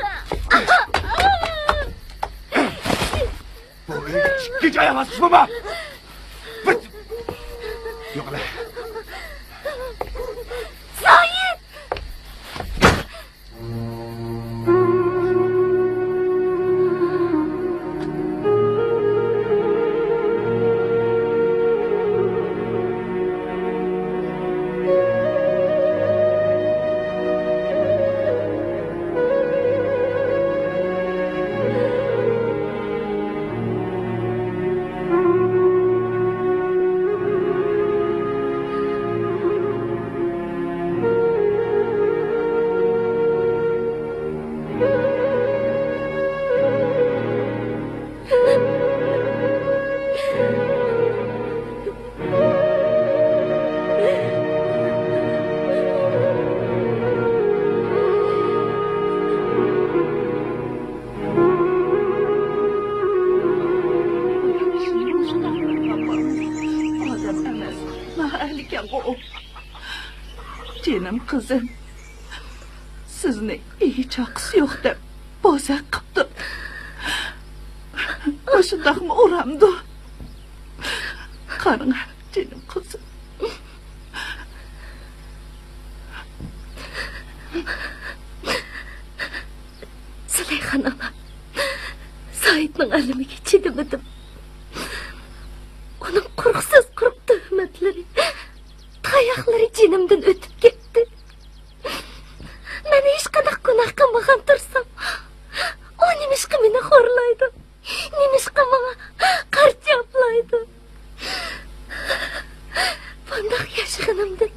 بۇ ئۆيگە ئىككىنچى ئاياغ باسقۇچ بولما! بىت! يوق، ئەمە. زايىت! ئادەم ئەمەس، ناھەلىكەنغۇ ئۇ. جېنىم قىزىم، سىزنى ئىگە چاقىسى يوق دەپ بوزەك قىپتۇ. مۇشۇنداقمۇ ئۇرامدۇ؟ قارىڭ، جېنىم قىزىم. زۇلەيخان ئانا، سايىتنىڭ ئەلىمىگە چىدىمىدىم. ئۇنىڭ قۇرۇق سۆز، قۇرۇق تۆھمەتلىرى، تاياقلىرى جېنىمدىن ئۆتۈپ كەتتى. مەن ھېچقانداق گۇناھ قىلمىغان تۇرسام، ئۇ نېمە نېمىشقا مېنى خورلايدۇ؟ نېمىشقا ماڭا قارا چاپلايدۇ؟ بۇنداق ياشىغىنىمدىن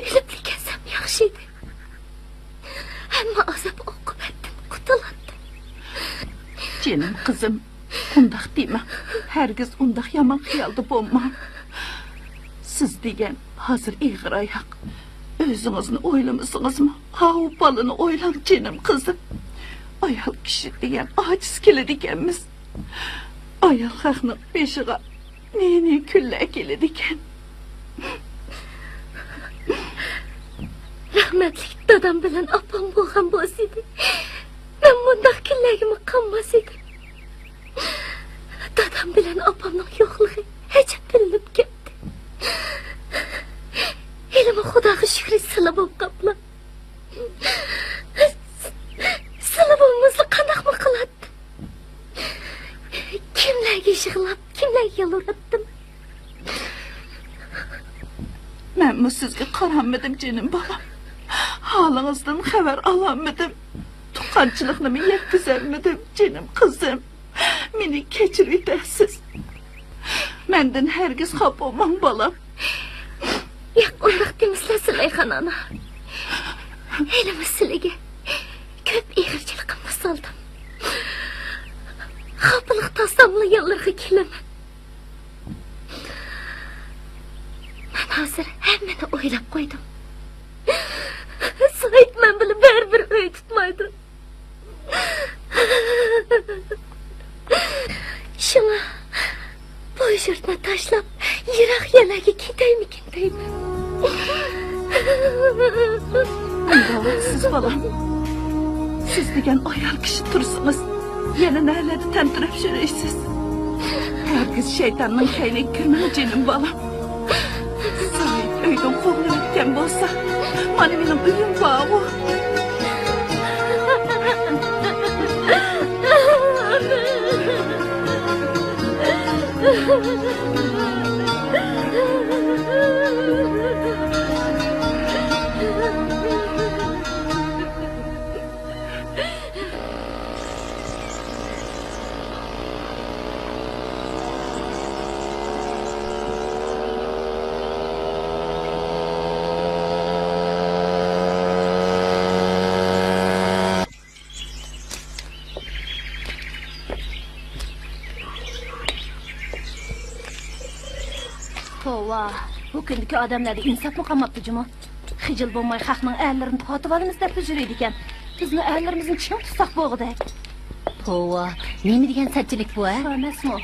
ئۆلۈپلا كەتسەم ياخشى ئىدى. ھەممە ئازاب ئوقۇبەتتىن قۇتۇلاتتىم. جېنىم قىزىم، ئۇنداق دېمەڭ. ھەرگىز ئۇنداق يامان خىيالدا بولماڭ. سىز دېگەن ھازىر ئېغىر ئاياق. ئۆزىڭىزنى ئويلىمىسىڭىزمۇ، ئاۋۇ بالىنى ئويلاڭ، جېنىم قىزىم. ئايال كىشى دېگەن ئاجىز كېلىدىكەنمىز. ئايال خەقنىڭ بېشىغا نى-نى كۈنلەر كېلىدىكەن. رەھمەتلىك دادام بىلەن ئاپام بولغان بولسىدى، مەن مۇنداق كۈنلەرگىمۇ قالماس ئىدىم. دادام بىلەن ئاپامنىڭ يوقلۇقى ئەجەب بىلىنىپ كەتتى. ھېلىمۇ خۇداغا شۈكرى سىلى بولۇپ قاپلا. سىلى بولمىسا قانداقمۇ قىلاتتىم؟ كىملەرگە يىغلاپ، كىملەرگە يالۋۇراتتىم؟ مەنمۇ سىزگە قارالمىدىم، جېنىم بالام. ھالىڭىزدىن خەۋەر ئالالمىدىم. تۇغقانچىلىقنىمۇ يەتكۈزەلمىدىم، جېنىم قىزىم. مېنى كەچۈرۈۋېتەرسىز. مەندىن ھەرگىز خاپا بولماڭ، بالام. ياق، ئۇنداق دېمىسىلە، سۇلايخان ئانا. ھېلىمۇ سىلىگە كۆپ ئېغىرچىلىقىمنى سالدىم. خاپىلىق تارتساملا يانلىرىغا كېلىمەن. مەن ھازىر ھەممىنى ئويلاپ قويدۇم. سايىت مەن بىلەن بەرىبىر ئۆي تۇتمايدۇ. شۇڭا بۇ يۇرتنى تاشلاپ، يىراق يەرلەرگە كېتەيمىكىن دەيمەن. ئۇنداق سىز بالام، سىز دېگەن ئايال كىشى تۇرسىڭىز، يەنە نەلەردە تەمتىرەپ يۈرىسىز؟ ھەرگىز شەيتاننىڭ كەينىگە كىرمەڭ، جېنىم بالام. سايىت ئۆيدىن قوغلىۋەتكەن بولسا، مانا مېنىڭ ئۆيۈم بارغۇ. توۋا، بۇ كۈندىكى ئادەملەردە ئىنساپمۇ قالماپتۇ جۇمۇ. خىجىل بولماي خەقنىڭ ئەرلىرىنى تارتىۋالىمىز دەپلا يۈرىدىكەن. بىزمۇ ئەرلىرىمىزنى چىڭ تۇتساق بولغۇدەك. توۋا، نېمە دېگەن سەتچىلىك بۇ، ھە؟ شۇ ئەمەسمۇ؟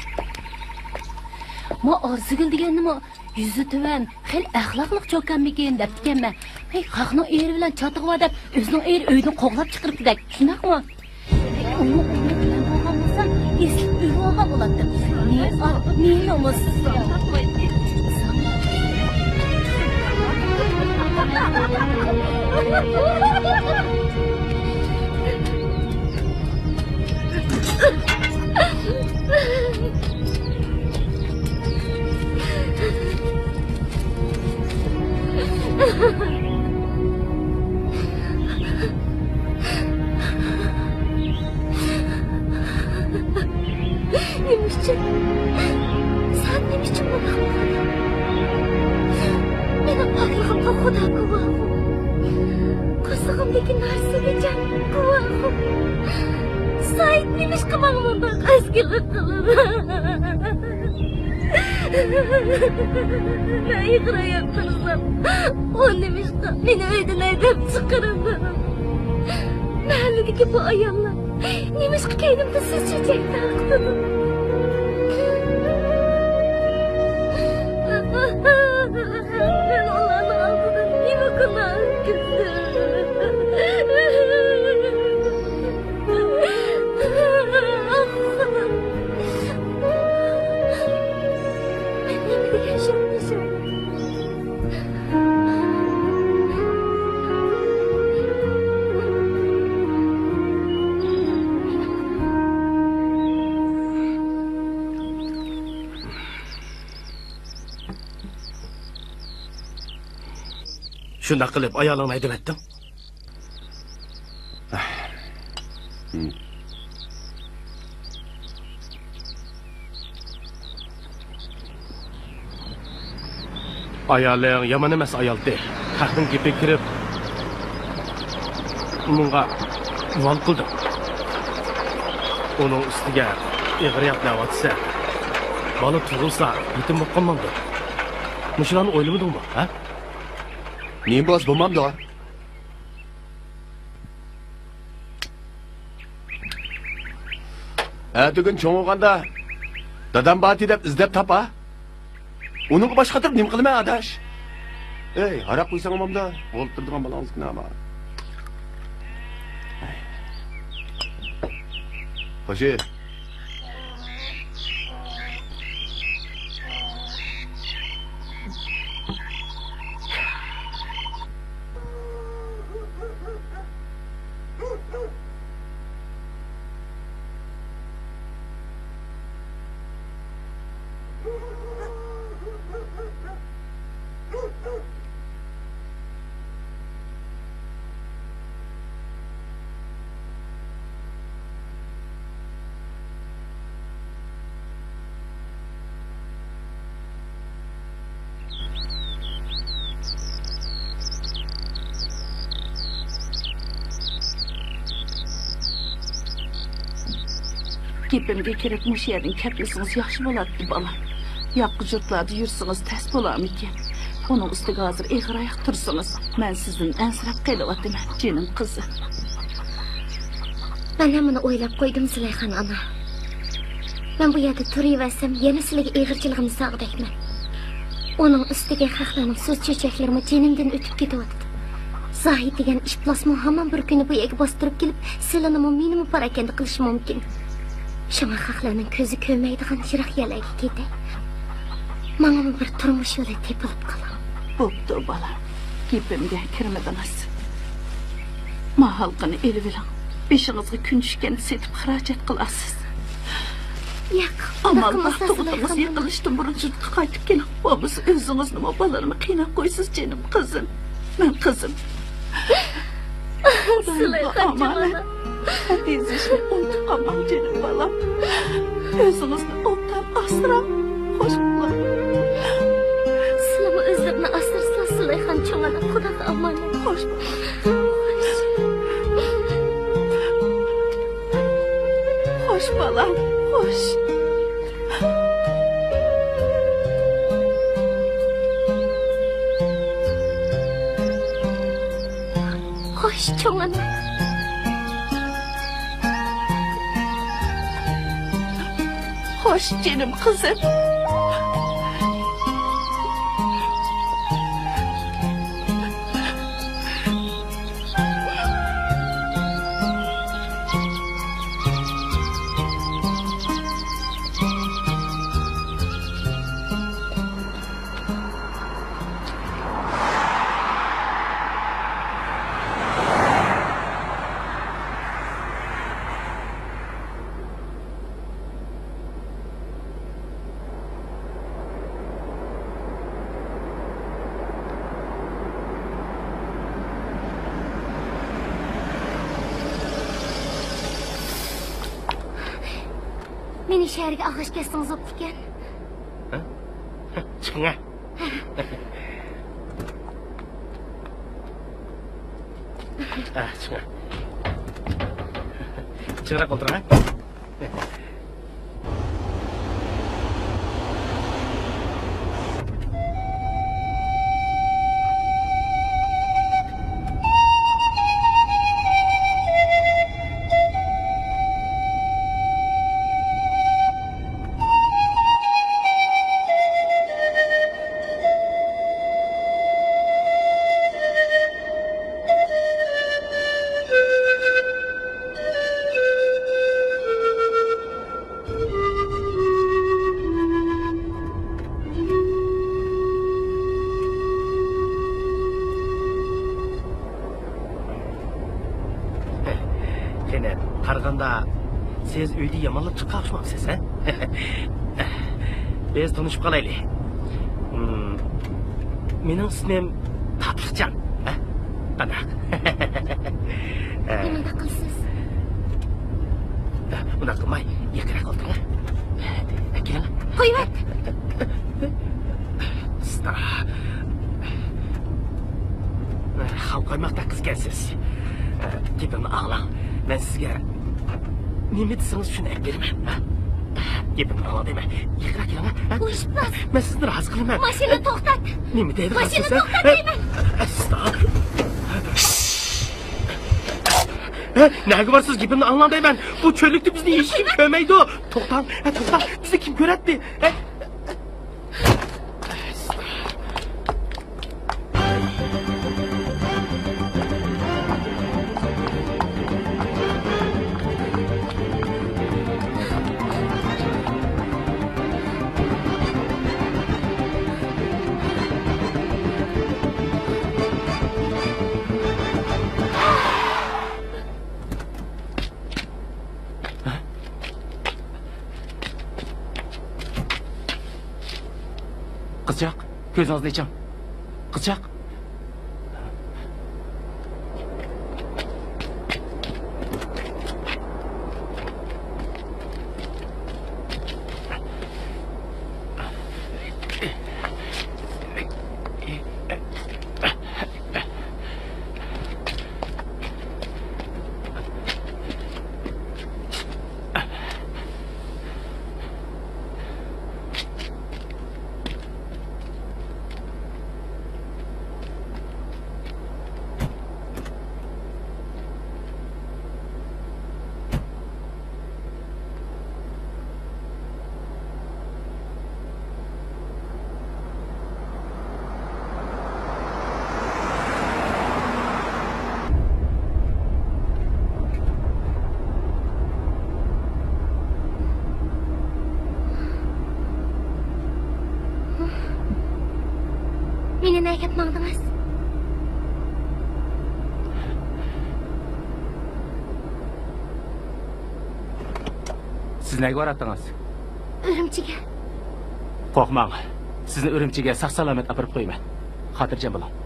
ما ئارزۇگۈل دېگەننىمۇ يۈزى تۆۋەن، خېلى ئەخلاقلىق چوكانمىكىن دەپتىكەنمەن. ھەي، خەقنىڭ ئېرى بىلەن چاتىقى بار دەپ، ئۆزىنىڭ ئېرى ئۆيدىن قوغلاپ چىقىرىپتىدەك، شۇنداقمۇ؟ ھەي، ئۇنىڭ ئورنىدا مەن بولغان بولسام، ئېسىلىپ ئۆلۈۋالغان بولاتتىم. نى ئاق، نى نومۇس. نېمە ئۈچۈن؟ سەن نېمە ئۈچۈن بۇنداق قىلدىڭ؟ مېنىڭ پاكلىقىمغا خۇدا گۇۋاھۇ. قورسىقىمدىكى نارسىگە جان گۇۋاھۇ. سايىت نېمىشقا ماڭا مۇنداق ئەسكىلىك قىلىدۇ؟ مەن ئېغىر ھايات تۇرسام، ئۇ نېمىشقا مېنى ئۆيدىن ھەيدەپ چىقىرىدۇ؟ مەھەللىدىكى بۇ ئاياللار نېمىشقا كەينىمدە سىز چېچەك تارقىتىدۇ؟ مەن ئۇلارنىڭ ئالدىدا نېمە گۇناھ ئۆتكۈزدۈم؟ ئاھ، خۇدام. مەن نېمە دېگەن شۇ ياشاۋۇ؟ شۇنداق قىلىپ ئايالىڭنى ھەيدىۋەتتىڭ؟ ھىم. ئايالىڭ يامان ئەمەس ئايالتى. خەقنىڭ گېپىگە كىرىپ، ئۇنىڭغا ۋال قىلدىڭ. ئۇنىڭ ئۈستىگە ئېغىر ياق دەۋاتىسەن. بالا تۇغۇلسا، يېتىم بولۇپ قالمامدۇ؟ مۇشۇلارنى ئويلىمىدىڭمۇ، ھە؟ نېمە بولسا بولمامدۇ؟ ئەتىگۈن چوڭ بولغاندا، دادام بارتى دەپ ئىزدەپ تاپا. ئۇنىڭغا باش قاتۇرۇپ نېمە قىلىمەن، ئاداش؟ ئەي، ھاراق قۇيساڭ ئامامدا، ئولتۇرىدىغان بالاڭىزكىنا بار. خوشى. گېپىمگە كىرىپ، مۇشۇ يەردىن كەتمىسىڭىز ياخشى بولاتتى، بالام. ياققۇ يۇرتلاردا يۈرسىڭىز تەس بولارمىكىن؟ ئۇنىڭ ئۈستىگە ھازىر ئېغىر ئاياق تۇرسىڭىز، مەن سىزدىن ئەنسىرەپ قېلىۋاتىمەن، جېنىم قىزىم. مەن ھەممىنى ئويلاپ قويدۇم، زۇلەيخان ئانا. مەن بۇ يەردە تۇرۇۋەرسەم، يەنە سىلىگە ئېغىرچىلىقىمنى سالغۇدەكمەن. ئۇنىڭ ئۈستىگە خەقلەرنىڭ سۆز چۆچەكلىرىمۇ جېنىمدىن ئۆتۈپ كېتىۋاتىدۇ. زاھىت دېگەن ئىپلاسمۇ ھامان بىر كۈنى بۇ يەرگە باستۇرۇپ كېلىپ، سىلىنىمۇ، مېنىمۇ پاراكەندە قىلىشى مۇمكىن. شۇڭا خەقلەرنىڭ كۆزى كۆرمەيدىغان يىراق يەرلەرگە كېتەي. ماڭىمۇ بىر تۇرمۇش يولى تېپىلىپ قالا. بوپتۇ، بالام. گېپىمگە كىرمىدىڭىز. ماھالقىنى ئېلىۋېلىڭ. بېشىڭىزغا كۈن چۈشكەندە سېتىپ خىراجەت قىلارسىز. ياق، ئامال بار، تۇغۇتىڭىز يېقىنلىشىشتىن بۇرۇن يۇرتقا قايتىپ كېلىڭ. بولمىسا ئۆزىڭىزنىمۇ، بالىنىمۇ قىيناپ قويىسىز، جېنىم قىزىم. مېنىڭ قىزىم. خۇدايىمغا ئامانەت. خەت يېزىشنى ئۇنتۇپ قالماڭ، جېنىم بالام. ئۆزىڭىزنى ئوبدان ئاسراڭ. خوش بولۇڭ. سىلىمۇ ئۆزلىرىنى ئاسرىسىلا، زۇلەيخان چوڭ ئانا. خۇداغا ئامانەت. خوش. خوش. خوش، بالام، خوش. خوش، چوڭ ئانا. خوش، جېنىم قىزىم. مېنى شەھەرگە ئالغاچ كەتسىڭىز بوپتىكەن. ھە؟ چىقىڭە. ئە، چىقىڭە. چىراق ئولتۇرۇڭ، ھە؟ قېنى، قارىغاندا سىز ئۆيدە يامانلاپ چىققان ئوخشىمامسىز، ھە؟ بىز تونۇشۇپ قالايلى. مم، مېنىڭ ئىسمىم تاتلىقجان، ھە؟ قانداق؟ نېمانداق قىلىسىز؟ ئۇنداق قىلماي، يېقىنراق ئولتۇرۇڭ. ئەكېلىڭ. قويۇۋەت! ئاستا. قان قايماقتەك قىزكەنسىز. ئە، گېپىمنى ئاڭلاڭ. مەن سىزگە نېمە دېسىڭىز شۇنى ئەپ بېرىمەن. ھە؟ گېپىمنى ئاڭلاڭ دەيمەن. يېقىنراق كېلىڭ، ھە؟ ئۇيۇشماس. مەن سىزنى رازى قىلىمەن. ماشىنىنى توختات. نېمە دەيدىغانسىز، ماشىنىنى ھە؟ توختات دەيمەن. ئەستا. ھە، نەگە بارسىز؟ گېپىمنى ئاڭلاڭ دەيمەن. بۇ چۆللۈكتە بىزنى ھېچكىم كۆرمەيدۇ. توختاڭ، ھە، توختاڭ. بىزنى كىم كۆرەتتى؟ ھە؟ قىزچاق، كۆزىڭىزنى ئېچىڭ. قىزچاق. مېنى نەگە ئەپ ماڭدىڭىز؟ سىز نەگە باراتتىڭىز؟ ئۈرۈمچىگە. قورقماڭ، سىزنى ئۈرۈمچىگە ساق-سالامەت ئاپىرىپ قويىمەن. خاتىرجەم بولۇڭ.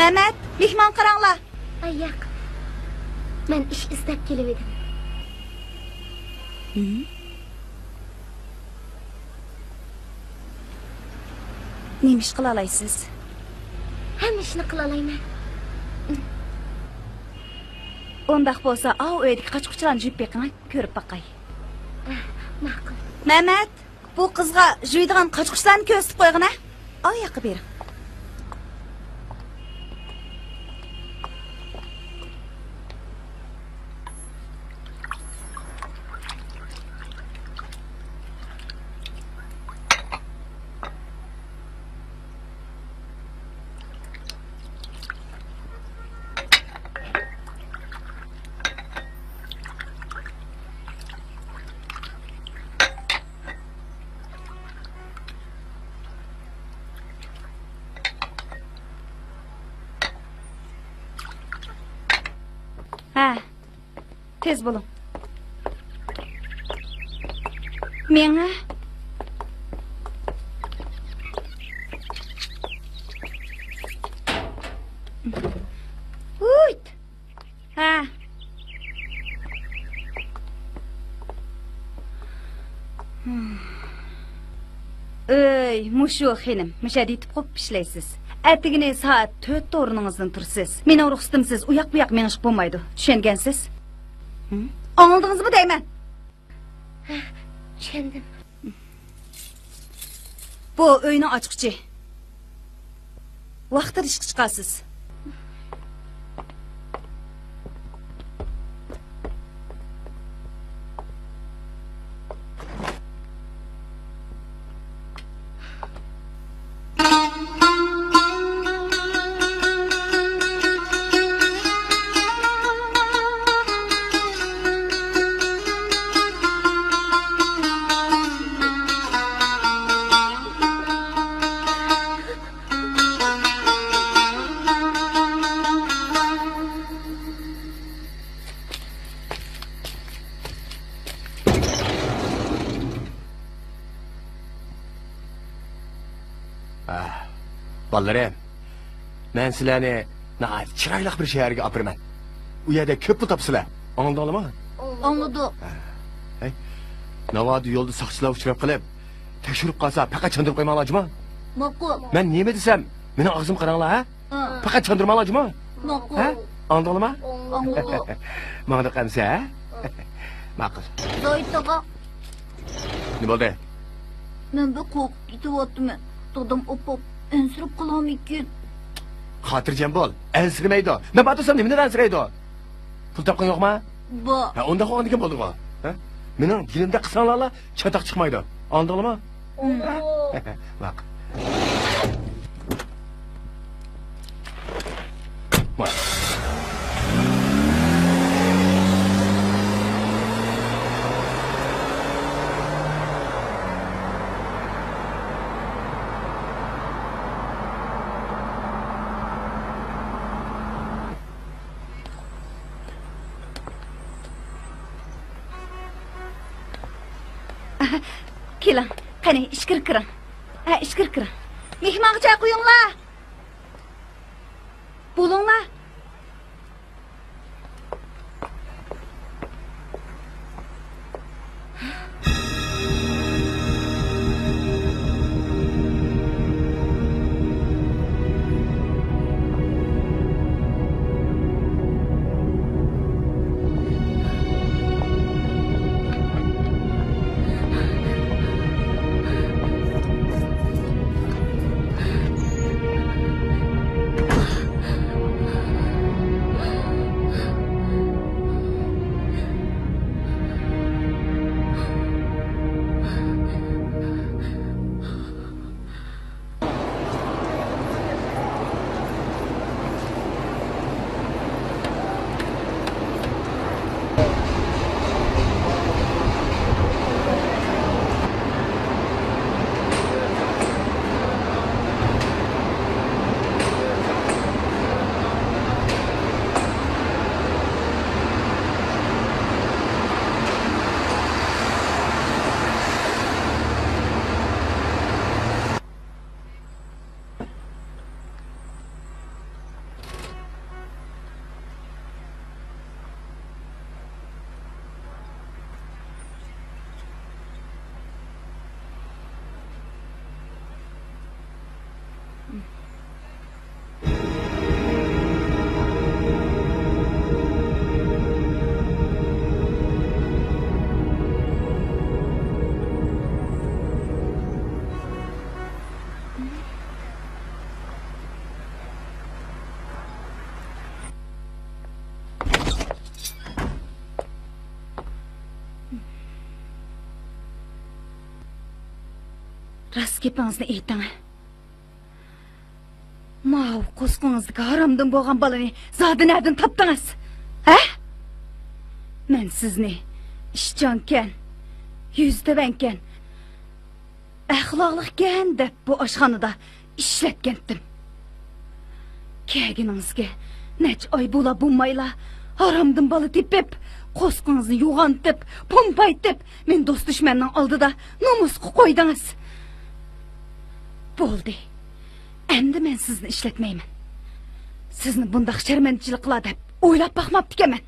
مەمەت، مېھمان قاراڭلار. ئاي ياق، مەن ئىش ئىزدەپ كېلىۋىدىم. نېمە ئىش قىلالايسىز؟ ھەممە ئىشنى قىلالايمەن. ئۇنداق بولسا، ئاۋۇ ئۆيدىكى قاچا-قۇچىلارنى جۇيۇپ بېقىڭ، كۆرۈپ باقاي. ئە، ماقۇل. مەمەت! بۇ قىزغا جۇيىدىغان قاچا-قۇچىلارنى كۆرسىتىپ قويغىنە. ئاۋۇ ياققا بېرىڭ. ھە، تېز بولۇڭ. مېڭە. ھۇيت. ھە. ئۆي، مۇشۇ خېنىم، مۇشۇ يەردە يېتىپ قوپۇپ ئىشلەيسىز. ئەتىگىنى سائەت تۆتتە ئورنىڭىزدىن تۇرىسىز. مېنىڭ رۇخسىتىمسىز ئۇياق-بۇياق مېڭىشقا بولمايدۇ. چۈشەنگەنسىز؟ ھە؟ ئاڭلىدىڭىزمۇ دەيمەن؟ ھە، چۈشەندىم. بۇ ئۆينىڭ ئاچقۇچى. ۋاقتىدا ئىشقا چىقارسىز. ھە، بالىلىرىم، مەن سىلەرنى ناھايىتى چىرايلىق بىر شەھەرگە ئاپىرىمەن. ئۇ يەردە كۆپ پۇل تاپىسىلەر. ئاڭلىدىڭلارمۇ؟ ئاڭلىدۇق. ھە. ھەي، ناۋادا يولدا ساقچىلار ئۇچراپ قېلىپ، تەكشۈرۈپ قالسا، پەقەت چاندۇرۇپ قويماڭلار، جۇما. ماقۇل. مەن نېمە دېسەم، مېنىڭ ئاغزىمغا قاراڭلار، ھە؟ ھە. پەقەت چاندۇرماڭلار، جۇما. ماقۇل. ھە؟ ئاڭلىدىڭلارمۇ؟ ئاڭلىدۇق. ماڭدۇق ئەمسە، ھە؟ ماقۇل. زاھىت ئاغا. نېمە بولدى؟ مەن بەك قورقۇپ كېتىۋاتىمەن. دادام ئاپام ئەنسىرەپ قالامىكىن؟ خاتىرجەم بول، ئەنسىرىمەيدۇ. مەن بار تۇرسام نېمىدىن ئەنسىرەيدۇ؟ پۇل تاپقان يوقما؟ بار. ھە، ئۇنداق بولغاندىكىن بولدىغۇ. ھە؟ مېنىڭ دېگىنىمدەك قىلساڭلارلا چاتاق چىقمايدۇ. ئاڭلىدىڭلارمۇ؟ ئاڭلىدىم. ماقۇل. كېلىڭ، قېنى، ئىچكىرى كىرىڭ. ھە، ئىچكىرى كىرىڭ. مېھمانغا چاي قۇيۇڭلار. بولۇڭلار. راست گېپىڭىزنى ئېيتىڭ. ماۋۇ قورسىقىڭىزدىكى ھارامدىن بولغان بالىنى زادى نەدىن تاپتىڭىز؟ ھە؟ مەن سىزنى ئىشچانكەن، يۈزى تۆۋەنكەن، ئەخلاقلىقكەن دەپ بۇ ئاشخانىدا ئىشلەتكەنتىم. كەلگىنىڭىزگە نەچچە ئاي بولا بولمايلا، ھارامدىن بالا تېپىپ، قورسىقىڭىزنى يوغانتىپ، پومپايتىپ، مېنى دوست دۈشمەننىڭ ئالدىدا نومۇسقا قويدىڭىز. بولدى. ئەمدى مەن سىزنى ئىشلەتمەيمەن. سىزنى بۇنداق شەرمەندىچىلىك قىلار دەپ ئويلاپ باقماپتىكەنمەن.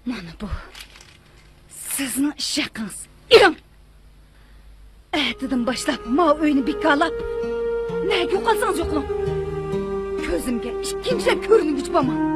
مانا بۇ سىزنىڭ ئىش ھەققىڭىز. ئېلىڭ! ئەتىدىن باشلاپ ماۋۇ ئۆينى بىكارلاپ، نەگە يوقالسىڭىز يوقىلىڭ. كۆزۈمگە ئىككىنچىلەپ كۆرۈنگۈچى بولماڭ.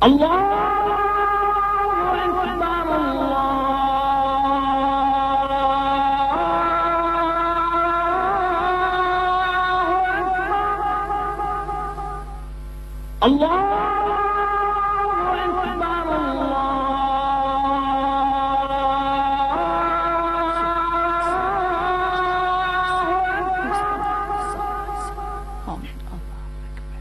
الله أكبر، الله أكبر، الله أكبر، الله أكبر. آمين. الله أكبر.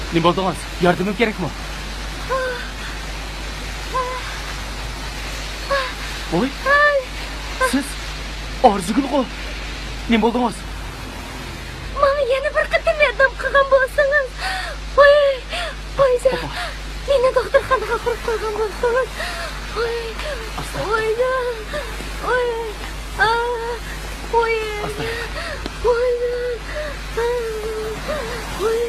نېمە بولدىڭىز؟ ياردىمىم كېرەكمۇ؟ ۋوي، سىز ئارزۇگۈلغۇ؟ نېمە بولدىڭىز؟ ماڭا يەنە بىر قېتىم ياردەم قىلغان بولسىڭىز. ۋوي، ۋويجان، مېنى دوختۇرخانىغا ئاپىرىپ قويغان بولسىڭىز. ۋوي، ئاستا. ۋويجان، ۋوي. ئاھ، ۋوي. ئاستا. ۋوي. ۋوي.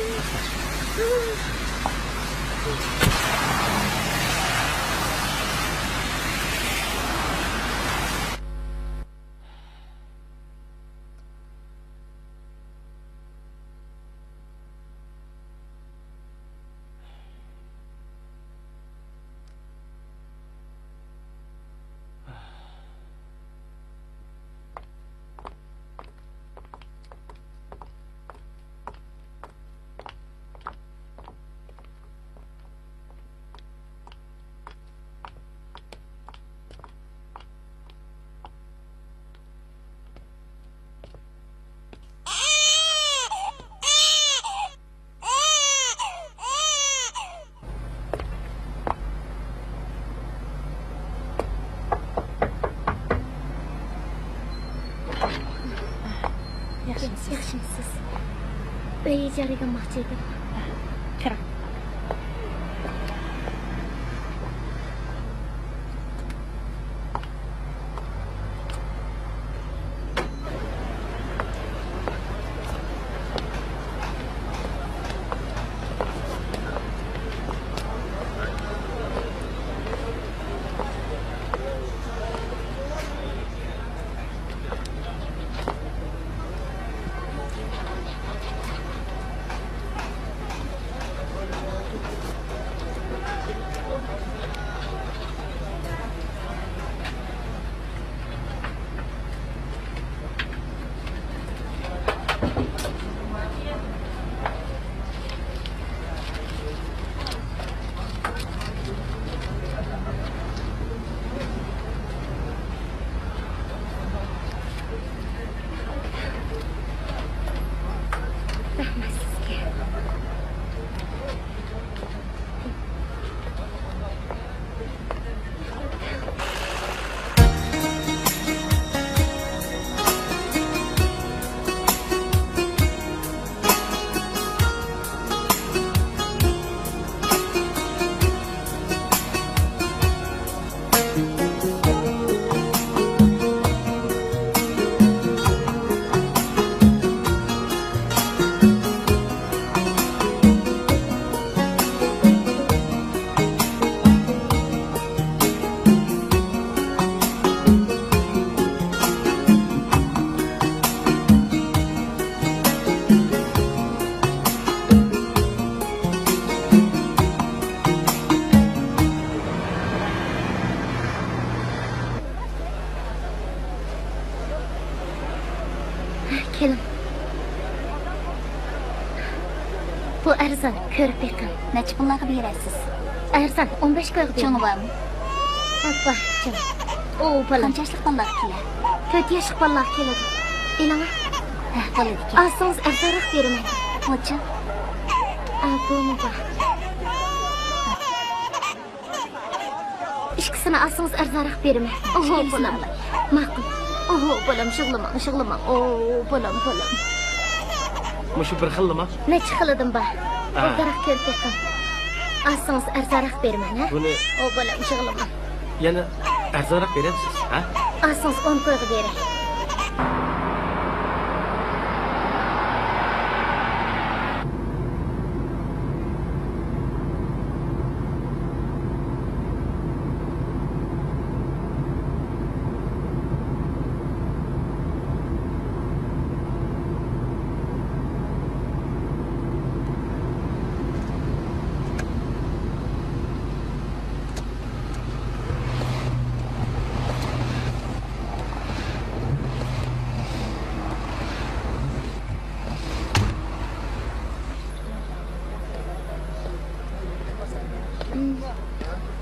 ياخشىمۇسىز؟ ياخشىمۇسىز؟ ئۆي ئىجارىگە ئالماقچى ئىدىم. كىرىڭ. رەھمەت سىزگە. كېلىڭ. بۇ ئەرزان، كۆرۈپ بېقىڭ. نەچچە پۇللارغا بېرەسىز؟ ئەرزان، ئون بەش كويغا بېرىڭ. چوڭى بارمۇ؟ ھە، بار، چوڭ. ئو، بالام. قانچە ياشلىق بالىلارغا كېلە؟ تۆت ياشلىق بالىلارغا كېلىدۇ. ئېلىڭە. ھە، بولىدىكەن. ئالسىڭىز ئەرزانراق بېرىمەن. بولچۇ. ئا، بۇمۇ بار. ئىككىسىنى ئالسىڭىز ئەرزانراق بېرىمەن. ئوھو، بالام. ماقۇل. ئوھو، بالام، يىغلىماڭ، يىغلىماڭ. ئو، بالام، بالام. مۇشۇ بىر خىللىما؟ نەچچە خىلىدىن بار. ھە. ئوبدانراق كۆرۈپ بېقىڭ. ئالسىڭىز ئەرزانراق بېرىمەن، ھە؟ بۇنى ئو، بالام، يىغلىماڭ. يەنە ئەرزانراق بېرەمسىز، ھە؟ ئالسىڭىز ئون كويغا بېرەي.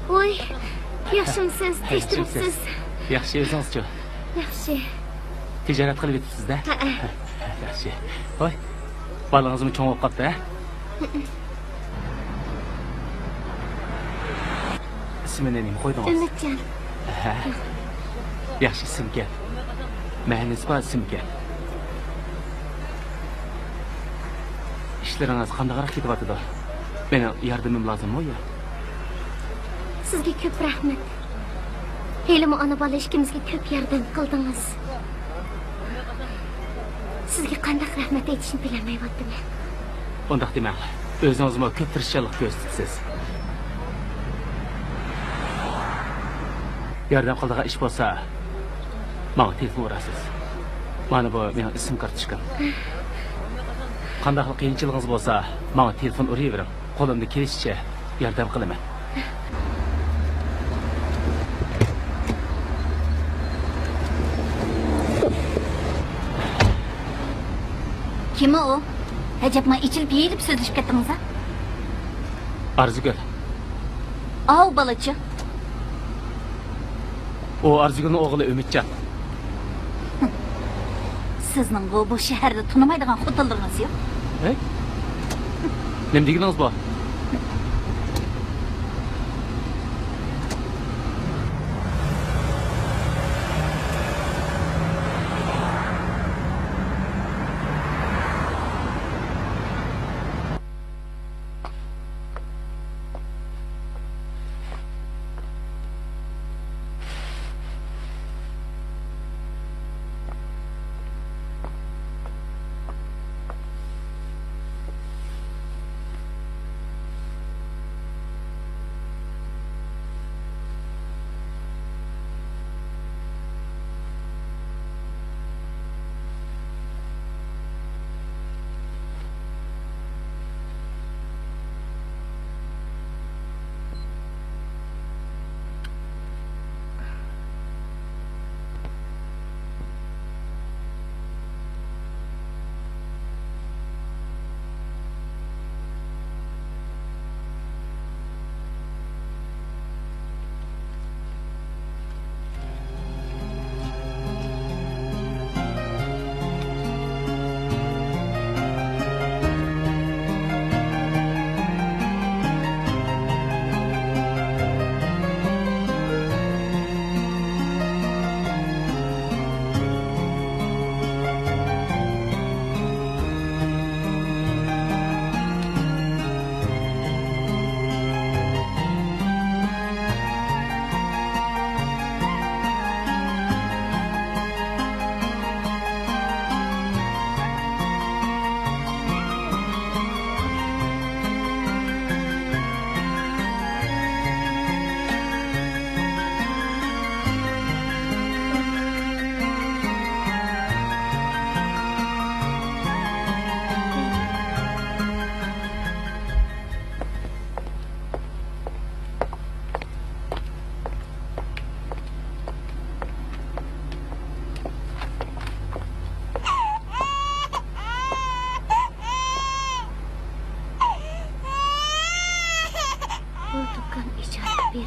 ۋوي، ياخشىمۇسىز؟ تىنچ تۇرۇپسىز؟ ياخشى، ئۆزىڭىزچۇ؟ ياخشى. تىجارەت قىلىپ يېتىپسىز-دە؟ ھەئە. ياخشى. ۋوي، بالىڭىزمۇ چوڭ بولۇپ قاپتۇ، ھە؟ ئىسمىنى نېمە قويدىڭىز؟ ئۈمىدجان. ھە. ياخشى ئىسىمكەن. مەنىسى بار ئىسىمكەن. ئىشلىرىڭىز قانداقراق كېتىۋاتىدۇ؟ مېنىڭ ياردىمىم لازىممۇ يا؟ سىزگە كۆپ رەھمەت. ھېلىمۇ ئانا-بالا ئىككىمىزگە كۆپ ياردەم قىلدىڭىز. سىزگە قانداق رەھمەت ئېيتىشنى بىلەلمەيۋاتىمەن. ئۇنداق دېمەڭ. ئۆزىڭىزمۇ كۆپ تىرىشچانلىق كۆرسىتىپسىز. ياردەم قىلىدىغان ئىش بولسا، ماڭا تېلېفون ئۇرارسىز. مانا بۇ مېنىڭ ئىسىم كارتوچكام. قانداقلا قىيىنچىلىقىڭىز بولسا، ماڭا تېلېفون ئۇرۇۋېرىڭ. قولۇمدىن كېلىشىچە ياردەم قىلىمەن. كىم ئۇ؟ ئەجەب، ما ئېچىلىپ يېيىلىپ سۆزلىشىپ كەتتىڭىز-ھە؟ ئارزۇگۈل. ئاۋۇ بالىچۇ؟ ئۇ ئارزۇگۈلنىڭ ئوغلى ئۈمىدجان. سىزنىڭغۇ بۇ شەھەردە تونۇمايدىغان خوتۇنلىرىڭىز يوق. ھەي؟ نېمە دېگىنىڭىز بۇ؟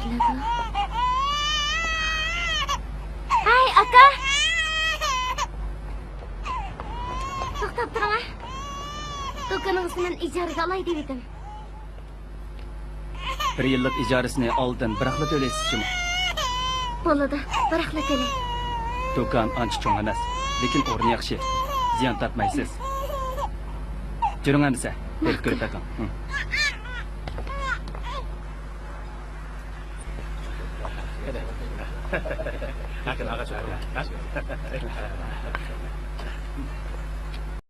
كېلىدۇ. ھەي، ئاكا! توختاپ تۇرۇڭ، ھە. دۇكىنىڭىزنى مەن ئىجارىگە ئالاي دېۋىدىم. بىر يىللىق ئىجارىسىنى ئالدىن بىراقلا تۆلەيسىز جۇمۇ. بولىدۇ، بىراقلا تۆلەي. دۇكان ئانچە چوڭ ئەمەس، لېكىن ئورنى ياخشى. زىيان تارتمايسىز. جۈرۈڭ ئەمىسە، بېرىپ كۆرۈپ بېقىڭ. ھە.